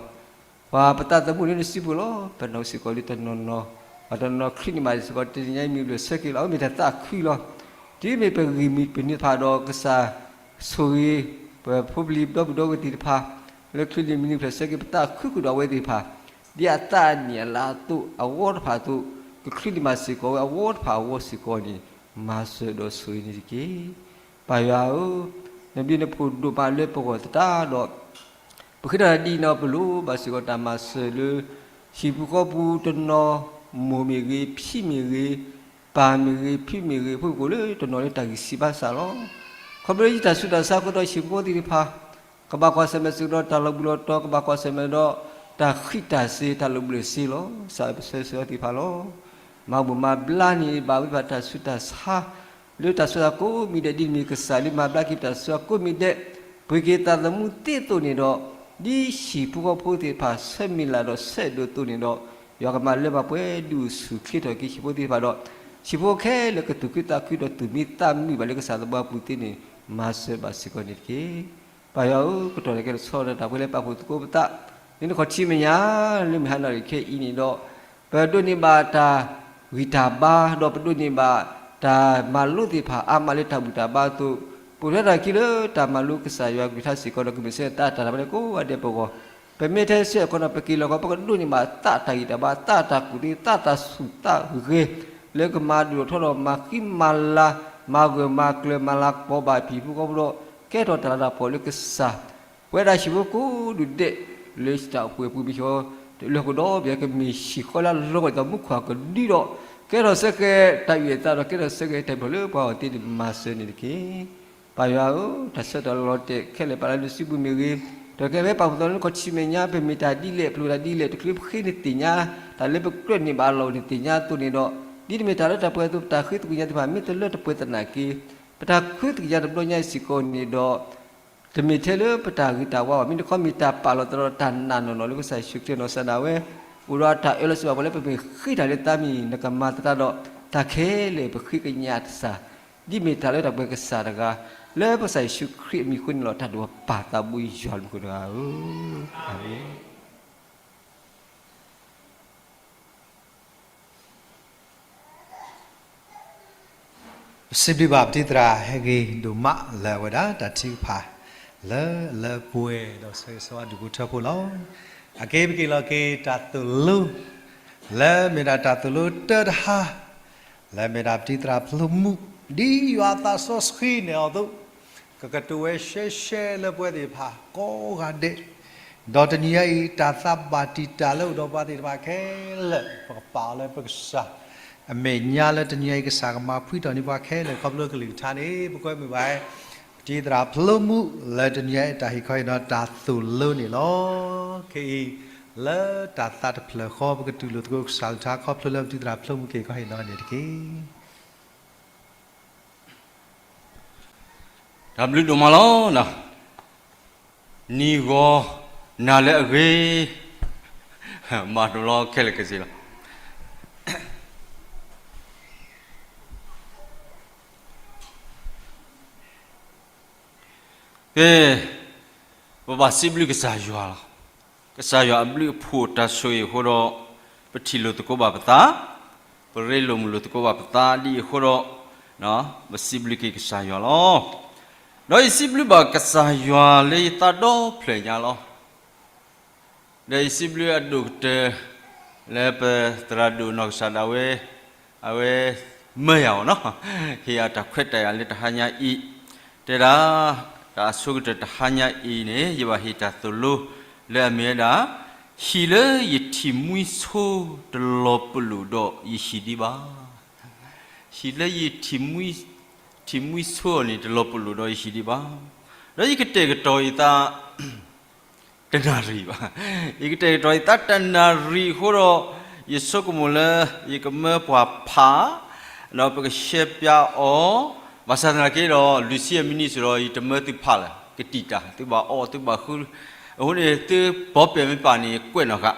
ပှၤပသးသမူလၢနစုပူၤလီၤ. ပနီၢ်စ့ၢ်ကီးလၢတနီၤနီၤ ပှၤတနီၤနီၤချုးန့ၢ်ဘၣ်စ့ၢ်ကီး တနံၤညါမ့ၢ်ဘျုးဆၢက့ၤလီၤ. အဝဲမ့ၢ်တၢ်သးခုလီၤ. တုၤမ့ၢ်ပဂံၢ်မံၤပနံၤတဖၣ်ဒီး ကစၢ်ဆိၣ်ဂ့ၤ ပဖိပလံၤဒီပုၢ်ဒီဝဲၢ်သ့ၣ်တဖၣ် လၢချုးန့ၢ်မံၤနံၤဖျၢၣ်ဆၢက့ၤ ပသးခုဃုာ်ဒီးအဝဲသ့ၣ်တဖၣ် ဒ်အသးအနံၣ်အလါအသိး အဂီၢ်တဖၣ်အသိး ကချုးန့ၢ်ဘၣ်စ့ၢ်ကီးဝဲအဂီၢ်တဖၣ်အဂီၢ်စ့ၢ်ကီးန့ၣ် မၤစၢၤဒီးဆိၣ်ဂ့ၤန့ၣ်တက့ၢ်. ပၢ်ယွၤဧၢ, နဘျုးနဖှိၣ်ဒိၣ်မးလၢပဂီၢ်သတးဒီး ပဃ့တၢ်ဒ်အံၤန့ၣ် ပလိၣ်ဘၣ်စ့ၢ်ကီးတၢ်မၤစၢၤလၢ ဟံၣ်ဖိဃီဖိတနီၤ မိၢ်မ့ၢ်ဂ့ၤ, ဖံမ့ၢ်ဂ့ၤ, ပၢ်မ့ၢ်ဂ့ၤ, ဖံမ့ၢ်ဂ့ၤ, အဖီခိၣ်လၢတနီၤလၢတၢ်ဂံၢ်စၢ်ဘါစၢ်လီၤ. ခီဖျိလၢတၢ်ဆူးတၢ်ဆါအဃိဒီး ဟံၣ်ဖိဃီဖိသ့ၣ်တဖၣ် ကဘၣ်ကွၢ်ဆၢၣ်မဲာ်စ့ၢ်ကီးဒီးတၢ်လီၤဘှံးလီၤတီၤ, ကဘၣ်ကွၢ်ဆၢၣ်မဲာ်ဒီးတၢ်ဃံးတၢ်စ့ၤ တၢ်လီၤဘှံးစ့ၢ်လီၤ. ကစၢ်ပဆၢဂ့ၤဆၢဝါသ့ၣ်တဖၣ်လီၤ. မၤဘူၣ်မၤဘျါန့ၢ်ဘၣ်ဝဲသ့ၣ်တဖၣ်တၢ်ဆူးတၢ်ဆါ လၢတၢ်ဆူးတၢ်ဆါကိးမံၤဒဲး ဒ်မ့ၢ်ကစၢ်လၢမၤဘျါက့ၤတၢ်ဆူးတၢ်ဆါကိးမံၤဒဲး, ပှ့ၤက့ၤသးသမူသ့အသိးန့ၣ်ဒီး, ဒ်ဟံၣ်ဖိဃီဖိသ့ၣ်တဖၣ် ဆၢမုၢ်လၢ်ဒီးဆၢအဲၣ်ဒိးအသိးန့ၣ်ဒီး, ယွၤကမၤလၢမၤပှဲၤဒုးဆူၣ်ချ့ထီၣ်က့ၤဟံၣ်ဖိသ့ၣ်တဖၣ်ဒီး, ဟံၣ်ဖိခဲလၢာ်ကသူၣ်ခုသးခုဒီးသူၣ်မံသးမုာ်ဘၣ်လၢကစၢ်သးဘိအပူၤသ့န့ၣ် မၤစၢၤဘၣ်စ့ၢ်ကီးန့ၣ်တက့ၢ်. ပၢ်ယွၤဧၢ, ကတီၢ်န့ၣ်ကဲထီၣ်ဆီဒီးတၢ်ပှဲၤလၢပာ်ဖှိၣ်သကိးပသး, လၢနခီၣ်ထံးမဲာ်ညါ လၢမုၢ်ဟါနၣ်ရံၣ်ခဲအံၤန့ၣ်ဒီး, ပဒိးန့ၢ်ဘၣ်တၢ်ဂံၢ်တၢ်ဘါ, ဒီးပဒိးန့ၢ်ဘၣ်တၢ်မၤလိသ့ၣ်တဖၣ်အါမးလၢတၢ်ဘူၣ်တၢ်ဘါအသိး, ပအိၣ်ထဲတၢ်ခံလၢတၢ်မၤလိကစၢ်ယွၤကလုၢ်ကထါစ့ၢ်ကီးဒီး ကမ့ၢ်ဆၢသးတၢ်တၢ်ပှဲၤလၢကိးဂၤဒဲးပဂီၢ်, ပမ့ၢ်ထဲဆၢအခိၣ်ဒီး ပက့ၤလီၤကီး ပကဒိးန့ၢ်ဘၣ်သးတၢ်ဂံၢ်တၢ်ဘါ, သးတၢ်ကူၣ်သ့, သးတၢ်ဆူၣ်သးဂဲၤ လၢကမၤဒိၣ်ထီၣ်ဒီးမၤဃံမၤလၤ, မၤဂၢၢ်မၤကျၢၤ မၤလၤကပီၤဘၣ်ဖံးဖိဃီဖိဒီး ကဲထီၣ်တၢ်လၤတၢ်ကပီၤလၢကစၢ်, ပဝဲဒၣ်ဟံၣ်ဖိကိးဒူၣ်ဒဲး လၢတၢ်အိၣ်ဖှိၣ်အပူၤမ့ၢ်ဆှီ, လၢဟီၣ်ခိၣ်ဒီဘ့ၣ်ကမ့ၢ်ဟံၣ်ဃီလၢအလီၤဂာ်ဒ်သိးမူခိၣ်ကဒုဒီး ကဲထီၣ်ဆၢကဲၤတၢ်အုၣ်အသးဒီး ကဲထီၣ်ဆၢကဲၤတၢ်ဘျၢလၢပှၤဂီၢ်သ့န့ၣ် မၤစၢၤန့ၣ်တက့ၢ်. ပၢ်ယွၤဧၢ, တၢ်ဆၢတၢ်လီၤတဲာ်ခဲလၢာ် ပာ်လၢနစုပူၤမ့ၢ်ဂ့ၤ, ဒီးကဲဝဲပာ်ဖှိၣ်သးလၢနခီၣ်ထံးမဲာ်ညါ ပမ့ၢ်တၢ်ဒ်လဲၣ် ပလိၣ်တၢ်ဒ်လဲၣ် တချုးပဃ့နသ့ၣ်ညါ တၢ်လၢပကြၢးန့ၢ်ဘၣ်အလီၢ်အိၣ်နသ့ၣ်ညါအသိးန့ၣ်ဒီး ဒ်တမ့ၢ်တၢ်လၢတၢ်ပှဲၤအသိး ပတၢ်ဃုသကိးညါသ့ၣ်တဖၣ် မ့ၢ်တလၢတပှဲၤသနာ်က့ ပတၢ်ဃုသကိးညါတဘျီညါအံၤစ့ၢ်ကီးန့ၣ်ဒီး တမ့ၢ်ထဲလၢပတၢ်ဂ့ၤတၢ်ဝါဘၣ် မ့ၢ်တခီမ့ၢ်တၢ်ပာ်လီၤသးဒီးတၢ်နာ်နီၢ်နီၢ်လၢကစၢ်ယ့ၣ်ၡူးခရံာ်နီၢ်ကစၢ်ဒၣ်ဝဲ အိၣ်ဒီးတၢ်အၢၣ်လီၤစံးဘၣ်ပှၤလၢပမ့ၢ်ဃ့တၢ်လၢသးမံၤ နကမၤသတးဒီး တၢ်ခဲလၢာ်ပဃ့ကညးတစၢ် ဒ်မ့ၢ်တၢ်လၢတၢ်ပှဲၤကစၢ်တဂၤ လၢပကစၢ်ယ့ၣ်ၡူးခရံာ်အမံၤအဃိန့ၣ်လီၤ. တၢ်ဒိၣ်ပၢ်သးဘိယွၤလၢမူခိၣ်တဂၤဧၢ, အၤမ့ၣ်. ပစံးဘျုးဘၣ်ပတံၤသရၣ်ဟဲဂ့ၤဒိၣ်မးလၢအဝဲဒၣ်တၢ်ထုကဖၣ် လၢအလၢပှဲၤဒီးဆၢဂ့ၤဆၢဝါဒူၣ်ဖိထၢဖိလီၤ. အက့ၤပက့ၤလီၤက့ၤတၢ်သိၣ်လိ လၢမ့ၢ်ဒၣ်တၢ်သိၣ်လိတၢတဟါ လၢမ့ၢ်ဒၣ်ပတံၤသရၣ်ဖျိမူ ဒ်ယွၤအသးစီဆှံန့ၣ်အသိး ကကတိၤဝဲရှဲရှဲလၢပဝဲသ့ၣ်တဖၣ်ကိးဂၤဒဲး, ဒီးတနံၤညါအံၤ တၢ်သးဘၣ်တံာ်တာ်လၢအိၣ်ဒီးပှၤသ့ၣ်တဖၣ်ခဲလၢာ် ပကပာ်အီၤလၢပကစၢ် အမဲာ်ညါလၢတနံၤညါအံၤ ကစၢ်ကမၤဖှံထီၣ်န့ၢ်ပှၤခဲလၢာ် ခီဖျိကလုၢ်ကထါန့ၣ် ပကွဲမုာ်ဘၣ် ပတံၤသရၣ်ဖျိမူ လၢတနံၤညါအံၤတၢ်ဟ့ၣ်ခီဟ့ၣ်နီၤတၢ်သိၣ်လိန့ၣ်လီၤ. ခဲအံၤ လၢတၢ်သးတဖျၢၣ်ဃီ ပကတူၢ်လိာ်သကိးကစၢ်ကလုၢ်ကထါ ခီဖျိလၢပတံၤသရၣ်ဖျိမူကဟ့ၣ်ခီဟ့ၣ်နီၤန့ၣ်တက့ၢ်. တၢ်ဘျုးဒိၣ်မးလီၤ. နံၤဂီၤနၤလၢအဂ့ၤ, မၤဒိၣ်လီၤခဲလၢာ်ခဲဆ့လီၤ. ကဲ, ပဘၣ်စံးဘျုးကစၢ်ယွၤလီၤ. ကစၢ်ယွၤအဘျုးအဖှိၣ်တၢ်ဆိၣ်ဂ့ၤအဃိဒီး ပထံၣ်လိာ်သကိးဘၣ်ပသး, ပရ့လိာ်မုာ်လိာ်သကိးဘၣ်ပသးဒ်အံၤအဃိဒီး, ပစံးဘျုးက့ၤကစၢ်ယွၤလီၤ. ဒီးယစံးဘျုးဘၣ်ကစၢ်ယွၤလၢယသးဒီဖျၢၣ်ညါလီၤ. ဒီးယစံးဘျုးအဒိၣ်ကတၢၢ် လၢပသရၣ်ဒိၣ်နီၢ်ကစၢ်ဒၣ်ဝဲ, အဝဲမၢယၤအီၤနီၤ, ဟ့ၣ်အတၢ်ခွဲးတၢ်ယာ်လၢတဟါညါအံၤ, တဲဒၣ်, တၢ်အဆိကတၢၢ်တဟါညါအံၤန့ၣ် ယဘၣ်ဟ့ၣ်တၢ်သိၣ်လိ လၢအမ့ၢ်ဝဲဒၣ် ဟံၣ်လၢယထံၣ်မှံဆိတလီၤပလိာ်ဒီးယဟံၣ်ဒံးဘၣ်. ဟံၣ်လၢယထံၣ်မှံ, ထံၣ်မှံဆိအီၤန့ၣ် တလီၤပလိာ်ဒီးယဟံၣ်ဒံးဘၣ်. ဒီးယကတဲာ်ကတီၤယသး တနၣ်ရံၣ်ဘၣ်. ယကတဲာ်ကတီၤယသးတနၣ်ရံၣ်အဃိဒီး, ယဆိကမိၣ်လၢ ယကမၢပှၤဖး, ဒီးပကရှဲပၠးအီၤ, ဘၣ်ဆၣ်သနာ်က့ဒီး လွံၢ်ဆံယဲၢ်မံးနံးစ့ၢ်ဒီး ယတမၢသုဖးလၢၤ, ကတံာ်တၢ် သုဘၣ်အီၣ်သုဘၣ်ဃု, အဃိန့ၣ် သုပိာ်ပယီၤမ့ၢ်ပာ်န့ၣ် ကွဲးနီၢ်ဃာ်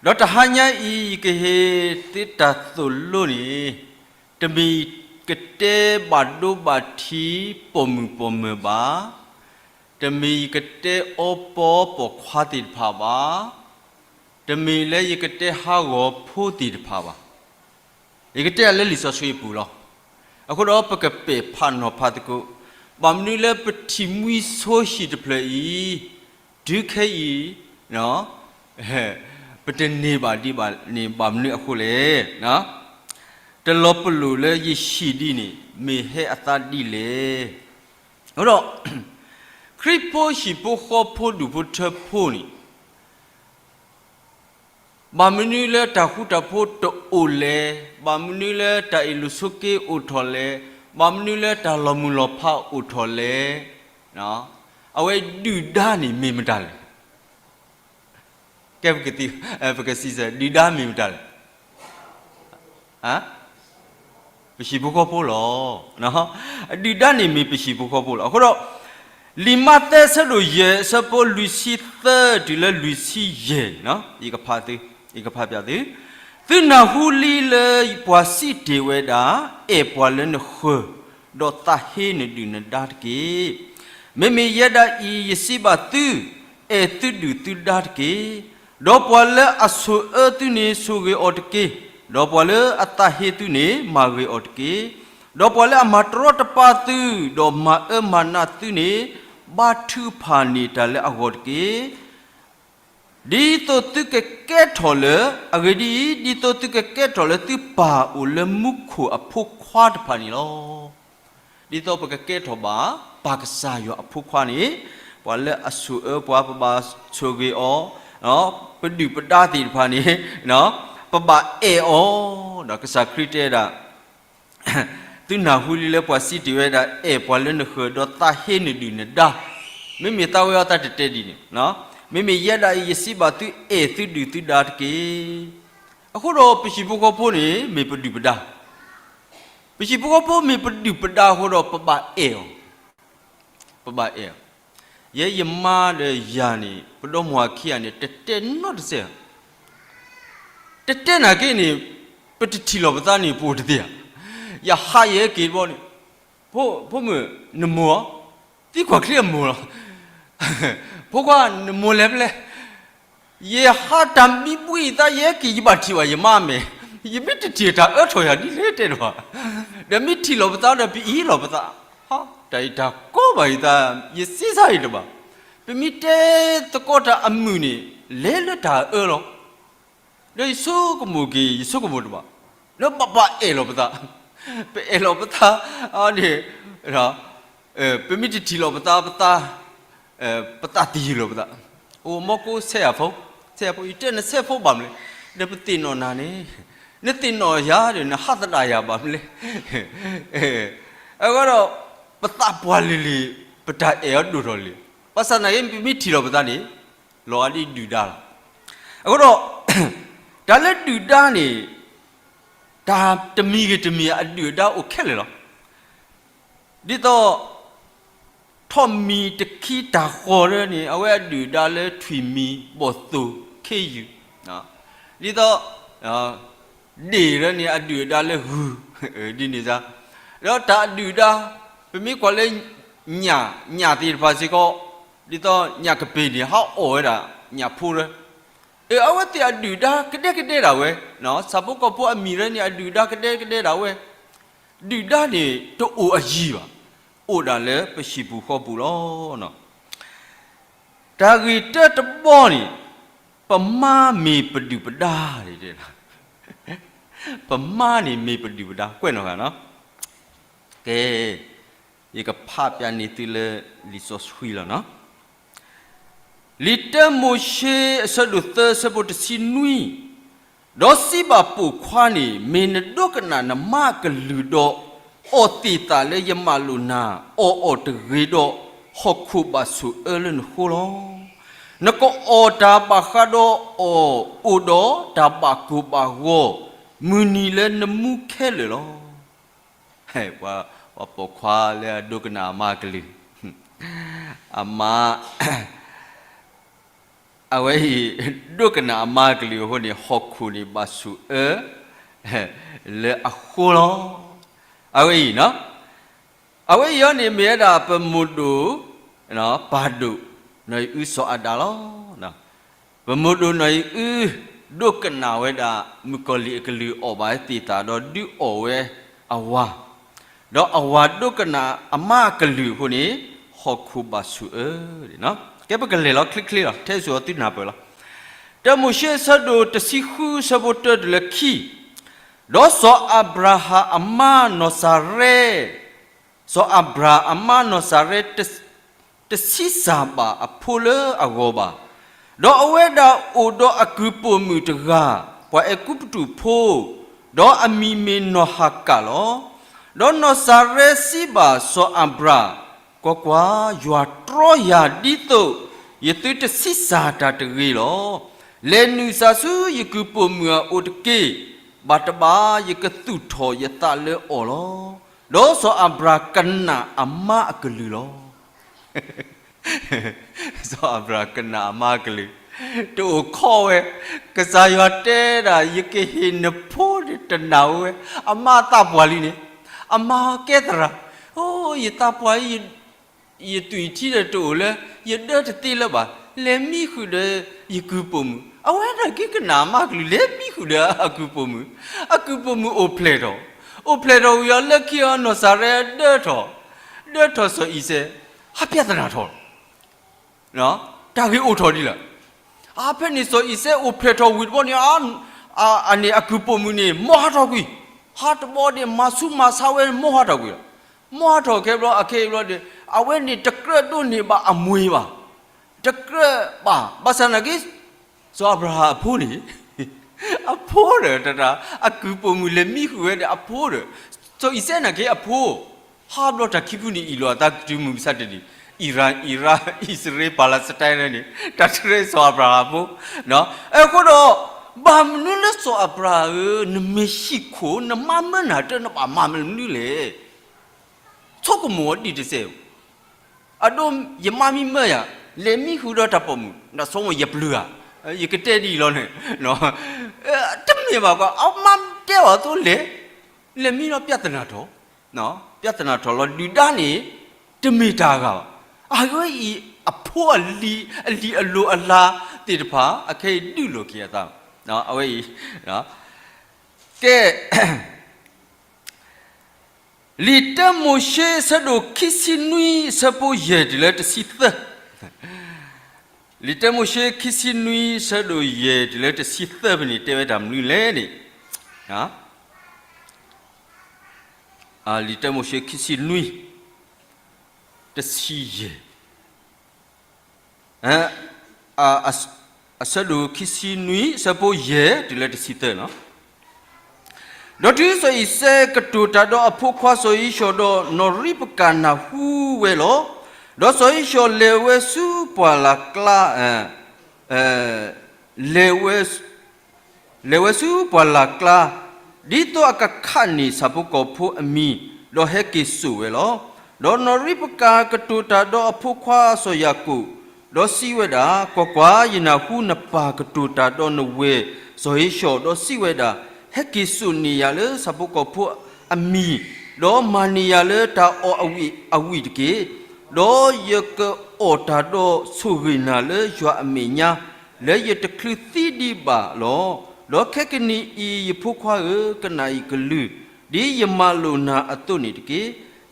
ဒီးတဟါညါအံၤ ယကဟ့ၣ်သုတၢ်သိၣ်လိန့ၣ်, တမ့ၢ်ယကတဲဘၣ်ဒိဘၣ်ထံး ပိာ်မုၣ်ပိာ်မၢၤဘၣ်, တမ့ၢ်ယကတဲအီပီပိာ်ခွါသ့ၣ်တဖၣ်ဘၣ်, တမ့ၢ်လၢယကတဲဟးဂီၤဖိသ့ၣ်တဖၣ်ဘၣ်. ယကတဲအီၤလၢလံာ်စီဆှံအပူၤလီၤ. အဃိဒီးပကပဲာ်ဖးနီၤဖးသကိး, ဘၣ်မနုၤလၢပထံၣ်မှံဆိဟံၣ်တဖျၢၣ်အံၤ တုၤခဲအံၤ ပတန့ၢ်ဘၣ်ဒံးဘၣ်န့ၣ် ဘၣ်မနုၤအဃိလဲၣ်. တလီၤပလိာ်လၢယဟံၣ်ဒံးန့ၣ် မ့ၢ်ဟဲအသးဒ်လဲၣ်. အဃိဒီး ခရံာ်ဖိဟံၣ်ဖိဃီဖိဒူၣ်ဖိထၢဖိန့ၣ် ဘၣ်မနုၤလၢတၢ်ဃူတၢ်ဖိးတအိၣ်လဲၣ်, ဘၣ်မနုၤလၢတၢ်အ့ၣ်လိာ်ဆိးက့အိၣ်ထီၣ်လဲၣ်, ဘၣ်မနုၤလၢတၢ်လီၤမုၢ်လီၤဖးအိၣ်ထီၣ်လဲၣ်, အဝဲဒုၣ်ဒါန့ၣ်မ့ၢ်မတၤလဲၣ်. ကဲ, ပကစံးဆၢ ဒုၣ်ဒါမ့ၢ်မတၤလဲၣ်. ပဟံၣ်ဖိဃီဖိလီၤ. ဒုၣ်ဒါန့ၣ်မ့ၢ်ပဟံၣ်ဖိဃီဖိလီၤ. အဃိဒီး လံာ်မးသဲအဆၢဒိၣ်ယဲၢ် အဆၢဖိလွံၢ်ဆံသၢတုၤလၢလွံၢ်ဆံယဲၢ်, ယကဖးသု, ယကဖးပၠးသု, သုနၢ်ဟူလံလၢပှၤစံးတ့ၢ်ဝဲဒၣ်, အဲၣ်ပှၤလၢနဃၢၤ, ဒီးသးဟ့နဒုၣ်နဒါတက့ၢ်. မ့မ့ၢ်ယဲဒၣ်အံၤ ယစံးဘၣ်သု, အဲၣ်သုဒုၣ်သုဒါတက့ၢ်. ဒီးပှၤလၢအဆိၣ်အၢသုန့ၣ် ဆိၣ်ဂ့ၤအီၤတက့ၢ်. ဒီးပှၤလၢအသးဟ့သုန့ၣ် မၤဂ့ၤအီၤတက့ၢ်. ဒီးပှၤလၢအမၤတရီတပါသု, ဒီးမၤအၢမၤနးသုန့ၣ်, ဘါထုကဖၣ်န့ၢ်တၢ်လၢအဂီၢ်တက့ၢ်. ဒ်သိးသုကကဲထီၣ်လၢ, အဂ့ၢ်ဒ်အံၤ, ဒ်သိးသုကကဲထီၣ်လၢသုပၢ်အိၣ်လၢမူခိၣ်အဖိခွါတဖၣ်န့ၣ်လီၤ. ဒ်သိးပကကဲထီၣ်ဘၣ် ပၢ်ကစၢ်ယွၤအဖိခွါန့ၣ်, ပှၤလၢအဆိၣ်အၢပှၤ ပဘၣ်ဆိၣ်ဂ့ၤအီၤ, ပဒုၣ်ပဒါသ့ၣ်တဖၣ်န့ၣ်, ပဘၣ်အဲၣ်အီၤ, ဒီးကစၢ်ခရံာ်တဲဒၣ် သုနၢ်ဟူလံလၢပှၤစံးတ့ၢ်ဝဲဒၣ် အဲၣ်ပှၤလၢနဃၢၤ ဒီးသးဟ့နဒုၣ်နဒါ, မ့မ့ၢ်သးဝဲအီၤတၢ်တဲဒ်န့ၣ်, မ့မ့ၢ်ယဲဒၣ်အံၤ ယစံးဘၣ်သု အဲၣ်သုဒုၣ်သုဒါတက့ၢ်. အဃိဒီးပဟံၣ်ဖိဃီဖိန့ၣ် မ့ၢ်ပဒုၣ်ပဒါ, ပဟံၣ်ဖိဃီဖိမ့ၢ်ပဒုၣ်ပဒါအဃိဒီး ပဘၣ်အဲၣ်အီၤ, ပဘၣ်အဲၣ်အီၤ. ယဲယမါဒီးယၤန့ၣ် ပဒီမါဝၤခံဂၤန့ၣ် တတဲနီတစဲး တတဲနာ်က့န့ၣ်, ပတထံၣ်လီၤပသးန့ၣ် ပအိၣ်တသ့ဧါ. ယဟးယဲက့ၤတဘျီန့ၣ်, ဖိမုၣ်, နမိၢ်ဧါ, သံကွၢ်ချ့အမိၢ်လီၤ. ဖိခွါ, နမိၢ်လဲၤဖဲလဲၣ်. ယဟးတၢ်မံဘှံးအသးယဲက့ၤ ယဘၣ်ထံၣ်ဘၣ်ယမါမဲာ်, ယမ့ၢ်တထံၣ်တၢ်အၢထီၣ်ယၤဒ်လဲၣ်တဲဒၣ်ဘၣ်, ဒီးမ့ၢ်ထံၣ်လီၤပသးဒီး ပအ့ၣ်လီၤပသး, တၢ်အံၤတၢ်ကီဘၣ်ယသး, ယစ့စါအံၤတဘၣ်. ပမ့ၢ်တဲသကိးတၢ်အမုာ်န့ၣ် လဲၤလၢတၢ်အၢလီၤ. ဒီးယဆိကမိၣ်က့ၤ ယဆိကမိၣ်တဘၣ်, လၢဘၣ်ဘၣ်အဲၣ်လီၤပသး, ပအဲၣ်လီၤပသး, အန့ၣ်, ပမ့ၢ်တထံၣ်လီၤပသး, ပသး, ပသးတယုၢ်လီၤပသး, အိၣ် မီကိးဆဲးယၤဖိ, ဆဲးယၤဖိ, ယတဲနဆဲးဖိဘၣ်မနုၤလဲၣ်, ဒီးပသ့ၣ်နီၣ်နၤန့ၣ်, နသ့ၣ်နီၣ်ယၤဒီး နဟးသဒၣ်ယၤဘၣ်မနုၤလဲၣ်. အဃိဒီး, ပသးပှၢ်လံၤလံၤ, ပတၢ်အဲၣ်အီၤဒိၣ်ထီၣ်လံၤ, ဘၣ်ဆၣ်သနာ်က့ ပမ့ၢ်ထံၣ်လီၤပသးန့ၣ်, လီၤဂာ်ဒ်ဒုၣ်ဒါလီၤ. အဃိဒီး, တၢ်လၢဒုၣ်ဒါန့ၣ်, တၢ်တမံၤဂ့ၤတမံၤ အဒုၣ်အဒါအိၣ်ခဲလၢာ်လီၤ. ဒ်သိး ထိးမံၤတခံတၢ်ဃီၤလၢန့ၣ် အဝဲအဒုၣ်အဒါလၢထွံၣ်မံၤ ဘီၣ်သိၣ် ခ့ယုၢ်, ဒ်သိး ဒ့ၣ်လၢန့ၣ် အဒုၣ်အဒါလၢဂုၢ်, ဒ်န့ၣ်စါ, ဒီးတၢ်အဒုၣ်အဒါ ပမ့ၢ်ကွၢ်လၢ ညၣ်, ညၣ်သ့ၣ်တဖၣ်စ့ၢ်ကီး, ဒ်သိးညၣ်ကပ့ၤန့ၣ် ဟးအီၣ်ဝဲဒၣ် ညၣ်ဖိလၢ အဝဲသ့ၣ်အဒုၣ်ဒါကဒဲကဒဲဒၣ်ဝဲ, ဆၣ်ဖိကီၢ်ဖိအမံၤလၢန့ၣ် အဒုၣ်ဒါကဒဲကဒဲဒၣ်ဝဲ, ဒုၣ်ဒါန့ၣ်တအိၣ်အယံၤဘၣ်, အိၣ်ဒၣ်လၢပဟံၣ်ပူၤဃီပူၤလီၤ. တၢ်ဂ့ၢ်တၢတဘီန့ၣ်, ပမါမ့ၢ်ပဒုၣ်ပဒါ, ပမါန့ၣ်မ့ၢ်ပဒုၣ်ပဒါ, ကွဲးနီၢ်ဂၤနီၤ, ကဲ, ယကဖးပျၢ်န့ၢ်သုလၢလံာ်စီဆှံလီၤနီၤ. လံာ်တၢမိၤၡ့အဆၢဒိၣ်သၢအဆၢဖိတဆံနွံ, ဒီးစံးဘၣ်ပိာ်ခွါန့ၣ်, မ့ၢ်နဒိကနၣ်နမါအကလုၢ်ဒီး, အီၣ်သ့ၣ်သၣ်လၢယမၢလိာ်နၤ, အီၣ်အီၤတဂ့ၤဒီး, ဟီၣ်ခိၣ်ဘၣ်ဆိၣ်အၢလၢနဃိလီၤ. နကအီၣ်တၢ်ဘၣ်ဃးဒီးအီၣ်အိၣ်ဒီးတၢ်ဘၣ်ကိၢ်ဘၣ်ဂီၤ, မုၢ်နံၤလၢနမူခဲလၢာ်လီၤ. ပှၤပိာ်ခွါလၢအဒိကနၣ်အမါကလုၢ်, အမါ, အဝဲအံၤ, ဒိကနၣ်အမါကလုၢ်အဃိန့ၣ် ဟီၣ်ခိၣ်န့ၣ်ဘၣ်ဆိၣ်အၢ လၢအဃိလီၤ. အဝဲအံၤ, အဝဲအံၤအီၤန့ၣ်မ့ၢ်ဝဲဒၣ်ပမိၢ်ဒိၣ်, ပၢ်ဒိၣ်, နီၢ်အံၤအုစီၤအၤဒၣ်လီၤ. ပမိၢ်ဒိၣ်နီၢ်အံၤအု, ဒိကနၣ်ဝဲဒၣ် မုၣ်ကီၤလံၢ်အကလုၢ်အီၣ်ဘၣ်သ့ၣ်သၣ်ဒီးဒုးအီၣ်ဝဲအဝၤ, ဒီးအဝၤဒိကနၣ်အမါအကလုၢ်အဃိန့ၣ်, ဟီၣ်ခိၣ်ဘၣ်ဆိၣ်အၢ, ကဲပကလဲၤလီၤချ့ချ့လီၤ ထဲစိၤအသုနၢ်ပၢၢ်လီၤ. တၢမိၤၡ့အဆၢဒိၣ်တဆံဃုအဆၢဖိတၢတုၤလၢခံ, ဒီးစီၤအၤဘြၤဟၣ်အမါနီၢ်စၤရဲ, စီၤအၤဘြၤဟၣ်အမါနီၢ်စၤရဲ တဆံးစၢ်ဘၣ်အဖိလၢအဂီၢ်ဘၣ်. ဒီးအဝဲဒၣ်အိၣ်ဒီးအကုၢ်ပိာ်မုၣ်တဂၤ, ပှၤအဲၤကူပတူးဖိ, ဒီးအမံၤမ့ၢ်နီၢ်ဟၤကၤလီၤ. ဒီးနီၢ်စၤရဲစံးဘၣ်စီၤအၤဘြၤ, ကွၢ်ကွၢ်, ယွၤတြီယၤဒ်သိးယသုတဆံးစၢ်တၢ်တဂ့ၤလီၤ. လဲၤနုာ်စၢၤဆူယကုၢ်ပိာ်မုၣ်အအိၣ်တက့ၢ်. ဘၣ်တဘၣ်ယကသူၣ်ထီၣ်ယသးလၢအီၤလီၤ. ဒီးစီၤအၤဘြၤကနၣ်အမါအကလုၢ်လီၤ. စီၤအၤဘြၤကနၣ်အမါကလုၢ်, တအိၣ်ခီဝဲ, ကစၢ်ယွၤတဲဒၣ် ယကဟ့ၣ်နဖိန့ၣ်တနာ်ဝဲ, အမါသးပှၢ်လံန့ၣ်, အမါကဲသရၣ်, အိ, ယသးပှၢ်အံၤ ယသွံၣ်ထံဒီးတအိၣ်လၢ, ယဒၢတသ့လၢၤဘၣ်, လဲၤမံဃုာ်ဒီးယကုၢ်ပိာ်မုၣ်, အဝဲဒၣ်က့ၤကနၣ်အမါကလုၢ် လဲၤမံဃုာ်ဒီးအကုၢ်ပိာ်မုၣ်, အကုၢ်ပိာ်မုၣ်အိၣ်ဖျဲၣ်ထီၣ်, အိၣ်ဖျဲၣ်ထီၣ်ဝံၤအီၤလၢခံအီၤ နီၢ်စၤရဲဒၢထီၣ်, ဒၢထီၣ်စီၤအံၤစဲး, ဟးပြဿနာထီၣ်လီၤ. တၢ်ဂ့ၢ်အိၣ်ထီၣ်ဒ်လဲၣ်. အါဖဲန့ၣ်စီၤအံၤစဲအိၣ်ဖျဲၣ်ထီၣ်ဝံၤတဘျီန့ၣ်, အန့ၣ်အကုၢ်ပိာ်မုၣ်န့ၣ် မိၢ်ဟါထီၣ်ကွံာ်, ဟါတဘျီန့ၣ် မၤဆူးမၤဆါဝဲမိၢ်ဟါထီၣ်ကွံာ်လီၤ. မိၢ်ဟါထီၣ်ခဲဘျီ အခဲအံၤဘျီဒီး အဝဲန့ၣ်တကြၢးဒိးန့ၢ်ဘၣ်အမွ့ၤဘၣ်, တကြၢးဘၣ်, ဘၣ်ဆၣ်နာ်က့ စီၤအၤဘြၤဟၣ်အဖိန့ၣ် အဖိဒီးတၢ် အကုၢ်ပိာ်မုၣ်လဲၤမံဃုာ်ဝဲဒီးအဖိဒီး စီၤအံၤစဲနာ်က့အဖိ, ဟါဘျီတၢ်ခံဖုန့ၣ်အံၤလီၤအသးကတုၤမုၢ်မဆါတနံၤ, အံရၣ်, အံရၣ်, အံၣ်စရ့လး, ပၤလးစတၢ်န့ၣ် တၢ်တရဲစီၤအၤဘြၤဟၣ်အဖိ, အဃိဒီး ဘၣ်မနုၤလၢစီၤအၤဘြၤဟၣ်ဧၢ, နမ့ၢ်ဟံၣ်ခိၣ် နမါမၢနၤတၢ် နဘၣ်မၤမနုၤလဲၣ်. ဆိကမိၣ်အီၤဒံးတစဲးဧိၤ, အဒိ ယမါမံမၢယၤ, လဲၤမံဃုာ်ဒီးတၢ်ပိာ်မုၣ် နဆိကမိၣ်ယပျုၤဧါ, ယကတဲဒ်အံၤလီၤန့ၣ်, တမ့ၢ်ဘၣ်ကွၢ် အမါတဲအီၤအသိးလဲၤ, လဲၤမံလီၤ ပြဿနာထီၣ်, ပြဿနာထီၣ်လီၤ ဒုၣ်ဒါန့ၣ် တမ့ၢ်တၢ်အဂၤဘၣ်. အဝဲအံၤ အဖိအလံၤ အလံၤအလိၤအလၤသ့ၣ်တဖၣ် အခဲအံၤဒုးလိာ်က့ၤအသး, အဝဲအံၤ ကဲ လံာ်တၢမိၤၡ့ အဆၢဒိၣ်ခံဆံနွံ အဆၢဖိယဲၢ်တုၤလၢတဆံသၢ, လံာ်တၢမိၤၡ့ ခံဆံနွံ အဆၢဒိၣ်ယဲၢ်တုၤလၢတဆံသၢဖဲန့ၣ် တဲဝဲတၢ်မနုၤလဲၣ်န့ၣ်, လံာ်တၢမိၤၡ့ ခံဆံနွံ တဆံယဲၢ် အဆၢဒိၣ်ခံဆံနွံ အဆၢဖိယဲၢ်တုၤလၢတဆံသၢလီၤ. ဒီးတုၤစီၤအံၤစဲကတိၤတၢ်ဒီးအဖိခွါစီၤဧ့ၡီၤဒီး နီၢ်ရံးပကၤနၢ်ဟူဝဲလီၤ. ဒီးစီၤဧ့ၡီၤလဲၤဝဲဆူပှၢ်လၢ်ကျါ, လဲၤဝဲ လဲၤဝဲဆူပှၢ်လၢ်ကျါ, ဒ်သိးအကခးန့ၢ်ဆၣ်ဖိကီၢ်ဖိအမံၤ, ဒီးဟဲက့ၤစိာ်ဝဲလီၤ. ဒီးနီၢ်ရံးပကၤကတိၤတၢ်ဒီးအဖိခွါစီၤယၤကိာ်, ဒီးစံးဝဲဒၣ်, ကွၢ်ကွၢ်, ယနၢ်ဟူနပၢ်ကတိၤတၢ်ဒီးနဝဲၢ်စီၤဧ့ၡီၤ, ဒီးစံးဝဲဒၣ်, ဟဲက့ၤစိာ်န့ၢ်ယၤလၢဆၣ်ဖိကီၢ်ဖိအမံၤ, ဒီးမၤန့ၢ်ယၤလၢတၢ်အီၣ်အဝံၣ်အဝံၣ်တက့ၢ်. ဒီးယကအီၣ်တၢ်ဒီးဆိၣ်ဂ့ၤနၤလၢယွၤအမဲာ်ညါ, လၢယတချုးသံဒံးဘၣ်လီၤ. ဒီးခဲကနံၣ်အံၤ ယဖိခွါဧၢ, ကနၣ်ယကလုၢ်, ဒ်ယမၤလိာ်နၤအသိးန့ၣ်တက့ၢ်.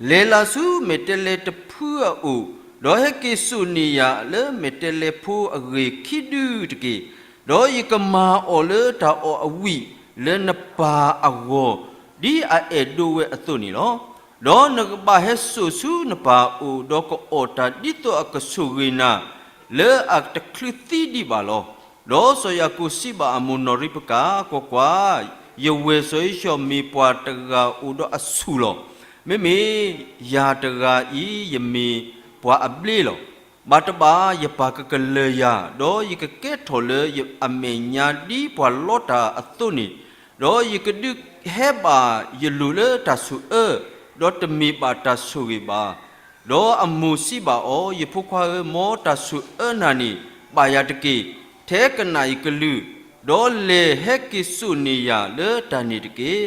လဲၤလၢ်ဆူမဲာ်တဲးလဲးတဖုအအိၣ်, ဒီးဟဲက့ၤစိာ်န့ၢ်ယၤလၢမဲာ်တဲးလဲးဖိအဂ့ၢ်ခံဒုတက့ၢ်. ဒီးယကမၤအီၤလၢတၢ်အီၣ်အဝံၣ်လၢနပၢ်အဂီၢ်, ဒ်အအဲၣ်ဒိးဝဲအသိးန့ၣ်လီၤ. ဒီးနကဘၣ်ဟဲစိာ်ဆူနပၢ်အအိၣ်, ဒီးကအီၣ်တၢ်ဒ်သိးအကဆိၣ်ဂ့ၤနၤ, လၢအတချုးသံဒံးဘၣ်လီၤ. ဒီးစီၤယၤကိာ်စံးဘၣ်အမိၢ်နီၢ်ရံးပကၤ, ကွၢ်ကွၢ်, ယဝဲၢ်စီၤဧ့ၡီၤမ့ၢ်ပှၤတဂၤအိၣ်ဒီးအဆူၣ်လီၤ. မ့မ့ၢ်ယၤတဂၤအံၤ ယမ့ၢ်ပှၤအဘျ့လီၤ. ဘၣ်တဘၣ် ယပၢ်ကကလၢၤယၤ, ဒီးယကကဲထီၣ်လၢအမဲာ်ညါဒ်ပှၤလီတၢ်အသိးန့ၣ်, ဒီးယကဒုးဟဲဘၣ်ယလိၤလၢတၢ်ဆိၣ်အၢ, ဒီးတမ့ၢ်ဘၣ်တၢ်ဆိၣ်ဂ့ၤဘၣ်. ဒီးအမိၢ်စံးဘၣ်အီၤ, ယဖိခွါဧၢ, မ်တၢ်ဆိၣ်အၢနၤန့ၣ် ဘၣ်ယၤတက့ၢ်. ထဲကနၣ်ယကလုၢ်, ဒီးလဲၤဟဲက့ၤစိာ်န့ၢ်ယၤလၢတၢ်န့ၣ်တက့ၢ်.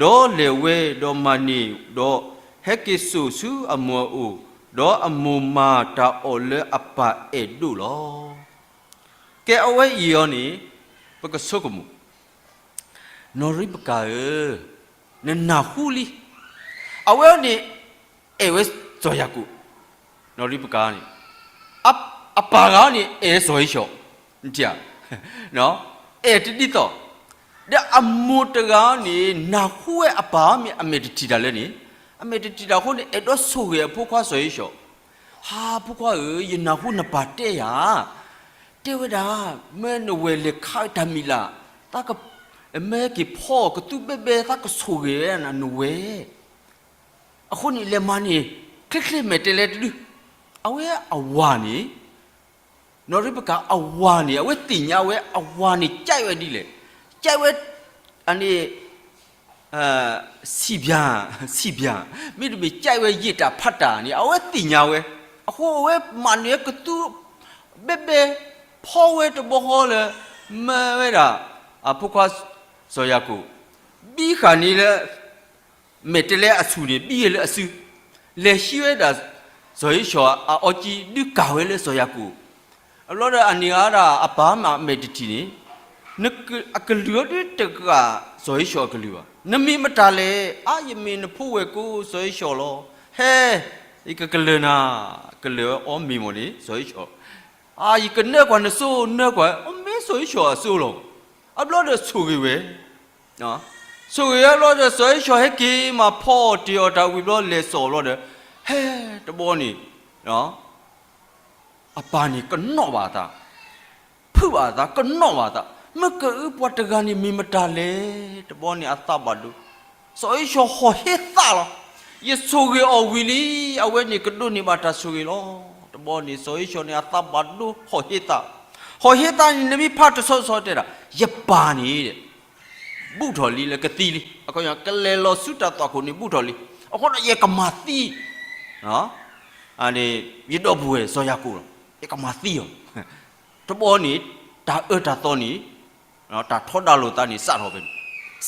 ဒီးလဲၤဝဲ, ဒီးမၤန့ၢ်, ဒီးဟဲက့ၤစိာ်ဆူအမိၢ်အအိၣ်, ဒီးအမိၢ်မၤတၢ်အီၣ်လၢအပၢ်အဲၣ်ဒိးလီၤ. ကဲ အဝဲအံၤအီၤန့ၣ် ပကဆိကမိၣ်, နီၢ်ရံးပကၤဧၢ, နနၢ်ဟူလံ. အဝဲအံၤန့ၣ် အဲၣ်ဝဲစီၤယၤကိာ်, နီၢ်ရံးပကၤန့ၣ်, အပၢ်ဂၤန့ၣ် အဲၣ်စီၤဧ့ၡီၤ, အဲၣ်တဒ်သိး, ဒီးအမိၢ်တဂၤန့ၣ် နၢ်ဟူဝဲအပၢ်မ့ၢ်အမဲာ်တထံၣ်တၢ်လၢန့ၣ်, အမဲာ်တထံၣ်တၢ်အဃိန့ၣ် အဲၣ်ဒိးဆိၣ်ဂ့ၤအဖိခွါစီၤဧ့ၡီၤ, ဟါ ဖိခွါဧၢ, ယနၢ်ဟူနပၢ်တဲယၤ, တဲဝဲဒၣ်, မ့ၢ်နဝဲၢ်လဲၤခးတၢ်မံၤလၢ်, မ့ၢ်က့ၤဖီကသူဘဲဘဲ သးကဆိၣ်ဂ့ၤဝဲနဝဲၢ်, အဃိန့ၣ် လဲၤမၤန့ၢ် ချ့ချ့မဲာ်တဲးလဲးတဒု, အဝဲအဝၤန့ၣ်, နီၢ်ရံးပကၤအဝၤန့ၣ် အဝဲသ့ၣ်ညါဝဲအဝၤန့ၣ် ကၠဲးဝဲဒ်လဲၣ်, ကၠဲးဝဲ, အန့ၣ် စံၣ်ဘၠၣ်, စံၣ်ဘၠၣ်, မ့တမ့ၢ်ကၠဲးဝဲယံာ်တၢ်ဖးတၢ်န့ၣ် အဝဲသ့ၣ်ညါဝဲ, အဃိအဝဲမၤန့ၢ်ကသူ ဘဲဘဲ, ဖီဝဲတဘီဃီလၢ, မၢဝဲဒၣ်, အဖိခွါ, စီၤယၤကိာ်, ဘံဃာ်န့ၣ်လၢ မဲာ်တဲးလဲးအဆူၣ်န့ၣ် ဘံလၢအစု, လဲၤဟံးဝဲဒၣ်, စီၤဧ့ၡီၤအအီကံ ဒုးကၢ်ဝဲလၢစီၤယၤကိာ်, အဘျီဒီးအန့ၣ်ဂၤဒၣ်အပၢ်မ့ၢ်အမဲာ်တထံၣ်န့ၣ်, အကလုၢ်အီၤဒ်တဂၤ, စီၤဧ့ၡီၤအကလုၢ်ဘၣ်, နမ့ၢ်မတၤလဲၣ်, အါ ယမ့ၢ်နဖိဝဲၢ်ကိာ်စီၤဧ့ၡီၤလီၤ, ဟဲ, ယကကလၢၤနၤ, ကလၢၤဝဲအီၤမ့ၢ်မ့ၢ်န့ၣ် စီၤဧ့ၡီၤ ယကနၢကွၢ်နစိ နၢကွၢ်, အမ့ၢ်စီၤအ့ၡီၤအစိလီၤ. အဘျီဒီးဆိၣ်ဂ့ၤဝဲ, ဆိၣ်ဂ့ၤဝဲအဘျီဒီးစီၤအ့ၡီၤဟဲက့ၤမၤဖီအီၣ်တ့ၢ်အီၣ်တၢ်ဝံၤဘျီလဲၤစိာ်အဘျီဒီး, ဟဲ, တဘျီန့ၣ် အပၢ်န့ၣ်ကနီၣ်ဘၣ်အသး, ဖုးဘၣ်အသး, ကနီၣ်ဘၣ်အသး, မ့ၢ်ကအုပှၤတဂၤန့ၣ်မ့ၢ်မတၤလဲၣ်. တဘျီန့ၣ်အသးဘၣ်ဒိ, စီၤအ့ၡီၤဟီၣ်ဟ့သးလီၤ. ယဆိၣ်ဂ့ၤအီၤဝံၤလံ, အဝဲန့ၣ်ကဒိးန့ၢ်ဘၣ်တၢ်ဆိၣ်ဂ့ၤလီၤ. တဘျီန့ၣ် စီၤအ့ၡီၤန့ၣ်အသးဘၣ်ဒိ ဟီၣ်ဟ့သး, ဟီၣ်ဟ့သးန့ၣ် နမ့ၢ်ဖးတဆီဆီတဲဒၣ်, ယပၢ်န့ၣ် ဘူးထီၣ်လံလၢကသံလံ, အခီပညီ ကလဲၤလီၤဆူတၢ်သွၣ်ခိၣ်န့ၣ်ဘူးထီၣ်လံ, အဃိဒီးယကမၤသံ ယဒီပုၢ်ဝဲၢ်စီၤယၤကိာ်လီၤ, ယကမၤသံအီၤ. တဘျီန့ၣ် တၢ်အၢတၢ်သီန့ၣ်, တၢ်ထီဒါလိာ်သးန့ၣ် စးထီၣ်ဖဲန့ၣ်,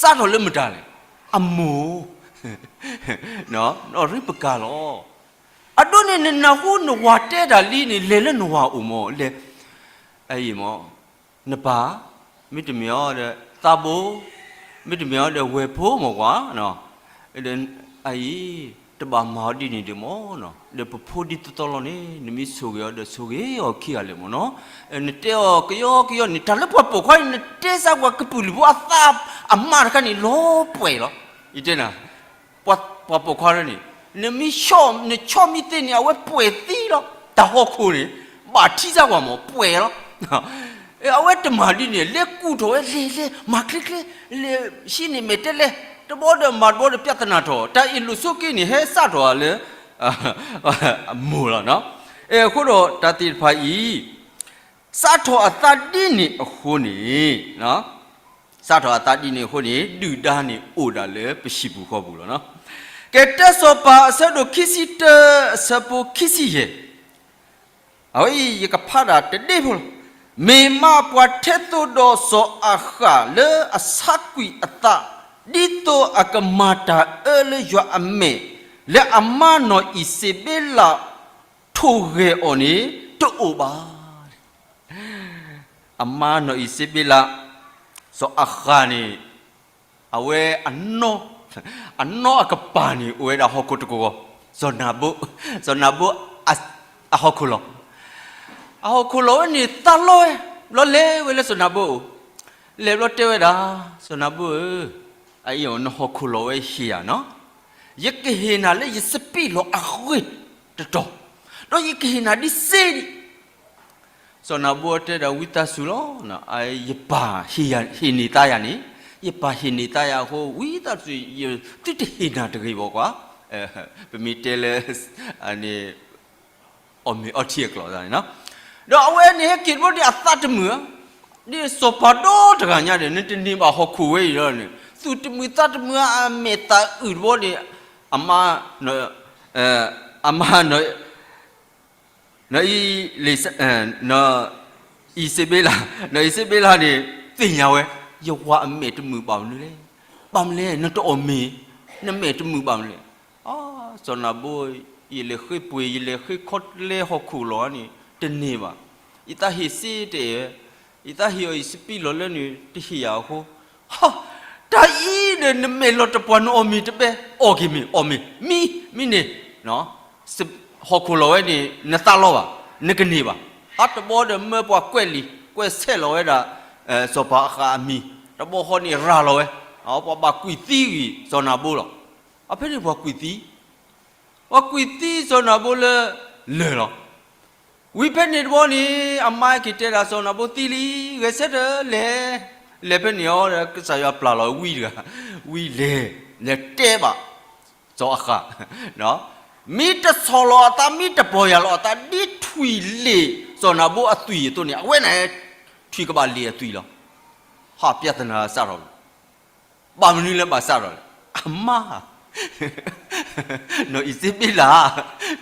စးထီၣ်လၢမတၤလဲၣ်, အမိၢ်, နီၢ်ရံးပကၤလီၤ. အဒိန့ၣ် နနၢ်ဟူနဝၤတဲတၢ်လံန့ၣ် လဲၤလၢနဝၤအိၣ်မး, လဲၤ, အအံၤမး, နပၢ်, မ့တမ့ၢ်အီၤဒီးသးဘိ, မ့တမ့ၢ်အီၤဒီးဝဲၢ်ဖိမးကွၢ်, အအံၤ, တဘၣ်မၤအီၤဒ်န့ၣ်ဒံးမး, ဒီးပဖိဒ်သိးသိးလီၤန့ၣ် နမ့ၢ်ဆိၣ်ဂ့ၤအီၤဒီးဆိၣ်ဂ့ၤအီၤခံဂၤလၢာ်မးနီၤ, နတဲအီၤကယီကယီန့ၣ် တၢ်လၢပှၤပိာ်ခွါန့ၣ် နတဲစၢ်ကွၢ်ကပုာ်လုာ်ဖိအသးအမါတခါန့ၣ် လီၤပှဲၤလီၤ. ယတဲနၤ ပှၤပိာ်ခွါန့ၣ်, နမ့ၢ်ဆီၣ်, နဆီၣ်မံသ့န့ၣ် အဝဲပှဲၤသံလီၤ. တၢ်ဟီၣ်ခိၣ်န့ၣ် ဘၣ်ထံစၢ်ကွၢ်မး ပှဲၤလီၤ. အဝဲတမၤဒ်န့ၣ် လဲၤကူၣ်ထီၣ်ဝဲ လဲၤလဲၤ မၤချ့ချ့, လဲၤဟံးန့ၢ်မဲာ်တဲလဲၣ်, တဘျီဒီးမၤတဘျီဒီး ပြဿနာထီၣ်, တၢ်အ့ၣ်လိာ်ဆိက့န့ၣ် ဟဲစးထီၣ်လၢ အမိၢ်လီၤ. အဃိဒီးတၢ်သ့ၣ်တဖၣ်အံၤ စးထီၣ်အသးဒ်န့ၣ်အဃိန့ၣ်, စးထီၣ်အသးဒ်န့ၣ်အဃိန့ၣ် ဒုၣ်ဒါန့ၣ်အိၣ်ဒၣ်လၢပဟံၣ်ပူၤဃီပူၤလီၤ. ကဲ တၢစီၤပၤအဆၢဒိၣ်ခံဆံတၢ အဆၢဖိခံဆံယဲၢ်, အဝဲအံၤယကဖးဒၣ်တဒ့ဖိလီၤ. မ့ၢ်မးပှၤထဲသိးဒီးစီၤအဃၣ်လၢအဆါကွံာ်အသး, ဒ်သိးအကမၤတၢ်အၢလၢယွၤအမဲာ်, လၢအမါနီၢ်အံၤစ့ဘ့လးထိၣ်ဂဲၤအီၤန့ၣ် တအိၣ်ဘၣ်. အမါနီၢ်အံၤစ့ဘ့လး, စီၤအဃၣ်န့ၣ် အဝဲ အနီၢ်အကပၤန့ၣ် အိၣ်ဝဲဒၣ်ဟီၣ်ခိၣ်တကဝီၤ, စီၤနၤဘိ, စီၤနၤဘိ အဟီၣ်ခိၣ်လီၤ. အဟီၣ်ခိၣ်လီၤဝဲန့ၣ် သးလီဝဲ, ဘျီလဲၤဝဲလၢစီၤနၤဘိအအိၣ်, လဲၤဘျီတဲဝဲဒၣ်, စီၤနၤဘိဧၢ, အအံၤ နဟီၣ်ခိၣ်လီၤဝဲဟ့ၣ်ယၤနီၤ, ယကဟ့ၣ်နၤလၢယစပံးလီၢ်အဂ့ၢ်တတီၤ, ဒီးယကဟ့ၣ်နၤဒ်စ့ဒံး စီၤနၤဘိတဲဒၣ် ဝံသးစူၤလီၤ, ယပၢ် ဟ့ၣ်န့ၢ်သါယၤန့ၣ်, ယပၢ်ဟ့ၣ်န့ၢ်သါယၤအဃိ ဝံသးစူၤ သုတဟ့ၣ်နၤတဂ့ၤဘၣ်ကွၢ်, ပမ့ၢ်တဲလၢ အီၣ်မ့ၤအီထံအကျိၤန့ၣ်, ဒီးအဝဲန့ၣ်ဟဲက့ၤတဘျီဒီးအသးတမုာ်ဧါ, ဒ်စီၤပၤဒီတဂၤညါဒီး နတန့ၢ်ဘၣ်ဟီၣ်ခိၣ်ဝဲအံၤလီၤန့ၣ် သူၣ်တမုာ်သးတမုာ် အမဲာ်သးအုၣ်တဘျီန့ၣ်, အမါ အမါ နီၢ်အံၤစ့ဘ့လး, နီၢ်အံၤစ့ဘ့လးန့ၣ် သ့ၣ်ညါဝဲ, ယဝၤအမဲာ်တမုာ်ဘၣ်မနုၤလဲၣ်, ဘၣ်မနုၤလဲၣ် နတအီၣ်မ့ၤ, နမဲာ်တမုာ်ဘၣ်မနုၤလဲၣ်. စီၤနၤဘိ, ယလဲၤဃ့ပှ့ၤ ယလဲၤဃ့ခီလဲဟီၣ်ခိၣ်လီၤန့ၣ် တန့ၢ်ဘၣ်, ယသးဟ့ၣ်စ့တအဲၣ်ဝဲ, ယသးဟ့ၣ်အီၤယစပံးလီၢ်လၢန့ၣ် တဟ့ၣ်ယၤအဃိ, တၢ်အံၤဒီး နမဲာ်လီၤတပှၢ် နအီၣ်မ့ၤတဘၣ်, အီၣ်က့ၤမ့ၤ အီၣ်မ့ၤ မံ မံန့ၣ်, ဟီၣ်ခိၣ်လီၤဝဲန့ၣ် နသးလီဘၣ်, နကန့ၢ်ဘၣ်. အတဘျီဒီးမၢပှၤကွဲးလံာ် ကွဲးဆဲးလီၤဝဲဒၣ် စီၤပၤအဃၣ်အမံၤ, တဘျီဃီန့ၣ်ရၤလီၤဝဲ, ပှၤဘၣ်ကွံာ်သံဂံၢ်စီၤနၤဘိလီၤ. အဖဲန့ၣ်ပှၤကွံာ်သံ ပှၤကွံာ်သံစီၤနၤဘိလၢလၢၢ်လီၤ. ဝံၤဖဲန့ၣ်တဘျီန့ၣ် အမါက့ၤတဲဒၣ်စီၤနၤဘိသံလံ, ဂဲၤဆၢထၢၣ်လဲၤ, လဲၤဖဲန့ၣ်အီၤဒီး ကစၢ်ယွၤပျၢ်လီၤဝံတဂၤ, ဝံလဲၤ, လဲၤတဲဘၣ် စီၤအဃၣ်, မ့ၢ်တဆီၣ်လီၤအသး မ့ၢ်တပီၢ်ယၢ်လီၤအသး ဒ်ထွံၣ်လ့ၣ်စီၤနၤဘိအသွံၣ်အသိးန့ၣ် အဝဲန့ၣ် ထွံၣ်ကဘၣ်လ့ၣ်အသွံၣ်လီၤ. ဟးပြဿနာစးထီၣ်လီၤ. ဘၣ်မနုၤလၢဘၣ်စးထီၣ်လဲၣ်. အမါ နီၢ်အံၤစ့ဘ့လး,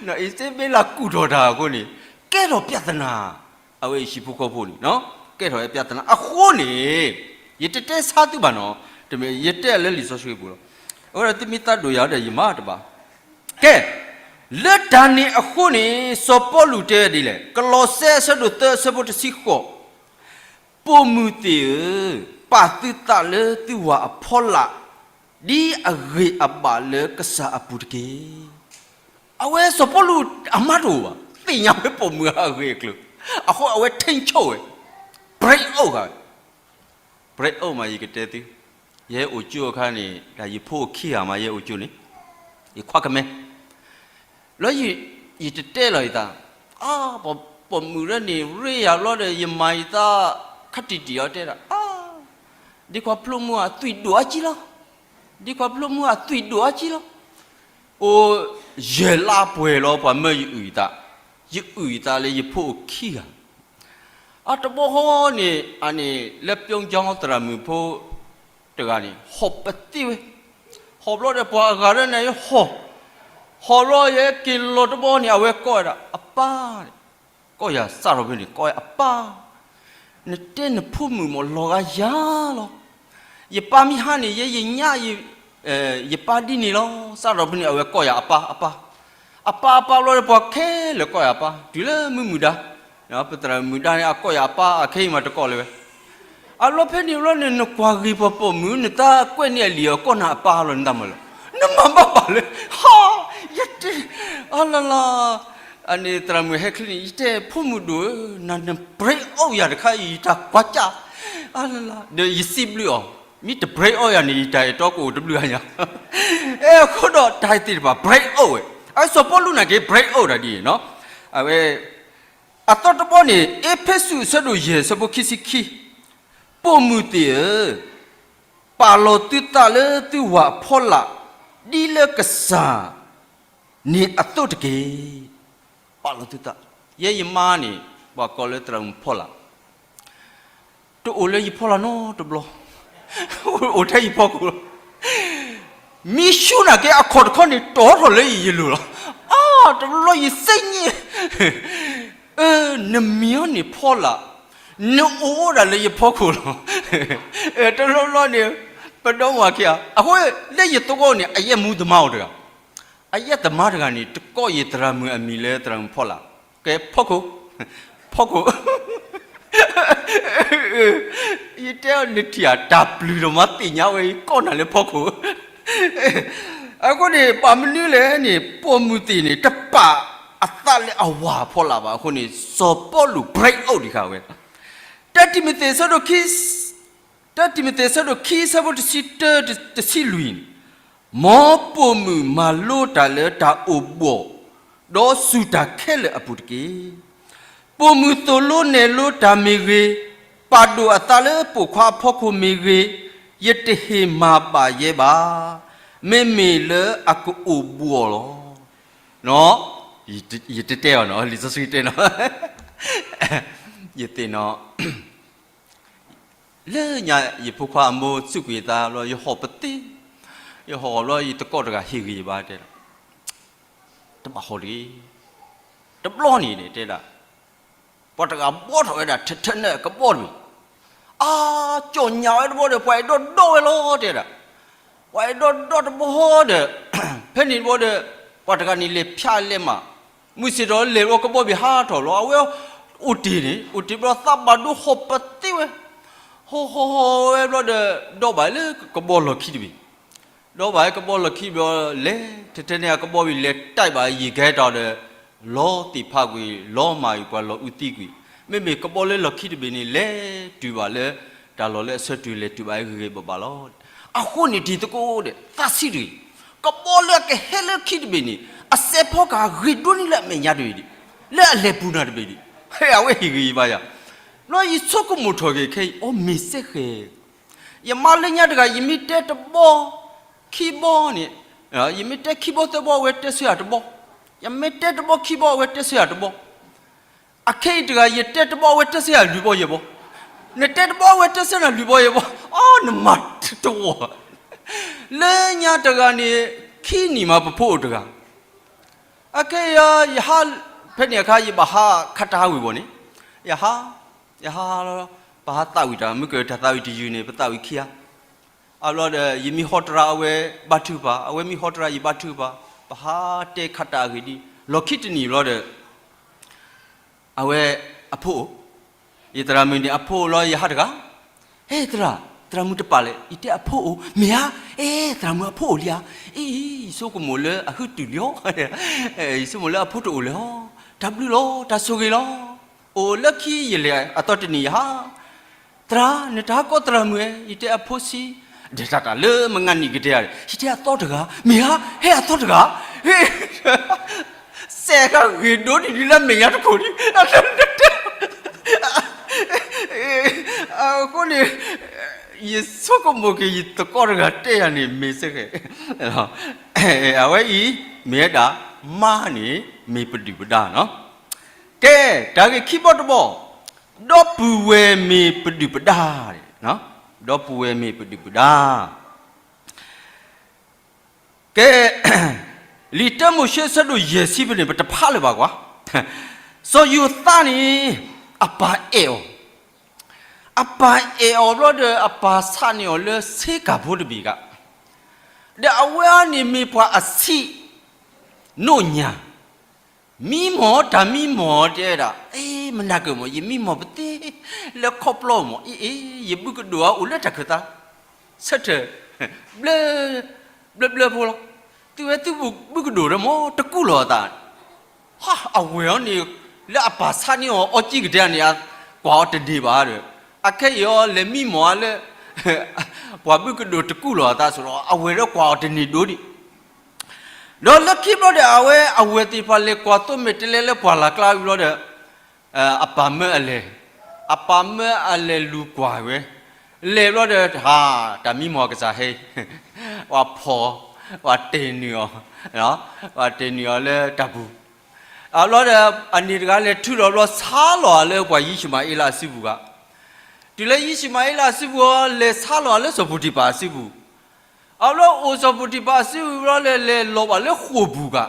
နီၢ်အံၤစ့ဘ့လးကူၣ်ထီၣ်တၢ်အဃိန့ၣ် ကဲထီၣ်ပြဿနာ, အဝဲအံၤဟံၣ်ဖိဃီဖိန့ၣ် ကဲထီၣ်ဝဲပြဿနာအဃိန့ၣ် ယတတဲဆါသုဘၣ်နီၤ, တမ့ၢ်ယတဲလၢလံာ်စီဆှံပူၤလီၤ. အဝဲဒၣ်သုမ့ၢ်သးဒိၣ်ယၤဒီးယမၤတဘၣ်. ကဲ, လၢတၢ်န့ၣ်အဃိန့ၣ် စီၤပီလူးတဲဝဲဒ်လဲၣ်, ကလီးစဲအဆၢဒိၣ်သၢအဆၢဖိတဆံဃိး ပိာ်မုၣ်သ့ၣ်ဧၢ, ပာ်သုသးလၢသုဝၤအဖီလာ် ဒ်အဂ့ၤအဘၣ်လၢကစၢ်အပူၤတက့ၢ်. အဝဲစီၤပီလူးအမါတအိၣ်ဘၣ်, သ့ၣ်ညါဝဲပိာ်မုၣ်အဂ့ၢ်အကျိၤ အဃိအဝဲထိန်းချုပ်ဝဲ, break out ဃာ်ဝဲ, break out မး ယကတဲသု, ယဟဲအိၣ်ကၠိအခါန့ၣ် တၢ်ယဖိအခံဂၤမး ယဟဲအိၣ်ကၠိန့ၣ်, ယခွါကမဲ လၢ ယတတဲလီၤယသး, အါ, ပိာ်မုၣ်ရၢန့ၣ် ရ့ယၤဘျီဒီး ယမၤယသး ခးတံၢ်တံၢ်အီၤ တဲဒၣ်, အါ, ဒ်ခွါဖျိမုၢ်အသွံၣ်ဒိၣ်အါကံလီၤ, ဒ်ခွါဖျိမုၢ်အသွံၣ်ဒိၣ်အါကံလီၤ, အိၣ်, ယဲၢ်လါပှဲၤလီၤ ပှၤမၢယအုၣ်ယသး, ယအုၣ်ယသးလၢယဖိအိၣ်ခံဂၤ အတဘီဃီန့ၣ် အန့ၣ် လၢပျီကၠီသရၣ်မုၣ်ဖိတဂၤန့ၣ် ဟီၣ်ပသ့ဝဲ, ဟီၣ်ဘျီဒီးပှၤအဂၤလၢန့ၣ် ဟီၣ်, ဟီၣ်ဘျီယက့ၤလီၤတဘီန့ၣ် အဝဲကိးဝဲဒၣ် အပၢ်, ကိးယၤစးထီၣ်ဖဲန့ၣ် ကိးဝဲအပၢ်, နတဲနဖိမုၣ်မးလီၤဂာ်ယၤလီၤ, ယပၢ်မ့ၢ်ဟါန့ၣ် ယဲယညါ ယပၢ်ဒ်န့ၣ်လီၤ, စးထီၣ်ဖဲန့ၣ် အဝဲကိးယၤအပၢ် အပၢ်, အပၢ်အပၢ်ဘျီဒီး ပှၤခဲလၢာ်ကိးယၤအပၢ် တုၤလၢမုၢ်မုၢ်ဒါ, ပသရၣ်မုၣ်ဒါန့ၣ် အကိးယၤအပၢ် အခဲအံၤမးတကိးလၢၤဝဲ, အလီၢ်ဖဲန့ၣ်ဘျီန့ၣ် နကွၢ်ဂ့ၤပှၤပိာ်မုၣ် နသးကွဲးန့ၢ်အလံာ်အီၤ ကိးနၤအပၢ်လီၤ နသးမၤလီၤ, နမၤဘၣ်ဘၣ်လၢ, ဟါ, ယတဲ, အလလ, အန့ၣ်သရၣ်မုၣ်ဟဲချ့န့ၣ် ယတဲဖိမုၣ်ဒိၣ်ဧၢ, နန break out ယၤတခါအံၤ ယတၢ်ကွၢ်ကၢ်, အလလ, ဒီးယစံးဘျုးအီၤ, မ့ၢ်တ break out ယၤန့ၣ် ယတၢ်အဲၣ်တီကအိၣ်တဘျုးအညါ, အဲ အဃိဒီးတၢ်သ့ၣ်တဖၣ် break out ဝဲ, အစီၤပီလူးနာ်က့ break out တၢ်ဒ်အံၤ, အဝဲ အသီတဘီန့ၣ် အ့းဖ့းစူးအဆၢဒိၣ်ယဲၢ်အဆၢဖိခံဆံခံ, ပိာ်မုၣ်သ့ၣ်ဧၢ, ပာ်လီၤသုသးလၢသုဝၤအဖီလာ် ဒ်လၢကစၢ်န့ၣ်အသိးတက့ၢ်. ပာ်လီၤသုသး, ယဲယမါန့ၣ် ပှၤကိးလၢသရၣ်မုၣ်ဖီလာ် တအိၣ်လၢယဖီလာ်နီတဘျီ, အိၣ်ထဲယဖီခိၣ်လီၤ. မ့ၢ်ဆူၣ်နာ်က့အခီၣ်တခီန့ၣ် တီထီၣ်လၢယလိၤလီၤ. အါ, တဘျီယစ့ညံ, အၢ, နမံၤအီၤန့ၣ်ဖီလာ်, နအိၣ်အိၣ်ဒၣ်လၢယဖီခိၣ်လီၤ. တဘျီဘျီန့ၣ် ပဒီမါခံဂၤ, အဃိလၢယသဝီန့ၣ် အယဲၢ်မူသမါအိၣ်တဂၤ, အယဲၢ်သမါတဂၤန့ၣ် တကိးယသရၣ်မုၣ်အမံၤလၢသရၣ်မုၣ်ဖီလာ်, ကဲဖီခိၣ်, ဖီခိၣ် ယတဲအီၤ နထံၣ်ဧါတၢ်ပျုၤဒီးမၤသ့ၣ်ညါဝဲ ကိးနၤလၢဖီခိၣ်. အဃိန့ၣ် ဘၣ်မနုၤလဲၣ်န့ၣ် ပိာ်မုၣ်သ့ၣ်န့ၣ် တပာ်အသးလၢအဝၤအဖီလာ်ဘၣ်. အဃိန့ၣ် စီၤပီလူး break out ဒံးဃာ်ဝဲ, တၢတံၤမသ့း ဆၢဒိၣ်ခံ တၢတံၤမသ့း ဆၢဒိၣ်ခံ ဆၢဖိတဆံတၢ တဆံလွံၢ်န့ၣ်, မ်ပိာ်မုၣ်မၤလိတၢ်လၢတၢ်အိၣ်ဘှီၣ်, ဒီးစူၢ်တၢ်ခဲလၢာ်အပူၤတက့ၢ်. ပိာ်မုၣ်သိၣ်လိနဲၣ်လိတၢ်မ့ၢ်ဂ့ၤ, ပာ်ဒိၣ်အသးလၢပိာ်ခွါအဖီခိၣ်မ့ၢ်ဂ့ၤ, ယတဟ့ၣ်မၤဘၣ်ယဲဘၣ်, မ့မ့ၢ်လၢအကအိၣ်ဘှီၣ်လီၤ. ယတတဲအီၤနီၤ, လံာ်စီဆှံတဲနီၤ, ယသ့ၣ်နီၤ လၢညါယဖိခွါအမိၢ်စူးကွံာ်အသးဘျီ ယဟီၣ်ပသ့, ယဟီၣ်ဘျီ ယသကိးတဂၤဟ့ၣ်ဂံၢ်ယဘါ တဲဒၣ်, တဘၣ်ဟီၣ်တဂ့ၤ. တဘျီန့ၣ်န့ၣ် တဲဒၣ်, ပှၤတဂၤဘှီထီၣ်ဝဲဒၣ် ထဲထဲန့ၣ်ကဘီတဘ့ၣ်, အါ, ကၠီၣ်ညါဝဲတဘျီဒီး ပှၤအဲၣ်ဒိးဒီးဝဲလီၤ တဲဒၣ်, ပှၤအဲၣ်ဒိးဒီးတဘျီဒီး ဖဲန့ၣ်တဘျီဒီး ပှၤတဂၤန့ၣ်လဲၤဖၠးလဲၤမၤ, မုၢ်ဆ့ၣ်ထီၣ်လဲၤဘျီ ကဘီဘ့ၣ်ဟးထီၣ်လီၤ. အဝဲအိၣ်တ့ၢ်န့ၣ် အိၣ်တ့ၢ်ဘျီ သးဘၣ်ဒိဟီၣ်ပသ့ဝဲ, ဟီၣ်ဟီၣ်ဟီၣ်ဝဲဘျီဒီး ဒီးဘၣ်လၢကဘီလီၢ်ခံတဘ့ၣ်, ဒီးဘၣ်လၢကဘီလီၢ်ခံဘျီ လဲၤ ထဲထဲန့ၣ် အကဘီဘ့ၣ်လဲၤတၢ်ဘၣ်ယံာ်ကဲတီၤဒီး လီၤသ့ၣ်ဖးကွံာ် လီၤမၢ်ကွံာ် ပှၤလီၤအူသံကွံာ်, မ့မ့ၢ်ကဘီလၢလီၢ်ခံတဘ့ၣ်န့ၣ် လဲၤတုၤဘၣ်လၢ တၢ်လီၢ်လၢအဆၢတုၤ လဲၤတုၤဘၣ်ဂ့ၤဂ့ၤဘၣ်ဘၣ်လီၤ. အဃိန့ၣ် ဒ်သိးကအိၣ်ဒီး သးဆံးတဂ့ၤ, ကဘီလၢအကဟဲလၢခံတဘ့ၣ်န့ၣ် အစဲးဖီကဟးဂ့ၤဒိၣ်န့ၢ်လၢအမဲာ်ညါတဘ့ၣ်ဒံး, လၢအလဲၤပူၤနၤတဘ့ၣ်ဒံး, ဟဲအဝဲဟ့ၣ်ဂံၢ်ယဘါယၤ, လီၤယဆိကမိၣ်ထီၣ်က့ၤခဲအံၤ အိ မ့ၢ်စဲဃဲၤ ယမါလၢညါတဂၤ ယမ့ၢ်တဲတဘီ ခံဘီန့ၣ်, ယမ့ၢ်တဲခံဘီသၢဘီ အဝဲတဲဆၢယၤတဘီ, ယမ့ၢ်တဲတဘီခံဘီ အဝဲတဲဆၢယၤတဘီ, အခဲအံၤတဂၤ ယတဲတဘီ အဝဲတဲဆၢယၤလွံၢ်ဘီယဲၢ်ဘီ, နတဲတဘီ အဝဲတဲဆၢနၤလွံၢ်ဘီယဲၢ်ဘီ, အ နမၤတဝီ, လၢညါတဂၤန့ၣ် ခံနံၣ်မး ပဖိအိၣ်တဂၤ အခဲအံၤ ယဟး ဖဲန့ၣ်အခါ ယဘၣ်ဟးခးတၢ်ဟးဝံၣ်ဘီန့ၣ်, ယဟး, ယဟးလီၤ, ပဟးသးဝံၣ်တၢ် မ့ၢ်ကတၢ်သးဝံၣ်တယုၢ်န့ၣ် ပသးဝံၣ်ခံဂၤ, အဘျီဒီး ယမ့ၢ်ဟီတရါ အဝဲဘါထုကဖၣ်, အဝဲမ့ၢ်ဟီတရါ ယဘါထုကဖၣ်, ပဟးတဲခးတၢ်အဂ့ၢ်ဒ်, လီၢ်ခံတနံၤဘျီဒီး အဝဲအဖိအိၣ်, ယသရၣ်မုၣ်န့ၣ်အဖိအိၣ်လီၤ ယဟးတဂၤ, ဟဲသရၣ်, သရၣ်မုၣ်တပာ်လဲၣ်, ယတဲအဖိအိၣ်, မ့ၢ်ဧါ, အဲ သရၣ်မုၣ်အဖိအိၣ်လံဧါ, အံၤ ယဆိကမိၣ်လၢအဟုတုၤလံဧါ, ယဆိကမိၣ်လၢအဖိတအိၣ်လၢၤဧါ, တၢ်ဘျုးလီၤ တၢ်ဆိၣ်ဂ့ၤလီၤ, အိၣ်လၢခံယလဲၤအသီတနံၤယဟါ, သရၣ် နတၢ်ဟးကိးသရၣ်မုၣ်ဧၢ, ယတဲအဖိဆံး, ဒဲးတၢ်တၢ်လၢမုၢ်ဂၤနံၤကတဲဧါ, ယတဲအသီတဂၤ, မ့ၢ်ဧါ, ဟဲအသီတဂၤ, စဲးဃာ်ဂ့ၤဒိဒ်လၢမဲာ်ညါတခိၣ်ဒံး, အဃိန့ၣ် ယဆိကမိၣ်က့ၤ ယသကိးတဂၤတဲယၤန့ၣ် မ့ၢ်စ့ၢ်ကီး, အဝဲအံၤ မ့ၢ်ဝဲဒၣ် မါန့ၣ် မ့ၢ်ပဒုၣ်ပဒါနီၤ. ကဲ, တၢ်ဂ့ၢ်ခံဘီတဘီ, ဒီပုၢ်ဝဲၢ်မ့ၢ်ပဒုၣ်ပဒါ, ဒီပုၢ်ဝဲၢ်မ့ၢ်ပဒုၣ်ပဒါ. ကဲ, လံာ်တၢမိၤၡ့ဆၢဒိၣ်ယဲၢ်ဆံဖဲန့ၣ် ပတဖးလၢၤဘၣ်ကွၢ်, စီၤယိၤသးန့ၣ် အပၢ်အဲၣ်အီၤ, အပၢ်အဲၣ်အီၤဘျီဒီး အပၢ်ဆးန့ၢ်အီၤလၢဆ့ကၤဖိတဘ့ၣ်ဂၤ, ဒီးအဝဲအံၤန့ၣ်မ့ၢ်ပှၤအဆံး နိၣ်ညါ, မံမီၢ်တၢ်မံမီၢ်တဲဝဲဒၣ်, အ့ မနၤကမီၤ ယမံမီၢ်ပသ့လၢခီပျီမီၢ်, အ့ အ့ ယဘုကဒိၣ်အအိၣ်လၢတၢ်ခၢၣ်သး, ဆၢထၢၣ် ဘျၢ ဘျၢဘျၢဖိလီၤ, သုဝဲသုဘုကဒိၣ်ဒီးမီၢ် တကူၣ်လီၤအသး, ဟါ အဝဲအံၤန့ၣ် လၢအပၢ်ဆးန့ၢ်အီၤအီကံကတဲန့ၣ် ကွၢ်အီၤတန့ၢ်ဘၣ်ဒီး, အခဲအံၤအီၤလဲၤမံမီၢ်အါလၢ ပှၤဘုကဒိၣ်တကူၣ်လီၤအသးစ့ၢ်ကီး, အဝဲဒီးကွၢ်အီၤတန့ၢ်ဒိၣ်ဒံး, ဒီးလၢခံဘျီဒီး အဝဲအဝဲၢ်သ့ၣ်တဖၣ်လဲၤကွၢ်သိမဲာ်တဲးလဲးလၢပှၢ်လၢ်ကျါဝံၤဘျီဒီး, အပၢ်မၢအလဲၤ, အပၢ်မၢအလဲၤလူၤကွၢ်ဝဲ, လဲၤဘျီဒီး ဟါ တၢ်မံမီၢ်ကစၢ်ဟဲ, ပှၤဖီၣ်, ပှၤတဲာ်နုာ်အီၤ, ပှၤတဲာ်နုာ်အီၤလၢတၢ်ပူၤ, အဘျီဒီး အန့ၣ်တဂၤလဲၤထုးထီၣ်ဘျီ ဆါလီၤအလၢပှၤယံၡမၤအ့လးအစုပူၤဂၤ, တုၤလၢယံၡမၤအ့လးအစုပူၤ လဲၤဆါလီၤအလၢစီၤပူၤတံၤဖၣ်အစုပူၤ, အဘျီအိၣ်စီၤပူၤတံၤဖၣ်အစုပူၤဘျီ လဲၤလဲၤလီၤဘၣ်လၢဃိာ်ပူၤဂၤ,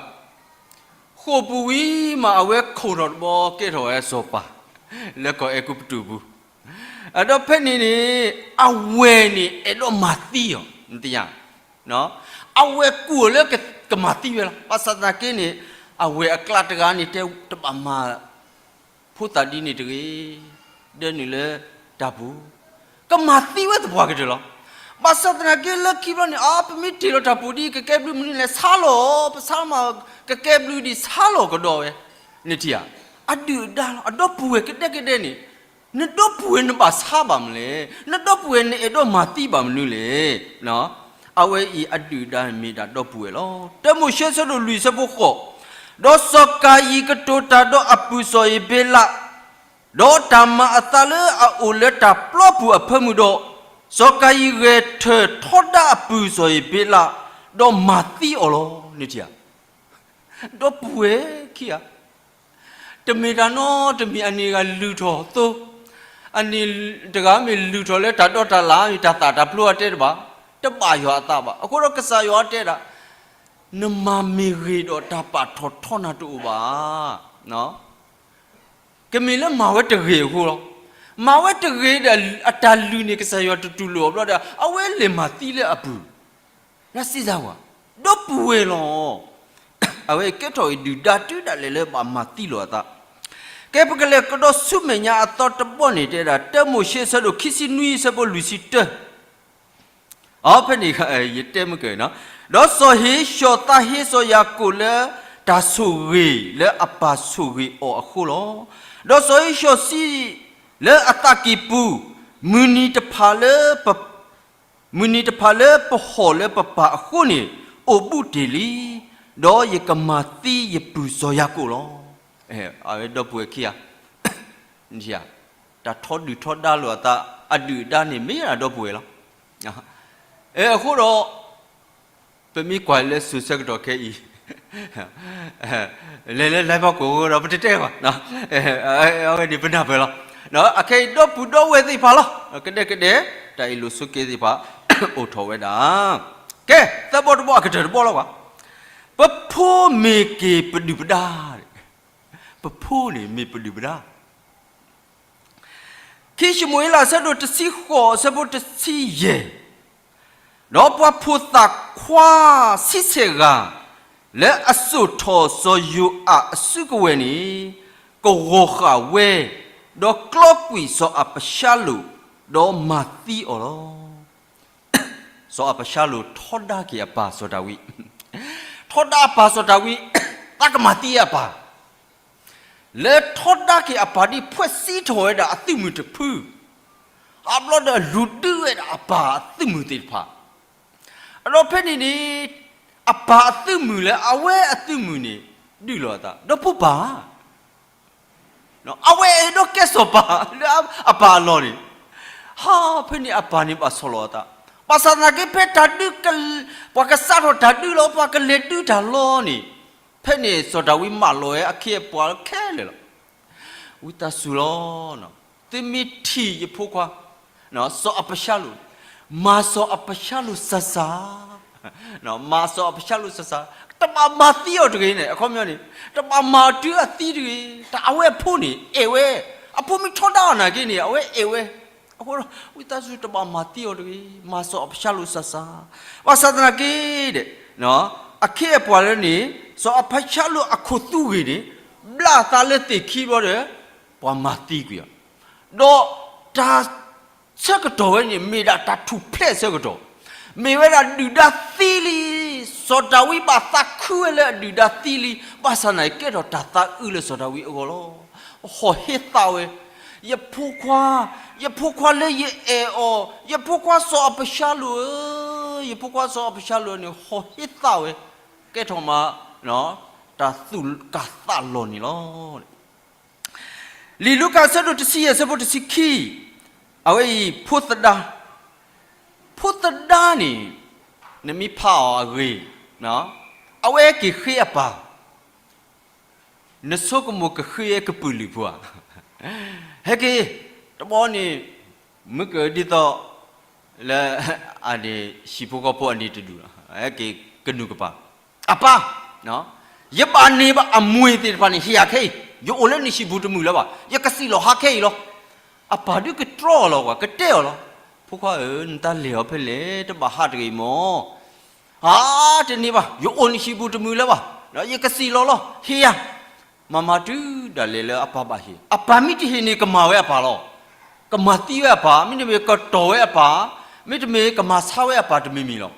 ဃိာ်ပူၤဝံၤမး အဝဲခိၣ်ထီၣ်တဘျီကဲထီၣ်ဝဲစီၤပၤ လၢကီၢ်အဲၤကူပတူးပူၤ, အဒီးဖဲန့ၣ်န့ၣ် အဝဲၢ်န့ၣ်အဲၣ်ဒိးမၤသံအီၤ, နသ့ၣ်ညါ, အဝဲၢ်ကူၣ်အီၤလၢကမၤသံဝဲလီၤ. ဘၣ်ဆၣ်သနာ်က့န့ၣ် အဝဲၢ်အကျါတဂၤန့ၣ် တဲတဘၣ်မၤ ဖိသၣ်ဒ်န့ၣ်တဂ့ၤ, ဒၢနုာ်လၢတၢ်ပူၤ, ကမၤသံဝဲသပှၢ်ကတၢၢ်လီၤ. ဘၣ်ဆၣ်သနာ်က့လၢခံဘျီန့ၣ် အါ ပမ့ၢ်တ့ၢ်လီၤတၢ်ပူၤဒ် ကကဲဘျုးမနုၤလဲၣ်, ဆါလီၤ, ပဆါမး ကကဲဘျုးဒ်ဆါလီၤကဒီးဝဲ, နထံၣ်ဧါ, အဒုၣ်အဒါလီၤ, အဒီပုၢ်ဝဲၢ်ကဒဲကဒဲန့ၣ်, နဒီပုၢ်ဝဲၢ်နဘၣ်ဆါဘၣ်မနုၤလဲၣ်, နဒီပုၢ်ဝဲၢ်နအဲၣ်ဒိးမၤသံဘၣ်မနုၤလဲၣ် အဝဲအံၤအဒုၣ်အဒါမ့ၢ်ဒၣ်ဒီပုၢ်ဝဲၢ်လီၤ. တၢမိၤၡ့ဆၢဒိၣ်လွံၢ်ဆၢဖိဃိး, ဒီးစီၤကၤယံၣ်ကတိၤတၢ်ဒီးအပုၢ်စီၤအ့ၤဘ့လး, ဒီးတၢ်မၤအသးလၢအအိၣ်လၢတၢ်ပျီပူၤအဖၢမုၢ်ဒီး, စီၤကၤယံၣ်ဂဲၤထၢၣ်ထီဒါအပုၢ်စီၤအ့ၤဘ့လး, ဒီးမၤသံအီၤလီၤ. နထံၣ်ဧါ, ဒီပုၢ်ဝဲၢ်ခံဂၤ တမ့ၢ်တၢ်နီတမံၤ အန့ၣ်ဂၤလုၢ်ထီၣ်သိ, အန့ၣ်တဂၤမ့ၢ်လုၢ်ထီၣ်လၢတၢ်ဒိးတၢ်လၣ် မ့ၢ်တၢ်သၣ်တၢ်ဖျိအတဲတဘၣ်, တဘၣ်ယွၤအသးဘၣ်. အဃိဒီးကစၢ်ယွၤတဲဒၣ်, နမၤမ့ၢ်ဂ့ၤဒီးတၢ်ပာ်ထီၣ်ထီနၤတအိၣ်ဘၣ်. ကမ့ၢ်လၢမၤဝဲတဂ့ၤအဃိလီၤ. မၤဝဲတဂ့ၤဒီးအတၢ်လုၢ်န့ၣ် ကစၢ်ယွၤတတူၢ်လိာ်အီၤဘျီဒီး အဝဲလဲၤမၤသံလၢအပုၢ် နစံးစၢ်ဝဲ, ဒီပုၢ်ဝဲၢ်လီၤ. အဝဲကဲထီၣ်အံၤဒုၣ်ဒါတုၤဒၣ်လဲာ်လၢဘၣ်မၤသံလိာ်အသး. ကဲ ပကလဲၤကဒီးဆူမဲာ်ညါအသီတဘီန့ၣ် တဲဒၣ် တၢမိၤၡ့ဆၢဒိၣ်ခံဆံနွံဆၢဖိလွံၢ်ဆံတၢ, အဖဲန့ၣ် ယတဲမုၢ်ကၢၢ်နီၤ, ဒီးစီၤဧ့ၡီၤသးဟ့စီၤယၤကိာ်လၢတၢ်ဆိၣ်ဂ့ၤလၢအပၢ်ဆိၣ်ဂ့ၤအီၤအဃိလီၤ. ဒီးစီၤဧ့ၡီၤစံးလၢအသးကံၢ်ပူၤ, မုၢ်နံၤတဖၣ်လၢပ မုၢ်နံၤတဖၣ်လၢပဟီၣ်လၢပပၢ်အဃိန့ၣ် အိၣ်ဘူးတ့ၢ်လံ, ဒီးယကမၤသံယပုၢ်စီၤယၤကိာ်လီၤ. အဝဲဒီပုၢ်ဝဲၢ်ခံဂၤ, တၢ်ထီဒုၣ်ထီဒါလိာ်အသး အဒုၣ်အဒါန့ၣ် မ့ၢ်ဒၣ်ဒီပုၢ်ဝဲၢ်လီၤ. အဃိဒီး ပမ့ၢ်ကွၢ်လၢစိၤဆၢကတီၢ်ခဲအံၤ လဲၤလၢလါဖီခိၣ်အဃိဒီး ပတတဲဘၣ်, အဝဲန့ၣ်ပနၢ်ပၢၢ်လီၤ. အခဲအံၤဒီပုၢ်ဒီဝဲၢ်သ့ၣ်တဖၣ်လီၤ, ကဒဲကဒဲ တၢ်အ့ၣ်လိာ်ဆိးက့သ့ၣ်တဖၣ် အိၣ်ထီၣ်ဝဲဒၣ်. ကဲ သၢဘီတဘီအကတၢၢ်တဘီလီၤကွၢ်, ပဖိမ့ၢ်က့ၤပဒုၣ်ပဒါ, ပဖိန့ၣ်မ့ၢ်ပဒုၣ်ပဒါ. ခံၡမူၤအ့လး အဆၢဒိၣ်တဆံဃိး အဆၢဖိတဆံယဲၢ်, ဒီးပှၤဖိသၣ်ခွါဆံဆဲၣ်ဂၤ လၢအစိာ်ထီၣ်စီၤယိၤအးအစုကဝဲၤန့ၣ် ကဂီၤဃာ်ဝဲ, ဒီးကျီကွံာ်စီၤအၤဘၡါလိၣ်, ဒီးမၤသံအီၤလီၤ. စီၤအၤဘၡါလိၣ်ထီဒါက့ၤအပၢ်စီၤဒၤဝံး, ထီဒါအပၢ်စီၤဒၤဝံး, သးကမၤသံအပၢ် လဲၤထီဒါက့ၤအပၢ်ဒ် ဖှဲးစံးထီၣ်ဝဲဒၣ်အသုးမုၢ်တဖု, အဘျီဒီးလူၤဒုးဝဲဒၣ်အပၢ်အသုးမုၢ်သ့ၣ်တဖၣ်, အဒီးဖဲန့ၣ်န့ၣ် အပၢ်အသုးမုၢ်လၢအဝဲအသုးမုၢ်န့ၣ် ဒုးလိာ်အသး ဒီးဖိပၢ် အဝဲအဲၣ်ဒိးကဲစီၤပၤလၢအပၢ်အလီၢ်န့ၣ်, ဟါ, ဖဲန့ၣ်အပၢ်န့ၣ်ဘၣ်ဆီၣ်လီၤအသး, ဘၣ်ဆၣ်သနာ်က့ဖဲတၢ်ဒုး, ပှၤကစးထီၣ်တၢ်ဒုးလီၤ ပှၤကလဲၤဒုးတၢ်လီၤန့ၣ်, ဖဲန့ၣ်စီၤဒၤဝံးမၢလီၤဝဲအခ့အပှၤခဲလၢာ်လီၤ. ဝံသးစူၤလီၤ, သုမ့ၢ်ထံၣ်ယဖိခွါ စီၤအၤဘၡါလိၣ်, မၤစီၤအၤဘၡါလိၣ်စၢ်စၢ်, မၤစီၤအၤဘၡါလိၣ်စၢ်စၢ်, တဘၣ်မၤသံအီၤတဂ့ၤန့ၣ်, အခီပညီန့ၣ်, တဘၣ်မၤတုၤအသံတဂ့ၤ, တၢ်အဝဲအဖိန့ၣ် အဲၣ်ဝဲ, အဖိမ့ၢ်ထီဒါအီၤနာ်က့န့ၣ် အဝဲအဲၣ်ဝဲ, အဃိဒီး ဝံသးစူၤတဘၣ်မၤသံအီၤတဂ့ၤ, မၤစီၤအၤဘၡါလိၣ်စၢ်စၢ်, ဘၣ်ဆၣ်သနာ်က့ဒီး အခ့အပှၤလၢန့ၣ် စီၤအၤဘၡါလိၣ်အခိၣ်သူဂ့ၤန့ၣ် ဘျးအသးလၢသ့ၣ်ခံဘျီဒီး ပှၤမၤသံကွံာ်အီၤ, ဒီးတၢ်ဆၢကတီၢ်ဝဲန့ၣ် မ့ၢ်ဒၣ်တၢ်ထူၣ်ဖျဲးဆၢကတီၢ်, မ့ၢ်ဝဲဒၣ်ဒုၣ်ဒါသံလံ, စီၤဒၤဝံးဘၣ်သးခုဝဲလၢအဒုၣ်ဒါသံလံ, ဘၣ်ဆၣ်သနာ်က့ကဲထီၣ်တၢ်သးအုးလၢစီၤဒၤဝံးအဂီၢ်လီၤ. ဟီၣ်ဟ့သးဝဲ, ယဖိခွါ, ယဖိခွါလၢယအဲၣ်အီၤ, ယဖိခွါစီၤအၤဘၡါလိၣ်ဧၢ, ယဖိခွါစီၤအၤဘၡါလိၣ်န့ၣ် ဟီၣ်ဟ့သးဝဲ, ကဲထီၣ်မး တၢ်သူၣ်ကၢ်သးလီၢ်န့ၣ်လီၤ. လံာ်လူၤကၣ်အဆၢဒိၣ်တဆံယဲၢ်အဆၢဖိတဆံခံ, အဝဲအံၤဖိသဒါ, ဖိသဒါန့ၣ် နမ့ၢ်ဖးအီၤအဂ့ၢ်, အဝဲက့ၤဃ့အပၢ်, နဆိကမိၣ်ကဃ့ဝဲကပုာ်လုာ်ဖိဧါ, ဟဲက့ၤ, တဘျီန့ၣ် မုၢ်ကဒ်သိး လၢ အန့ၣ် ဟံၣ်ဖိဃီဖိအန့ၣ်တဒူၣ်လီၤ, ဟဲက့ၤကနူာ်ကပၤ, အပၢ်, ယဘၣ်န့ၢ်ဘၣ်အမှ့ၢ်သ့ၣ်တဖၣ်န့ၣ် ဟ့ၣ်ယၤခဲအံၤ, ယအိၣ်လၢနဟံၣ်ပူၤတမုာ်လၢၤဘၣ်, ယကစံးလီၤဟးခဲအံၤလီၤ. အပၢ်ဒုးကတြီအီၤလီၤကွၢ် ကတဲအီၤလီၤ, ဖိခွါဧၢ, နတၢ်လဲၤအီၤဖဲလဲၣ် တဘၣ်ဟးတဂ့ၤမၢ်, ဟါ, တန့ၢ်ဘၣ်, ယအိၣ်နဟံၣ်ပူၤတမုာ်လၢၤဘၣ်, ယကစံးလီၤလီၤ, ဟ့ၣ်ယၤ မၤမၤတုၤဒၣ်လဲာ်လၢအပၢ်ဘၣ်ဟ့ၣ်, အပၢ်မ့ၢ်တဟ့ၣ်န့ၣ် ကမၤဝဲအပၢ်လီၤ, ကမၤသံဝဲအပၢ်, မ့တမ့ၢ်ကတီၢ်ဝဲအပၢ်, မ့တမ့ၢ်ကမၤဆါဝဲအပၢ်တမံၤမံၤလီၤ.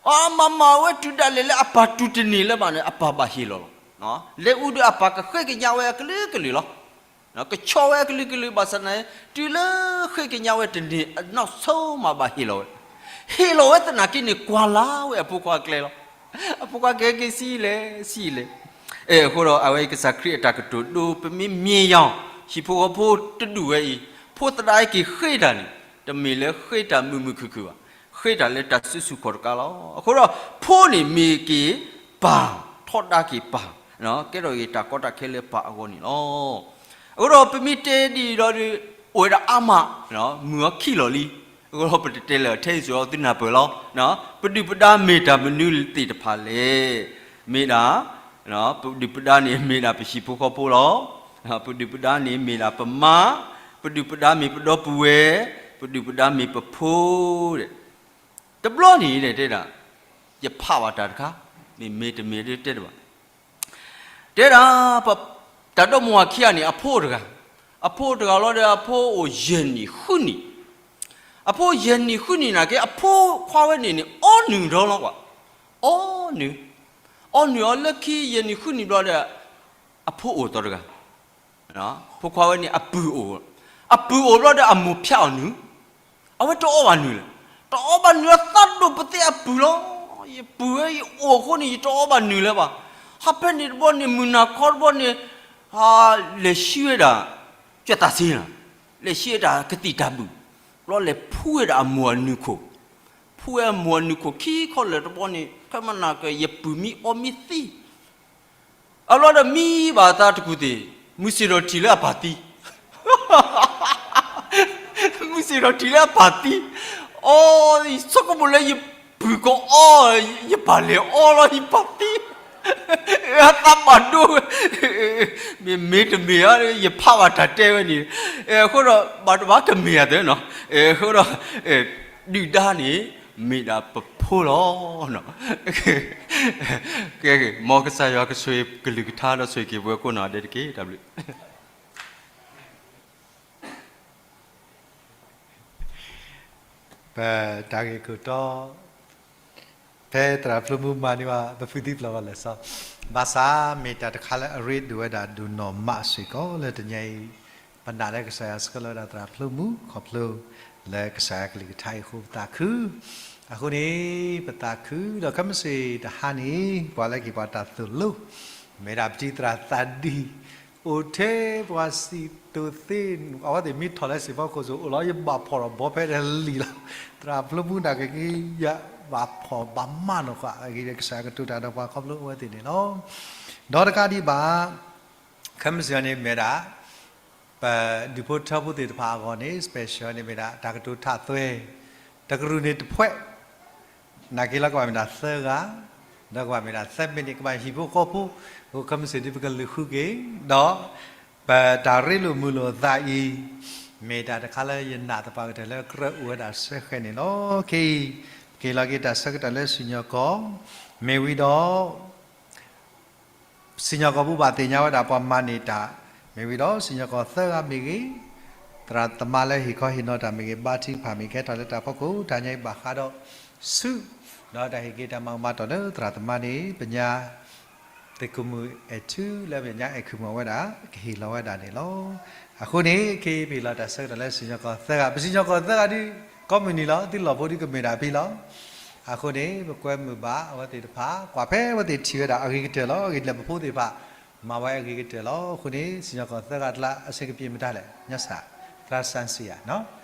အမၤမၤဝဲတုၤဒၣ်လဲာ်လၢအပၢ်တူၢ်တန့ၢ်လၢၤဘၣ်န့ၣ် အပၢ်ဘၣ်ဟ့ၣ်လီၤလီၤ. လဲၤအူဒုးအပၢ်ကဃ့ကညးဝဲအကလုာ်ကလုာ်လီၤ. ကဆီဝဲအကလုာ်ကလုာ်ဘၣ်ဆၣ်န့ၣ် တုၤလၢဃ့ကညးဝဲတန့ၢ် အနီၢ်ဆိမးဘၣ်ဟ့ၣ်လီၤဝဲ, ဟ့ၣ်လီၤဝဲသနာ်က့န့ၣ် ကွၢ်လၢ်ဝဲအဖိခွါအကျဲလီၤ. အဖိခွါကဟဲက့ၤဆံးလဲၣ်ဆံးလဲၣ်. အဃိဒီးအဝဲကစၢ်ခရံာ်အတၢ်ကတိၤဒိ ပမ့ၢ်မ့ၢ်ယၤ ဟံၣ်ဖိဃီဖိတဒူၣ်ဝဲအံၤ, ဖိသဒါဟဲက့ၤဃ့တၢ်န့ၣ် တမ့ၢ်လၢဃ့တၢ်မုာ်မုာ်ခုၣ်ခုၣ်ဘၣ်, ဃ့တၢ်လၢတၢ်စုဆူၣ်ခီၣ်တကးလီၤ. အဃိဒီး ဖိန့ၣ်မ့ၢ်က့ၤပၢ်, ထီဒါက့ၤပၢ်, ကဲထီၣ်က့ၤတၢ်ကီတၢ်ခဲလၢပၢ်အဂီၢ်န့ၣ်လီၤ. အဃိဒီးပမ့ၢ်တဲဒ်အံၤဒီး အိၣ်ဝဲဒၣ်အါမး, မုာ်အီၤခံလီၤလံ. အဃိဒီးပတတဲလၢာ်ထဲအံၤ သုနၢ်ပၢၢ်လီၤ. ပဒုၣ်ပဒါမ့ၢ်တၢ်မနုၤသ့ၣ်တဖၣ်လဲၣ်. မ့ၢ်ဒၣ် ပဒုၣ်ပဒါန့ၣ်မ့ၢ်ဒၣ်ပဟံၣ်ဖိဃီဖိလီၤ. ပဒုၣ်ပဒါန့ၣ်မ့ၢ်ဒၣ်ပမါ, ပဒုၣ်ပဒါမ့ၢ်ပဒီပုၢ်ဝဲၢ်, ပဒုၣ်ပဒါမ့ၢ်ပဖိဒီး တဘျီန့ၣ်တဲဒၣ်, ယဖးဘၣ်တၢ်တခါ, မ့ၢ်မ့ၢ်တမ့ၢ်တဲတဘၣ်. တဲဒၣ်, တၢ်ဒီမါဝၤခံဂၤန့ၣ် အဖိတဂၤ, အဖိတဂၤလီၤဒီး အဖိအိၣ်ယဲၢ်နံၣ်ဃုနံၣ်, အဖိယဲၢ်နံၣ်ဃုနံၣ်နာ်က့ အဖိခွါဝဲန့ၣ်န့ၣ် အီနုၢ်ဒီလီၤကွၢ်, အီနုၢ်, အီနုၢ်အီၤလၢခံယဲၢ်နံၣ်ဃုနံၣ်ဘျီဒီး အဖိအိၣ်သီတဂၤ ဖိခွါဝဲန့ၣ်အပုၢ်အိၣ်, အပုၢ်အိၣ်ဘျီဒီးအမိၢ်ဖၠးအီၤနုၢ်, အဝဲတအီဘၣ်နုၢ်လၢၤ, တအီဘၣ်နုၢ်လၢၤ သးဒိၣ်ပသ့ၣ်အပုၢ်လီၤ. ယပုၢ်ဝဲယအိၣ်အဃိန့ၣ် ယတအီဘၣ်နုၢ်လၢၤဘၣ်. ဟးဖဲန့ၣ်တဘျီန့ၣ် မုၢ်နၤခီတဘျီန့ၣ်, လဲၤဆှံဝဲဒၣ်, ကၠွဲၣ်သးစ့လီၤ, လဲၤဆှံဝဲဒၣ်ကသံၣ်တၢ်ဘုၣ်, ဘျီလဲၤဖှူဝဲဒၣ်အမိၢ်အနုၢ်ခိၣ်, ဖှူဝဲအမိၢ်အနုၢ်ခိၣ်ခံခီလၢာ်တဘျီန့ၣ် ဖဲမနၤကယပုၢ်မံအီမံသံ အလီၢ်ဒီးမံဘၣ်သးတကူၣ်သ့ၣ်, မုၢ်ဆ့ၣ်ထီၣ်ထံၣ်လၢအပၢ်သံ, မုၢ်ဆ့ၣ်ထီၣ်ထံၣ်လၢအပၢ်သံ, အီ, ဆိကမိၣ်လၢယပုၢ်ကအီ, ယပၢ်လဲၤအီလီၤ ယပၢ်သံ, အသးဘၣ်ဒိဝဲ, မ့ၢ်မ့ၢ်တမ့ၢ်ဧါ ယဖးဘၣ်တၢ်တဲဝဲန့ၣ်, အဃိဒီး ဘၣ်တဘၣ်ကမ့ၢ်အသးနီၤ, အဃိဒီး ဒုၣ်ဒါန့ၣ် မ့ၢ်ဒၣ်ပဖိလီၤ. မ်ကစၢ်ယွၤကဆိၣ်ဂ့ၤကလုၢ်ကထါဒီးဆိၣ်ဂ့ၤက့ၤပဝဲကိးနီၢ်ဒဲးတက့ၢ်. တၢ်ဘျုး ပတၢ်ဂ့ၢ်ခိၣ်တီ ဖဲသရၣ်ဖျိမုၢ်မၤန့ၢ်ဘၣ် ပဖုသံပျိာ်ဘၣ်လၢာ်စီဆှံ ဘၣ်ဆၣ်မ့ၢ်တၢ်တခါလၢအရ့ဒိၣ်ဝဲဒၣ်ဒိၣ်နီၢ်မးစ့ၢ်ကီးလၢတနံၤအံၤ, ပနာ်လၢကစၢ်ယွၤဆှၢလီၤဝဲဒၣ်သရၣ်ဖျိမုၣ် ခီဖျိလၢကစၢ်ယွၤကလုၢ်ကထါအံၤအဃိပသးခု, အဃိန့ၣ် ပသးခုဒီးခဲမုၢ်ဆ့ၣ်တဟါန့ၣ် ပှၤလၢက့ၤပှၤတၢ်သိၣ်လိ မ့ၢ်ဒၣ်ပတံၤသရၣ်သးဒံ အိၣ်ထဲပှၤစံးသိၣ်သ့, အဝဲသ့ၣ်မ့ၢ်ထီၣ်လၢစံၣ်ဖီခိၣ်စိၤ အိၣ်လီၤယဘၣ်ဖီၣ်ဒီးဘီဖဲဒီးလံာ်လီၤ. သရၣ်ဖျိမုၣ်နာ်က့ၤက့ၤ ယဘၣ်ဖီၣ်ဘၣ်မၤနီၢ်ဃာ်အဂ့ၢ်ဒီး ကစၢ်ကတိၤတၢ်ဒီးပှၤခီဖျိအဝဲသ့ၣ်န့ၣ်လီၤ. ဒီးတကးဒံးဘၣ် ခဲမုၢ်ဆ့ၣ်န့ၣ်မ့ၢ်ဒၣ် ပဒူၣ်ဖိထၢဖိသ့ၣ်တဖၣ်အဂီၢ်န့ၣ် special န့ၣ်မ့ၢ်ဒၣ် တၢ်ကတိၤထးသွဲ တကရူၢ်န့ၣ်တဖှဲ နာ်က့ၤလီၤကဘၣ်မ့ၢ်ဒၣ်သၢဂၤ, ဒီးကဘၣ်မ့ၢ်ဒၣ်သၢမံးနံး ကဘၣ်ဟံၣ်ဖိဃီဖိ, အဃိခဲမုၢ်ဆ့ၣ်ဒ်ပကလုၢ်ဃုက့ၤ, ဒီး ပတၢ်ရ့လိာ်မုာ်လိာ်သးအံၤ မ့ၢ်တၢ်တခါလၢယနာ်သပှၢ်ကတၢၢ်လၢကြၢးအိၣ်ဝဲဒၣ်စဲဃဲန့ၣ်လီၤ. ခဲအံၤ ပက့ၤလီၤက့ၤတၢ်ဆၢကတီၢ်လၢစံၣ်ညီၣ်ကွီၢ်, မ့ၢ်ဝံၤဒီး စံၣ်ညီၣ်ကွီၢ်ပူၤဘၣ်သ့ၣ်ညါဝဲဒၣ်ပှၤမၤန့ၢ်တၢ်, မ့ၢ်ဝံၤဒီးစံၣ်ညီၣ်ကွီၢ်သၢဂၤမ့ၢ်ဂ့ၤ, သရၣ်သမါလၢဟ့ၣ်ခီဟ့ၣ်နီၤတၢ်မ့ၢ်ဂ့ၤ, ဘါထုကဖၣ်မ့ၢ်ဂ့ၤ ကဟဲထီၣ်လၢတၢ်ဖီခိၣ် တၢ်ညါအံၤဘၣ်ဃးဒီး ဆူ ဒီးတၢ်ဟ့ၣ်က့ၤတၢ်မၤကမၣ်တီၢ်လၢသရၣ်သမါန့ၣ် ပညါ သုးခိၣ်မုၣ်အဲၣ်ထူလၢပညါအဲၣ်ခုၣ်မုၣ်ဝဲဒၣ် ကဟ့ၣ်လီၤဝဲဒၣ်န့ၣ်လီၤ. အဃိန့ၣ် ခဲအံၤပဟ့ၣ်လီၤတၢ်ဆၢကတီၢ်လၢစံၣ်ညီၣ်ကွီၢ်သၢဂၤ, ပစံၣ်ညီၣ်ကွီၢ်သၢဂၤဒ် ကိးမုၢ်နံၤလီၤ, သုလီၢ်ဖိဒ်ကမ့ၢ်ဒၣ်ဖဲလီၤ. အဃိန့ၣ် ပကွဲမုာ်ဘၣ်အဝဲသ့ၣ်တဖၣ် ကွၢ်ဖဲအဝဲသ့ၣ်ထံၣ်ဝဲဒၣ်အဂ့ၤကတၢၢ်လီၤ. အဂ့ၢ်ဒ်လဲၣ် ပဖိသ့ၣ်တဖၣ် မၤဝဲအဂ့ၤကတၢၢ်လီၤ. အဃိန့ၣ် စံၣ်ညီၣ်ကွီၢ်သၢဂၤတလါ အဆင်ကပံးမတၤလဲၣ် ညါစၢ် သရၣ်စၣ်စံၣ်ယၤ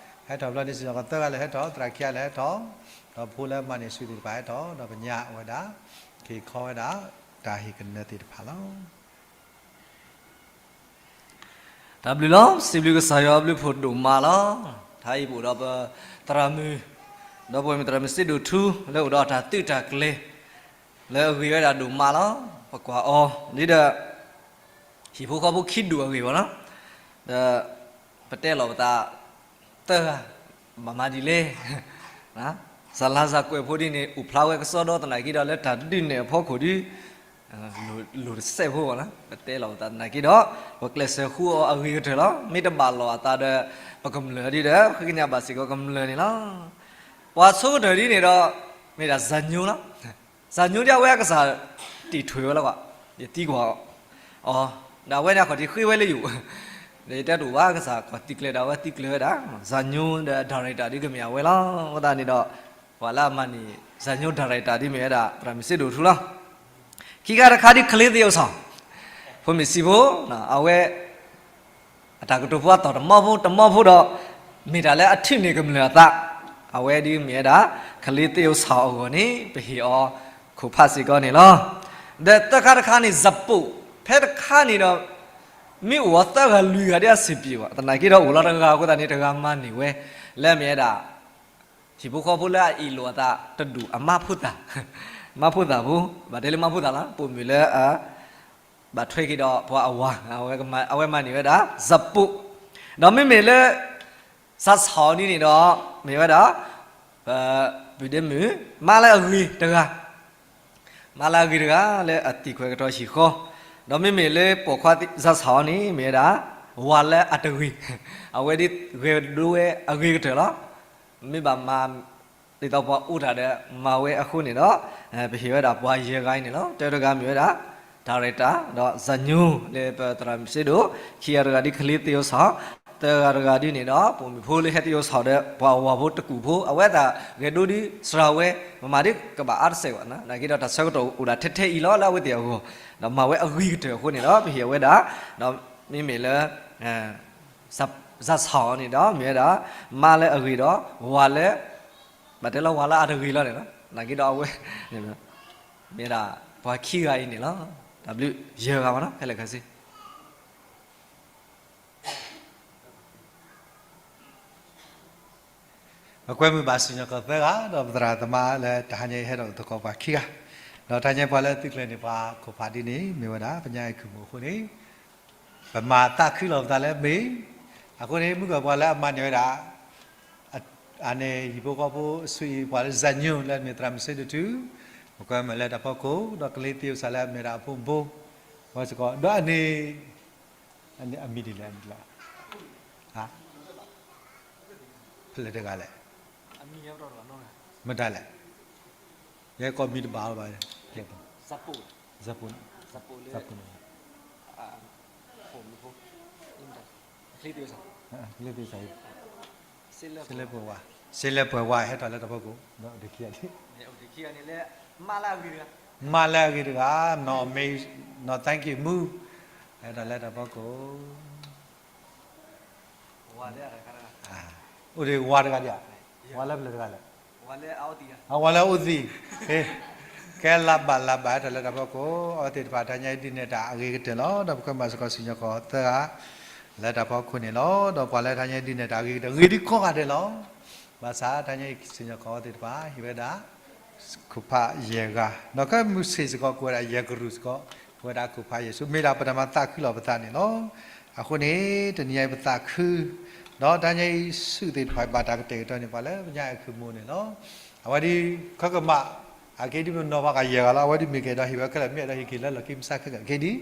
ဟဲထီၣ်ဘျီန့ၣ် စံၣ်ညီၣ်ကွီၢ်သၢဂၤလၢဟဲထီၣ် သရၣ်ခံဂၤလၢဟဲထီၣ်, ဒီးဖိလၢမၤန့ၢ်ဆူၣ်သ့ၣ်တဖၣ်ဟဲထီၣ်, ဒီးပညါဝဲဒၣ် က့ၤခီဝဲဒၣ် တၢ်ဟ့ၣ်ကနၢသ့ၣ်တဖၣ်လီၤ. တၢ်ဘျုးလီၤ. စံးဘျုးကစၢ်ယွၤအဘျုးဖှိၣ်ဒိၣ်မးလီၤ. တဟါအံၤပအိၣ်ဒီးပသရၣ်မုၣ်, ဒီပုၢ်ဝဲၢ်မုၣ်သရၣ်မုၣ်စ့ဒိၣ်ထူ လၢအိၣ်ဒီးတၢ်သုးတၢ်ကျဲၤ လၢအဂ့ၤဝဲဒၣ်ဒိၣ်မးလီၤ. ပကွၢ်အီၤ ဒ်ဒီး ဟံၣ်ဖိဃီဖိခံဒူၣ်အဂ့ၢ်ဘၣ်နီၤ, ဒီး ပတဲလီၤပသး သၢဂၤ ဘၣ်မၤဒ်လဲၣ် စၢ်လါစၢ်ကွဲးဖိဒ်န့ၣ် အိၣ်ဖျါဝဲကစီဒီသနာ်က့ဒီး လၢတၢ်ဒုးနဲၣ်အဖီခိၣ်ဒ် လိၤတစဲးဖိဘၣ်နီၤ, ပတဲလီၤပသးသနာ်က့ဒီး ပကျဲးစၢးဃုအီၤအဂ့ၤကတၢၢ်လီၤ. မ့ၢ်တဘၣ်လီၤအသးဒီး ပကမျၢၢ်ဒ်ဒီး ဃ့ကညးဘၣ်စ့ၢ်ကီးကမျၢၢ်န့ၣ်လီၤ. ပှၤဆိကတၢၢ်ဒ်န့ၣ်ဒီး မ့ၢ်ဒၣ်စၢ်ညိလီၤ. စၢ်ညိဒ်အဝဲအကစၢ်တ့ၢ်ထွဲဝဲလီၤကွၢ်, ယသံကွၢ်အီၤ, ဒီးအဝဲန့ၣ်အခီၣ်ထံးဃ့ဝဲလၢယအိၣ်, ဒီးယတဲတအိၣ်ဘၣ် အကစၢ်ကွၢ်သံကျၢၤဒီး အဝဲသံကျၢၤဝဲဒၣ် စၢ်ညိဒီး director ဒ်ကမ့ၢ်အဝဲလီၤ. အဃိသတးန့ၣ်ဒီး ပှၤလၢအမၤန့ၢ် စၢ်ညိ director ဒ်မ့ၢ်ဝဲဒၣ် သရၣ်မုၣ်စ့ဒိၣ်ထူလီၤ. ခံခါတခါဒ် ကလ့သ့ၣ်အိၣ်ဆီၣ်, ဖိမ့ၢ်စံးဖိ, အဝဲ အတၢ်ကတိၤဖိအသီၣ်တမီဖိ တမီဖိဒီး မ့ၢ်တၢ်လၢအထုးန့ၢ်ကမျၢၢ်အသး, အဝဲဒ်မ့ၢ်ဝဲဒၣ် ကလ့သ့ၣ်အိၣ်ဆီၣ်အဂီၢ်န့ၣ် ပဟ့ၣ်အီၤခိၣ်ဖးစ့ၢ်ကီးန့ၣ်လီၤ. ဒီးသၢခါတခါန့ၣ် စပိၣ်, ဖဲတခါန့ၣ်ဒီး မ့ၢ်အိၣ်အီၤသၢဂၤလွံၢ်ဂၤဒ်အဆင်ပြေဘၣ်, သနာ်က့ဒီးအိၣ်လီၤတဂၤအဃိသတးန့ၣ် တဂၤမၤန့ၢ်ဝဲ လၢမ့ၢ်ဝဲဒၣ် ဟံၣ်ဖိဃီဖိလၢအအ့ၣ်လိာ်အသးတဒူၣ်အမါဖိသၣ်, မါဖိသၣ်ဖိ, ဘၣ်တဲလၢမါဖိသၣ်လီၤ, ပိာ်မုၣ်လၢ ဘၣ်ထွဲက့ၤဒီးပှၤအဝၤ, အဝဲမၤန့ၢ်ဝဲဒၣ် စပိၣ်, ဒီးမ့မ့ၢ်လၢ စၢ်ဆီၣ်အီၤဒ်န့ၣ်ဒီး မ့ၢ်ဝဲဒၣ် ပဒ့မုၣ် မါလၢအဂ့ၤတဂၤ, မါလၢအဂ့ၤတဂၤလၢအသံကွၢ်ကတီၢ်ဟံၣ်ဃီ, ဒီးမ့မ့ၢ်လၢပိာ်ခွါစၢ်ဆီၣ်အီၤန့ၣ် မ့ၢ်ဝဲဒၣ် ဝၤလၢအတဂ့ၤ, အဝဲဒ်ဂဲၤဒိဝဲအဂ့ၤကတၢၢ်လီၤ. မ့ၢ်ဘၣ်မၤ ဒ်သိးပှၤအိၣ်တၢ်ဒီး မၤဝဲအဃိန့ၣ်ဒီး ပဟ့ၣ်ဝဲဒၣ်ပှၤယဲၢ်ဂၤအံၤန့ၣ်လီၤ. တၢတဂၤမ့ၢ်ဝဲဒၣ် director ဒီးစၢ်ညိ လၢပသရၣ်မုၣ်စ့ဒိၣ်, ခံဂၤတဂၤဒ် ကလ့သ့ၣ်အိၣ်ဆီၣ်, သၢဂၤတဂၤဒ်န့ၣ်ဒီး ပိာ်မုၣ်ဖိလၢဟဲသ့ၣ်အိၣ်ဆီၣ်ဒီး ပှၤအဝၤဖိတကူၣ်ဖိ, အဝဲသ့ၣ်ဂဲၤဒိဒ်စှၤဝဲ, မမၤဒ်ကဘၣ်အါတစဲးဘၣ်, နာ်က့ဒီးတၢ်ဆၢကတီၢ်အိၣ်ဒၣ်ထဲထဲအံၤလီၤ လၢအဝဲသ့ၣ်အဂီၢ်, ဒီးမၤဝဲအဂ့ၤကတၢၢ်အဃိန့ၣ်ဒီး ပဟ့ၣ်ဝဲဒၣ်, ဒီးမ့မ့ၢ်လၢ စၢ်ဆီၣ်အီၤန့ၣ်ဒီး မ့ၢ်ဝဲဒၣ် မါလၢအဂ့ၤဒီး ဝၤလၢ ဘၣ်တဲလၢဝၤလၢအတဂ့ၤလီၤန့ၣ်လီၤ. နာ်က့ဒီးအဝဲ မ့ၢ်ဒၣ် ပှၤခံဂၤအံၤန့ၣ်လီၤ. တၢ်ဘျုးယဲၢ်ဂၤမနီၤ ခဲလၢာ်ခဲဆ့ ပကွဲမုာ်ဘၣ်စံၣ်ညီၣ်ကွီၢ်သၢဂၤ ဒီးပသရၣ်သမါလၢတဟါညါအံၤဟဲဒီးသကိးပှၤခံဂၤ, ဒီးတဟါညါပှၤလၢသုကျဲၤန့ၣ် ပှၤခိၣ်ဖးဒ်န့ၣ် မ့ၢ်ဝဲဒၣ် ပညါအဲၣ်ခုၣ်မုၣ်အဃိန့ၣ် ပမၤသးခုလီၤပသးလၢမ့ၢ်, အဃိန့ၣ် မုၢ်ကီၢ်ပှၤလၢအမၤန့ၢ်ဝဲဒၣ် အန့ၣ် ဟံၣ်ဖိဃီဖိအဆူၣ်အံၤ ပှၤလၢစၢ်ညိလၢအမ့ၢ်သရၣ်မုၣ်စ့ဒိၣ်ထူ, ပကွဲမုာ်လၢတၢ်ဖီခိၣ် ဒီးကလ့သ့ၣ်အိၣ်ဆီၣ်လၢအမ့ၢ်ဒၣ်အဖိမုၣ်ဖိ, ဝဲစ့ၢ်ကီး ဒီးအန့ၣ် အမံၤဒ်လဲၣ် အမံၤဒ်လဲၣ်, ဖဲလဲၣ်တဂၤလဲၣ်, မတၤလဲၣ်, ယဲကိးမံၤတဘၣ်လၢၤဘၣ်, စပိၣ် သးပူၤလၢ သးပူၤလၢ လ့ စ့လၢပှဲၤဝါ, စ့လၢပှဲၤဝါ ဟဲထီၣ်လၢတၢ်ဖီခိၣ်, မးလၢအဂ့ၤတဂၤ, နီၢ် thank you မူ, ဟဲထီၣ်လၢတၢ်ဖီခိၣ်, အိၣ်ဒံးဝါတဂၤဒံးဧါ, ဝါလၢပျၢၤတဂၤလဲၣ်, အဝါလၢအအိၣ်သံး, ကဲလၢဘၣ်လၢဘၣ် ဟဲထီၣ်လၢတၢ်ဖီခိၣ်, အဝဲသ့ၣ်တဖၣ်တဟါညါအံၤဒုးနဲၣ်တၢ်အဂ့ၤကတၢၢ်လီၤ. ဒီးပကမၤစ့ၢ်ကီးစံၣ်ညီၣ်ကွီၢ်သၢဂၤ လၢတၢ်ဖီခိၣ်န့ၣ်လီၤ. ဒီးပှၤလၢတဟါညါအံၤဒုးနဲၣ်တၢ်အဂ့ၤကတၢၢ် ဂ့ၤဒံးကိးဂၤဒဲးလီၤ. ဘၣ်ဆၣ်တဟါညါအံၤစံၣ်ညီၣ်ကွီၢ်သ့ၣ်တဖၣ် ဟ့ၣ်ဝဲဒၣ် ခိၣ်ဖးယဲၢ်ဂၤ, ဒီးခဲမုၢ်ဆ့ၣ်စ့ၢ်ကီး ကိးဝဲဒၣ်ယဲၢ်ကရူၢ်စ့ၢ်ကီး, ကိးဝဲဒၣ်ခိၣ်ဖးယဲၢ်ဆူ မ့ၢ်ဒၣ်ပတၢ်မၤသးခုလီၤပသးန့ၣ်လီၤ. အဃိန့ၣ် တနံၤညါအံၤပသးခု, ဒီးတဟါညါအံၤဆူၣ်သ့ၣ်တဖၣ်ဘၣ်တၢ်ကတဲာ်ကတီၤန့ၢ်ပှၤလၢပညါအံၤအခိၣ်မူန့ၣ်လီၤ. အဝဲဒၣ် ခီကမၣ် အက့ဒ်ပနီၤဖးကယဲၢ်ဂၤလီၤ. အဝဲဒၣ်မ့ၢ်ကဲဒီးဟ့ၣ်ဝဲခဲလၢာ် မ့ၢ်အဲၣ်ဒိးဟ့ၣ်က့ၤလၢလီၢ်ခံကစၢ်ခဲကနံၣ်အံၤ အက့ဒ်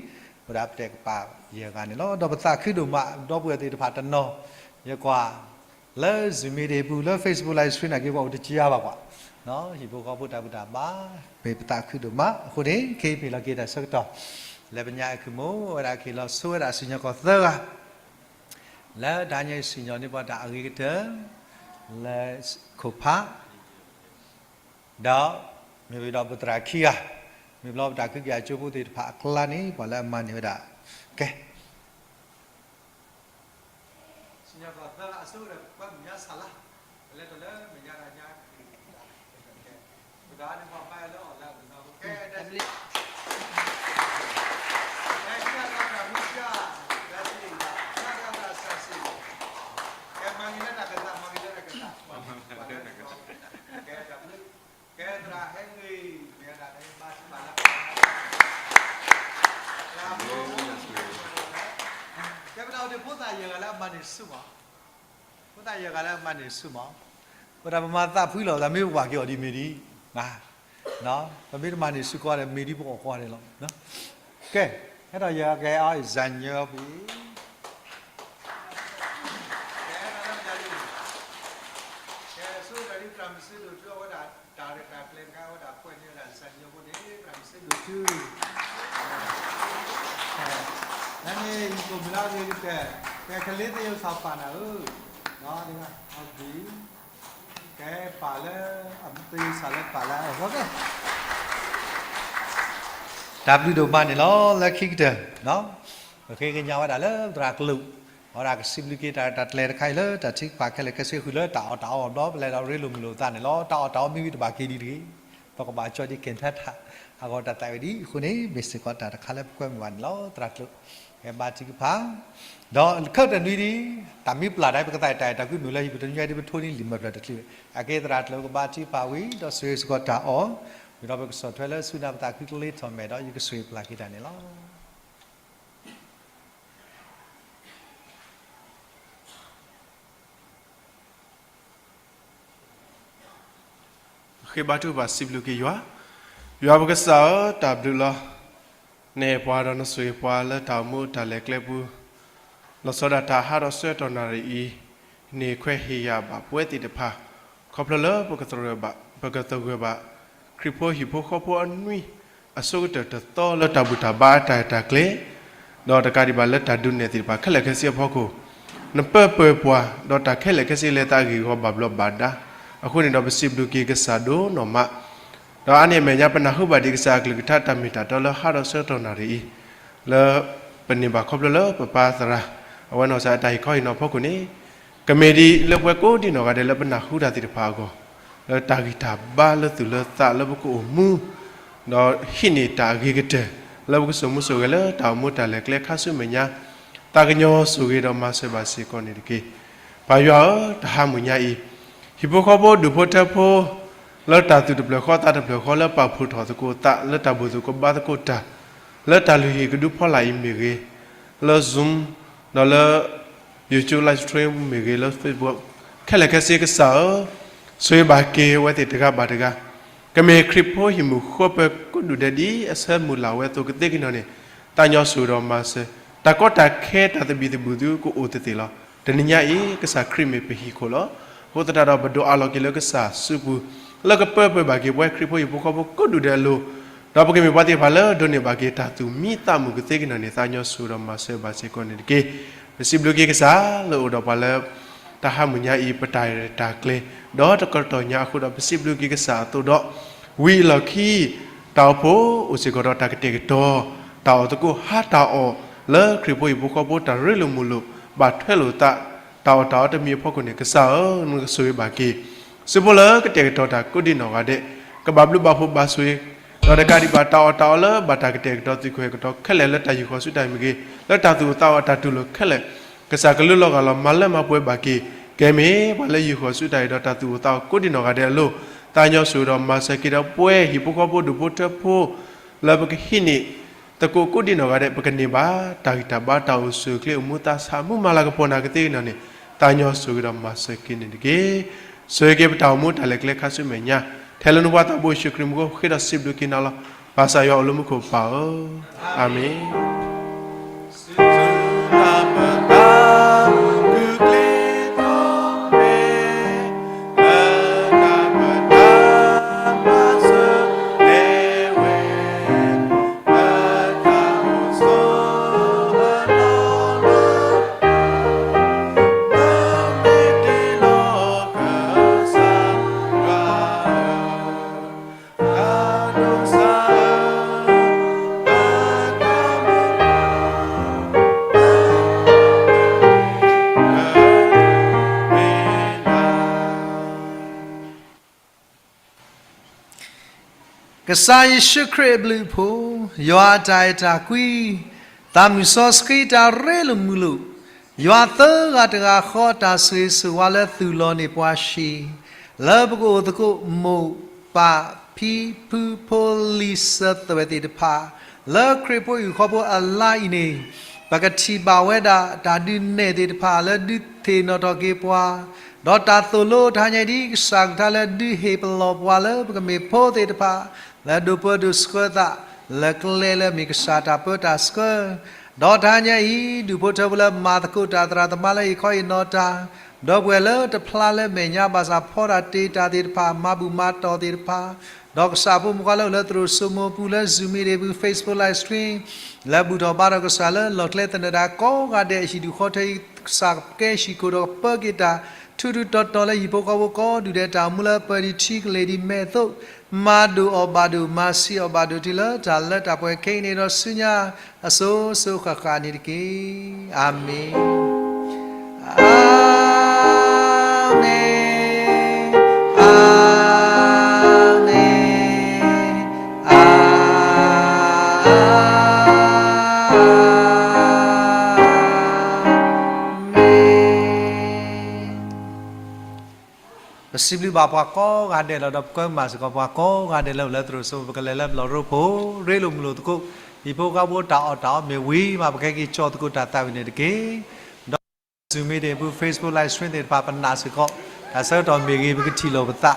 ဝဲဒၣ်ပတဲကပၤယဲၢ်ဂၤန့ၣ်လီၤ. ဒီးပသးခုဒိၣ်မး ဒီပုၢ်ဝဲၢ်သ့ၣ်တဖၣ်တနီၤ ယကွၢ် လၢ Zoom meeting ပူၤ လၢ Facebook live stream နာ်က့ ပှၤအိၣ်တက့ၢ်အါဘၣ်ကွၢ်, ဟံၣ်ဖိဃီဖိတၢ်ဘူၣ်တၢ်ဘါ မ့ၢ်ပသးခုဒိၣ်မး. အဃိန့ၣ် ခဲအံၤပဟ့ၣ်လီၤက့ၤတၢ်ဆၢကတီၢ် လၢပညါအံၤအခိၣ်မူ အဝဲဒၣ်ကဟ့ၣ်လီၤဆိဝဲဒၣ်စံၣ်ညီၣ်ကွီၢ်သၢဂၤ လၢတဟါညါအံၤစံၣ်ညီၣ်န့ၢ်ပှၤတၢ်အဂ့ၤကတၢၢ် လၢခိၣ်ဖး ဒီး မ့ၢ်ဝံၤဒီးပသရၣ်ခံဂၤ မ့ၢ်ဘျီပတၢ်ခုက့ၤအကၠိဖိသ့ၣ်တဖၣ်အကျါန့ၣ် ပှၤလၢအမၤန့ၢ်ဝဲဒၣ် ကဲ စံၣ်ညီၣ်ကွီၢ်သၢဂၤအဆိကတၢၢ် ပှၤမဲာ်ညါစၢ်လါ, ပလဲၤတၢ်လၢမဲာ်ညါတၢ်ညါ ကဲ ပတၢ်န့ၣ်ပှၤဘါလၢအီၣ်လၢအပနီၤ ကဲ တၢ်ဘျုး ကဲ ကဲ သရၣ်မုၣ်စၢ် သရၣ်သရၣ်စံး ကဲ မၤဂ့ၤလၢတၢ်ကသး မၤဂ့ၤလၢတၢ်ကသး ကဲ တၢ်ဘျုး ကဲ သရၣ်ဟဲဂ့ၤ မ့ၢ်ဝဲဒၣ် ဘါထုကဖၣ်လၢ ကဲ ပတၢ်အိၣ်ဒံးဖိသၣ်ယဲၢ်ဂၤလၢအမၤန့ၢ်ဆူၣ်မး, ဖိသၣ်ယဲၢ်ဂၤလၢအမၤန့ၢ်ဆူၣ်မး, ပတၢ်ပမၤသးဖှံလီၤ သးမ့ၢ်ပဝဲက့ၤအီၤဒ်မ့ၢ်ဒ် ပမ့ၢ်တမၤန့ၢ်ဆူၣ်ကီးဒီး မ့ၢ်ဒ်ပအီၣ်ကီးဒဲးလီၤ. ကဲ ဟဲထီၣ်ယဲၢ်ဂၤ ကဲ အီၤ စံၣ်ညီၣ်ကွီၢ် ကဲ ဆိဒၣ်ဒ်သရၣ်မုၣ်စ့ဒိၣ်ထူအဝဲဒၣ် တၢ်ရဲၣ်တၢ်ကျဲၤတခါ အဝဲဒၣ်ကွဲးန့ၢ်ဝဲဒၣ်စံၣ်ညီၣ်ကွီၢ်န့ၣ် သရၣ်မုၣ်စ့ဒိၣ်ထူ နန့ၣ် ယကိးမုၢ်လၢအဂ့ၤကတၢၢ် ကဲ ကလ့သယုၢ်စီၤပၤနၤဧၢ, ကဲ ပာ်လၢ အသယုၢ်စီၤလၢပာ်လၢအဂီၢ် တၢ်ဘျုးဒိၣ်မးန့ၣ်လီၤ. လၢခံကတၢၢ် ပဃ့ကညးဝဲဒၣ်လၢသရၣ်ကျိာ် အဝဲဒၣ်ကစံးဘျုးက့ၤတၢ်ရဲၣ်တၢ်ကျဲၤတခါအံၤလၢတၢ်ထုကဖၣ်ခဲလၢာ်ခဲဆ့ဃုာ်လၢတၢ်အီၣ်တၢ်အီအဘျီ ပလဲၤဒီးရ့လိာ်မုာ်လိာ်သးန့ၣ်လီၤ. တၢ်အီၣ်တၢ်အီမ့ၢ်ဝံၤတဘၣ်က့ၤဒံးတဂ့ၤ, ပကဘၣ်ကၠီဒံးကဲထါတၢ် အဂီၢ်တၢ်သးဝဲဒ်အံၤအဃိန့ၣ် မ့ၢ်စ့ၢ်ကီးတၢ်တခါလၢပကွဲမုာ်ဘၣ်န့ၣ်လီၤ. သရၣ်ကျိာ် ကဘါထုကဖၣ် ဒီးခဲကတၢၢ်နွံဒံး တၢ်မ့ၢ်ပျၢ်တၢ် ပကသးတၢ်အဲၣ်တၢ်ကွံမုာ်လၢဟံၣ်ပူၤတနွံဒ်ပထိန့ၢ်လံာ်မဲာ်ဖျၢၣ်တချံးဝဲ အကဲသရၣ်ကျိာ်ကဘါထုကဖၣ်ဝံၤ ဒီးဆိၣ်ဂ့ၤစ့ၢ်ကီးတၢ်အီၣ် ဝံၤဒီးပကဆီၣ်ထွဲလၢဆူနၢ်ပသးခုကလ့ထီၣ်မဲာ်ဒီး ယကဆိၣ်ဂ့ၤပျၢ်က့ၤတၢ်န့ၣ်လီၤ. ဃ့ဘါထုကဖၣ်စံးဘျုးက့ၤယွၤ, ယွၤပကစၢ်ဧၢ, တၢ်ဘျုးလီၤ. နအဲၣ်ပှၤဒီးနဆိၣ်ဂ့ၤပှၤလၢတၢ်အိၣ်မူတၢ်လဲၤကျဲပူၤ, လီၤဆီဒၣ်တၢ်ဟးထီၣ်ဆၢကတီၢ်နၣ်ရံၣ်အံၤ, န့ၢ်ခွဲးဟ့ၣ်ယာ်ဘၣ်ပဝဲသ့ၣ်တဖၣ်, ခီဖျိလၢပကသဂၢၢ်ဘၣ်, ပကသဂၢၢ်ဘၣ် ခရံာ်ဖိဟံၣ်ဖိဃီဖိအနွံ အဆိကတၢၢ်တသီလၢတၢ်ဘူၣ်တၢ်ဘါတၢ်ရဲၣ်တၢ်ကျဲၤ, ဒီးတကးဒံးဘၣ်လၢတၢ်ဒုးနဲၣ်သ့ၣ်တဖၣ်ခဲလၢာ်ခဲဆ့အဖီခိၣ်, နပၢပၢၢ်ပှၤ ဒီးတၢ်ခဲလၢာ်ခဲဆ့လဲၤသးဂ့ၢ်ဂီၤဘၣ်ဘျီးဘၣ်ဒါ, အဃိန့ၣ်ဒီးပစံးဘျုးက့ၤကစၢ်ဒိၣ်နီၢ်မး, ဒီးအါန့ၢ်အမဲာ်ညါပနၢ်ဟူဘၣ်ဒံးကစၢ်အကလုၢ်ကထါတၢ်မ့ၢ်တၢ်တီလၢဟးထီၣ်ဆၢကတီၢ်နၣ်ရံၣ်အံၤ, လၢပန့ၢ်ဘၣ်ခီဖျိလၢပပၢ်သရၣ်, အဝဲနီၢ်ကစၢ်အတၢ်ဟ့ၣ်ခီဟ့ၣ်နီၤအဖီခိၣ်န့ၣ်, ကမ့ၢ်ဒ်လၢပှၤကိးဒံနီၢ်ဂၤဒဲးလၢပနၢ်ဟူတၢ်သ့ၣ်တဖၣ်အဂီၢ်, လၢတၢ်ဂံၢ်တၢ်ဘါလၢသူၣ်လၢသးလၢပကအိၣ်မူ ဒီးဟံးန့ၢ်တၢ်အဂ့ၤကတၢၢ် လၢပကစိာ်မူစိာ်ဂဲၤလၢတၢ်အိၣ်မူတၢ်လဲၤကျဲခါဆူမဲာ်ညါ, သးကညီၤဆိၣ်ဂ့ၤဒီးမၤစၢၤဘၣ်စ့ၢ်ကီးန့ၣ်တက့ၢ်. ပၢ်ယွၤဧၢ, တဟါမုၢ်ညါအံၤ, ဟံၣ်ဖိဃီဖိဒူၣ်ဖိထၢဖိ လၢတၢ်သူၣ်တဖျၢၣ်ဃီသးတဖျၢၣ်ဃီ လၢပာ်ဖှိၣ်ထီၣ်သကိးသး လၢတၢ်ဘူၣ်သကိးဘါသကိးတၢ်, လၢတၢ်လုၢ်ဟံၣ်ကဒုဖီလာ်အံၤမ့ၢ်ဂ့ၤ, လၢ Zoom ဒီးလၢ YouTube live stream မ့ၢ်ဂ့ၤ လၢ Facebook ခဲလၢာ်ခဲဆ့ကစၢ်ဧၢ, ဆိၣ်ဂ့ၤဘၣ်က့ၤဝဲသ့ၣ်တဂၤဘၣ်တဂၤ, ကမ့ၢ်ခရံာ်ဖိဟံၣ်မုၢ်ဃိးပၢၤကိးဒူၣ်ဒဲးဒ်အဆၢမုၢ်လၢ်ဝဲအသိးကသ့ကန့ၣ်န့ၣ်, သးကညီၤဆိၣ်ဂ့ၤဒီးမၤစၢၤ, တၢ်ကီတၢ်ခဲတၢ်သဘံၣ်သဘုၣ်သုကအိၣ်သ့ၣ်သ့ၣ်လီၤ. တနံၤညါအံၤ ကစၢ်ခရံာ်မ့ၢ်ပဟံၣ်ခိၣ်လီၤ. အဃိသတးဒီးပဒိးအးလီၤက့ၤလၢကစၢ်စုပူၤ, လၢကပၢပၢၤဘၣ်က့ၤပဝဲခရံာ်ဖိဟံၣ်ဖိဃီဖိကိးဒူၣ်ဒဲးအလိၤ, ဒီးပကမ့ၢ်ပှၤသ့ၣ်တဖၣ်လၢဒိးန့ၢ်ဘၣ်က့ၤတၢ်သူၣ်မံသးမုာ်ကသ့က့ၤနီၢ်န့ၣ် သးညီဆိၣ်ဂ့ၤဒီးမၤစၢၤဘၣ်စ့ၢ်ကီးန့ၣ်တက့ၢ်. ပစံးဘျုးက့ၤကစၢ်လၢအိၣ်ဒီးပှၤလၢ တၢ်ဟါမုၢ်ညါအံၤ ပတၢ်ရဲၣ်တၢ်ကျဲၤ ဒီးတကတီၢ်ညါအဃိဒီး ပစံးဘျုးက့ၤကစၢ်အသိးဒီး ဝံၤအလီၢ်ခံ တၢ်အိၣ်ဖှိၣ်အိၣ်စ့ၢ်ကီးဒီးတၢ်ကတဲာ်ကတီၤ တၢ်အီၣ်သကိးဟါတၢ်အီၣ် လၢခရံာ်ဖိဟံၣ်ဖိဃီဖိတၢ်ရ့လိာ်မုာ်လိာ် ဘၣ်ထွဲလိာ်သး တၢ်အီၣ်တၢ်အီတမံၤအဖီခိၣ်န့ၣ် ကစၢ်ဧၢ, နကဆိၣ်ဂ့ၤဘၣ်က့ၤ စုဖိလၢကတဲာ်ကတီၤတၢ်ကိးဒံးနီၢ်ဂၤဒဲး ကဘၣ်ဘျုးဘၣ်ဖှိၣ်ဘၣ်ဆိၣ်ဂ့ၤ ဒီးတကးဒံးဘၣ်တၢ်အီၣ်တၢ်အီလၢဘၣ်တၢ်ကတဲာ်ကတီၤသုးခိၣ်ဟဲကတီၤခဲလၢာ်လၢတၢ်ယူၢ်ဃီၤဆူတၢ်အံၤမ့ၢ်ဂ့ၤ, လၢတၢ်သူၣ်အိၣ်သးအိၣ်အတၢ်တူၢ်လိာ်ခဲလၢာ်, ကစၢ်ကလူလီၤဂာ်လီၤမၤလၢမၤပှဲၤဘၣ်က့ၤ, ကဲမ့ၢ်ပှၤလၢယူၢ်ဃီၤဆူတၢ်အံၤဒီးတၢ်သူၣ်အိၣ်သးအိၣ်ကိးဒံးနီၢ်ဂၤဒဲးအလိၤ, သးညီဆိၣ်ဂ့ၤဒီးမၤစၢၤက့ၤဒီးပဝဲဟံၣ်ဖိဃီဖိဒူၣ်ဖိထၢဖိ လၢပကဟံးန့ၢ် သကိးကိးဒံးနီၢ်ဂၤဒဲး ပကန့ၢ်ဘၣ်တၢ်ဂံၢ်တၢ်ဘါတၢ်အိၣ်ဆူၣ်အိၣ်ချ့အိၣ်မူသးဆးမူမၤလၤကပီၤနၤကသ့က့ၤနီၢ်န့ၣ် သးညီဆိၣ်ဂ့ၤဒီးမၤစၢၤက့ၤန့ၣ်တက့ၢ်. ဆိၣ်ဂ့ၤက့ၤပတၢ်အိၣ်မူတၢ်လဲၤကျဲခါဆူမဲာ်ညါ, ထဲလၢနဖိသးဘိယ့ၣ်ၡူးခရံာ်မူခိၣ် ဃ့ဒီးစံးဘျုးက့ၤနၤလီၤ. ဘၣ်ဆၣ်ယွၤအိၣ်လၢမူခိၣ်ပၢ်ဧၢ, အၤမ့ၣ်. Kêsar Yesu Khrist အဘျုးအဖှိၣ်, ယွၤအတၢ်အဲၣ်တၢ်ကွံ, သးမုၢ်စီဆှံတၢ်ရ့လိာ်မုာ်လိာ်, ယွၤသၢဂၤတဂၤဃီအတၢ်ဆိၣ်ဂ့ၤဆိၣ်ဝါလၢသူၣ်လီၤန့ၢ်ပှၤဆံး, လၢပကအိၣ်သကိးမိၢ်ပၢ်ဖံဖုဖိ လံာ်စၢၤသွဲၣ်သ့ၣ်တဖၣ်, လၢခရံာ်ဖိဟံၣ်ဖိဃီဖိအလါအံၤန့ၣ်, ပကထံၣ်ဘၣ်ဝဲဒၣ်တၢ်ဒုးနဲၣ်သ့ၣ်တဖၣ်လၢဒုးသ့ၣ်နီၣ်ထီၣ်က့ၤပှၤ, ဒီးတၢ်သိၣ်လိတဟါညါအံၤဒ်ကစၢ်ကထါလၢဒုးဟ့ၣ်ပလီၢ်ပှၤလၢပကမ့ၢ်ဖိသ့ၣ်တဖၣ်, လၢဒိးပၢဒိးဆှၢသး, လၢကျဲလၢမ့ၢ်ကစၢ်တၢ်ပၢတၢ်ဆှၢ, ဒီးတဟါညါအံၤ ဒူၣ်ဖိထၢဖိလၢမၤသကိးတၢ်သရၣ်သမါလၢဟ့ၣ်ခီဟ့ၣ်နီၤတၢ်, ဒီပုၢ်ဝဲၢ်လၢတဖျါလၢမဲာ်ညါဘၣ်ဆၣ်ဖီတၢ်တ့တၢ်သ့ၣ်တဖၣ် မၤဘူၣ်မၤတီၢ်သ့ၣ်တဖၣ်, ဒီးကစၢ်ဖိမုၣ်ခွါလၢအိၣ်လၢသရိာ်စိမိၤပူၤလၢ Zoom meeting ပူၤ Facebook live stream လၢဘူၣ်ထီၣ်ဘါထီၣ်ကစၢ်လၢလီၢ်ကျဲသနၢၣ်တၢ်ကိးဂၤဒဲးအဟံၣ်ဒူၣ်ဃီထၢအံၤ ကစၢ်ကကဲဟံၣ်ခိၣ်ဒီးကပၢက့ၤတၢ် ထူးထူးတီၤတီၤလၢဟံၣ်ဖိဃီဖိကိးဒူၣ်ဒဲးတၢ်အိၣ်မူလၢပၢၢ်ဒံးထံကလ့ၢ်ဒံးမဲာ်သိး မၤဒိၣ်အီၣ်ဘၣ်ဒိၣ် မၤဆံးအီၣ်ဘၣ်ဒိၣ်တုၤလၢတၢ်လၢတၢ်ပှဲၤခဲအံၤန့ၣ်ဒီးဆူညါ အစိၤစိၤဃၣ်ဃၣ်န့ၣ်တက့ၢ်. အၤမ့ၣ်, အၤမ့ၣ်, အၤမ့ၣ်, အၤမ့ၣ်. ပစံးဘျုးဘၣ်ပှၤကိးဂၤဒဲးလီၤ. ဒီးပကွဲမုာ်စ့ၢ်ကီးပှၤကိးဂၤဒဲးလၢအိၣ်လၢသရိာ်စိမိၤ ပကလဲၤလၢပလီၢ်ရိဖှိၣ် ရ့လိာ်မုာ်လိာ်သကိး ဟံၣ်ဖိဃီဖိတၢ်အီၣ်တၢ်အီမ့ၢ်ဝံၤမး ပကဟဲက့ၤကၠီၣ်သကိးတၢ်သးဝံၣ်န့ၣ်တက့ၢ်. ဒီး Zoom meeting ပူၤ Facebook live stream သ့ၣ်တဖၣ် ပနာ်စ့ၢ်ကီး တၢ်ဆၢကတီၢ်မ့ၢ်ဂ့ၤ ပကထံၣ်လိာ်ပသး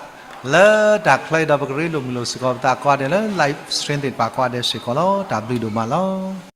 လၢတၢ်ချၢအံၤဒီး ပကရ့လိာ်မုာ်လိာ်စ့ၢ်ကီးပသးကိးဂၤဒဲးလၢ live stream သ့ၣ်တဖၣ်ကိးဂၤဒဲးစ့ၢ်ကီးလီၤ. တၢ်ဘျုးဒိၣ်မးလီၤ.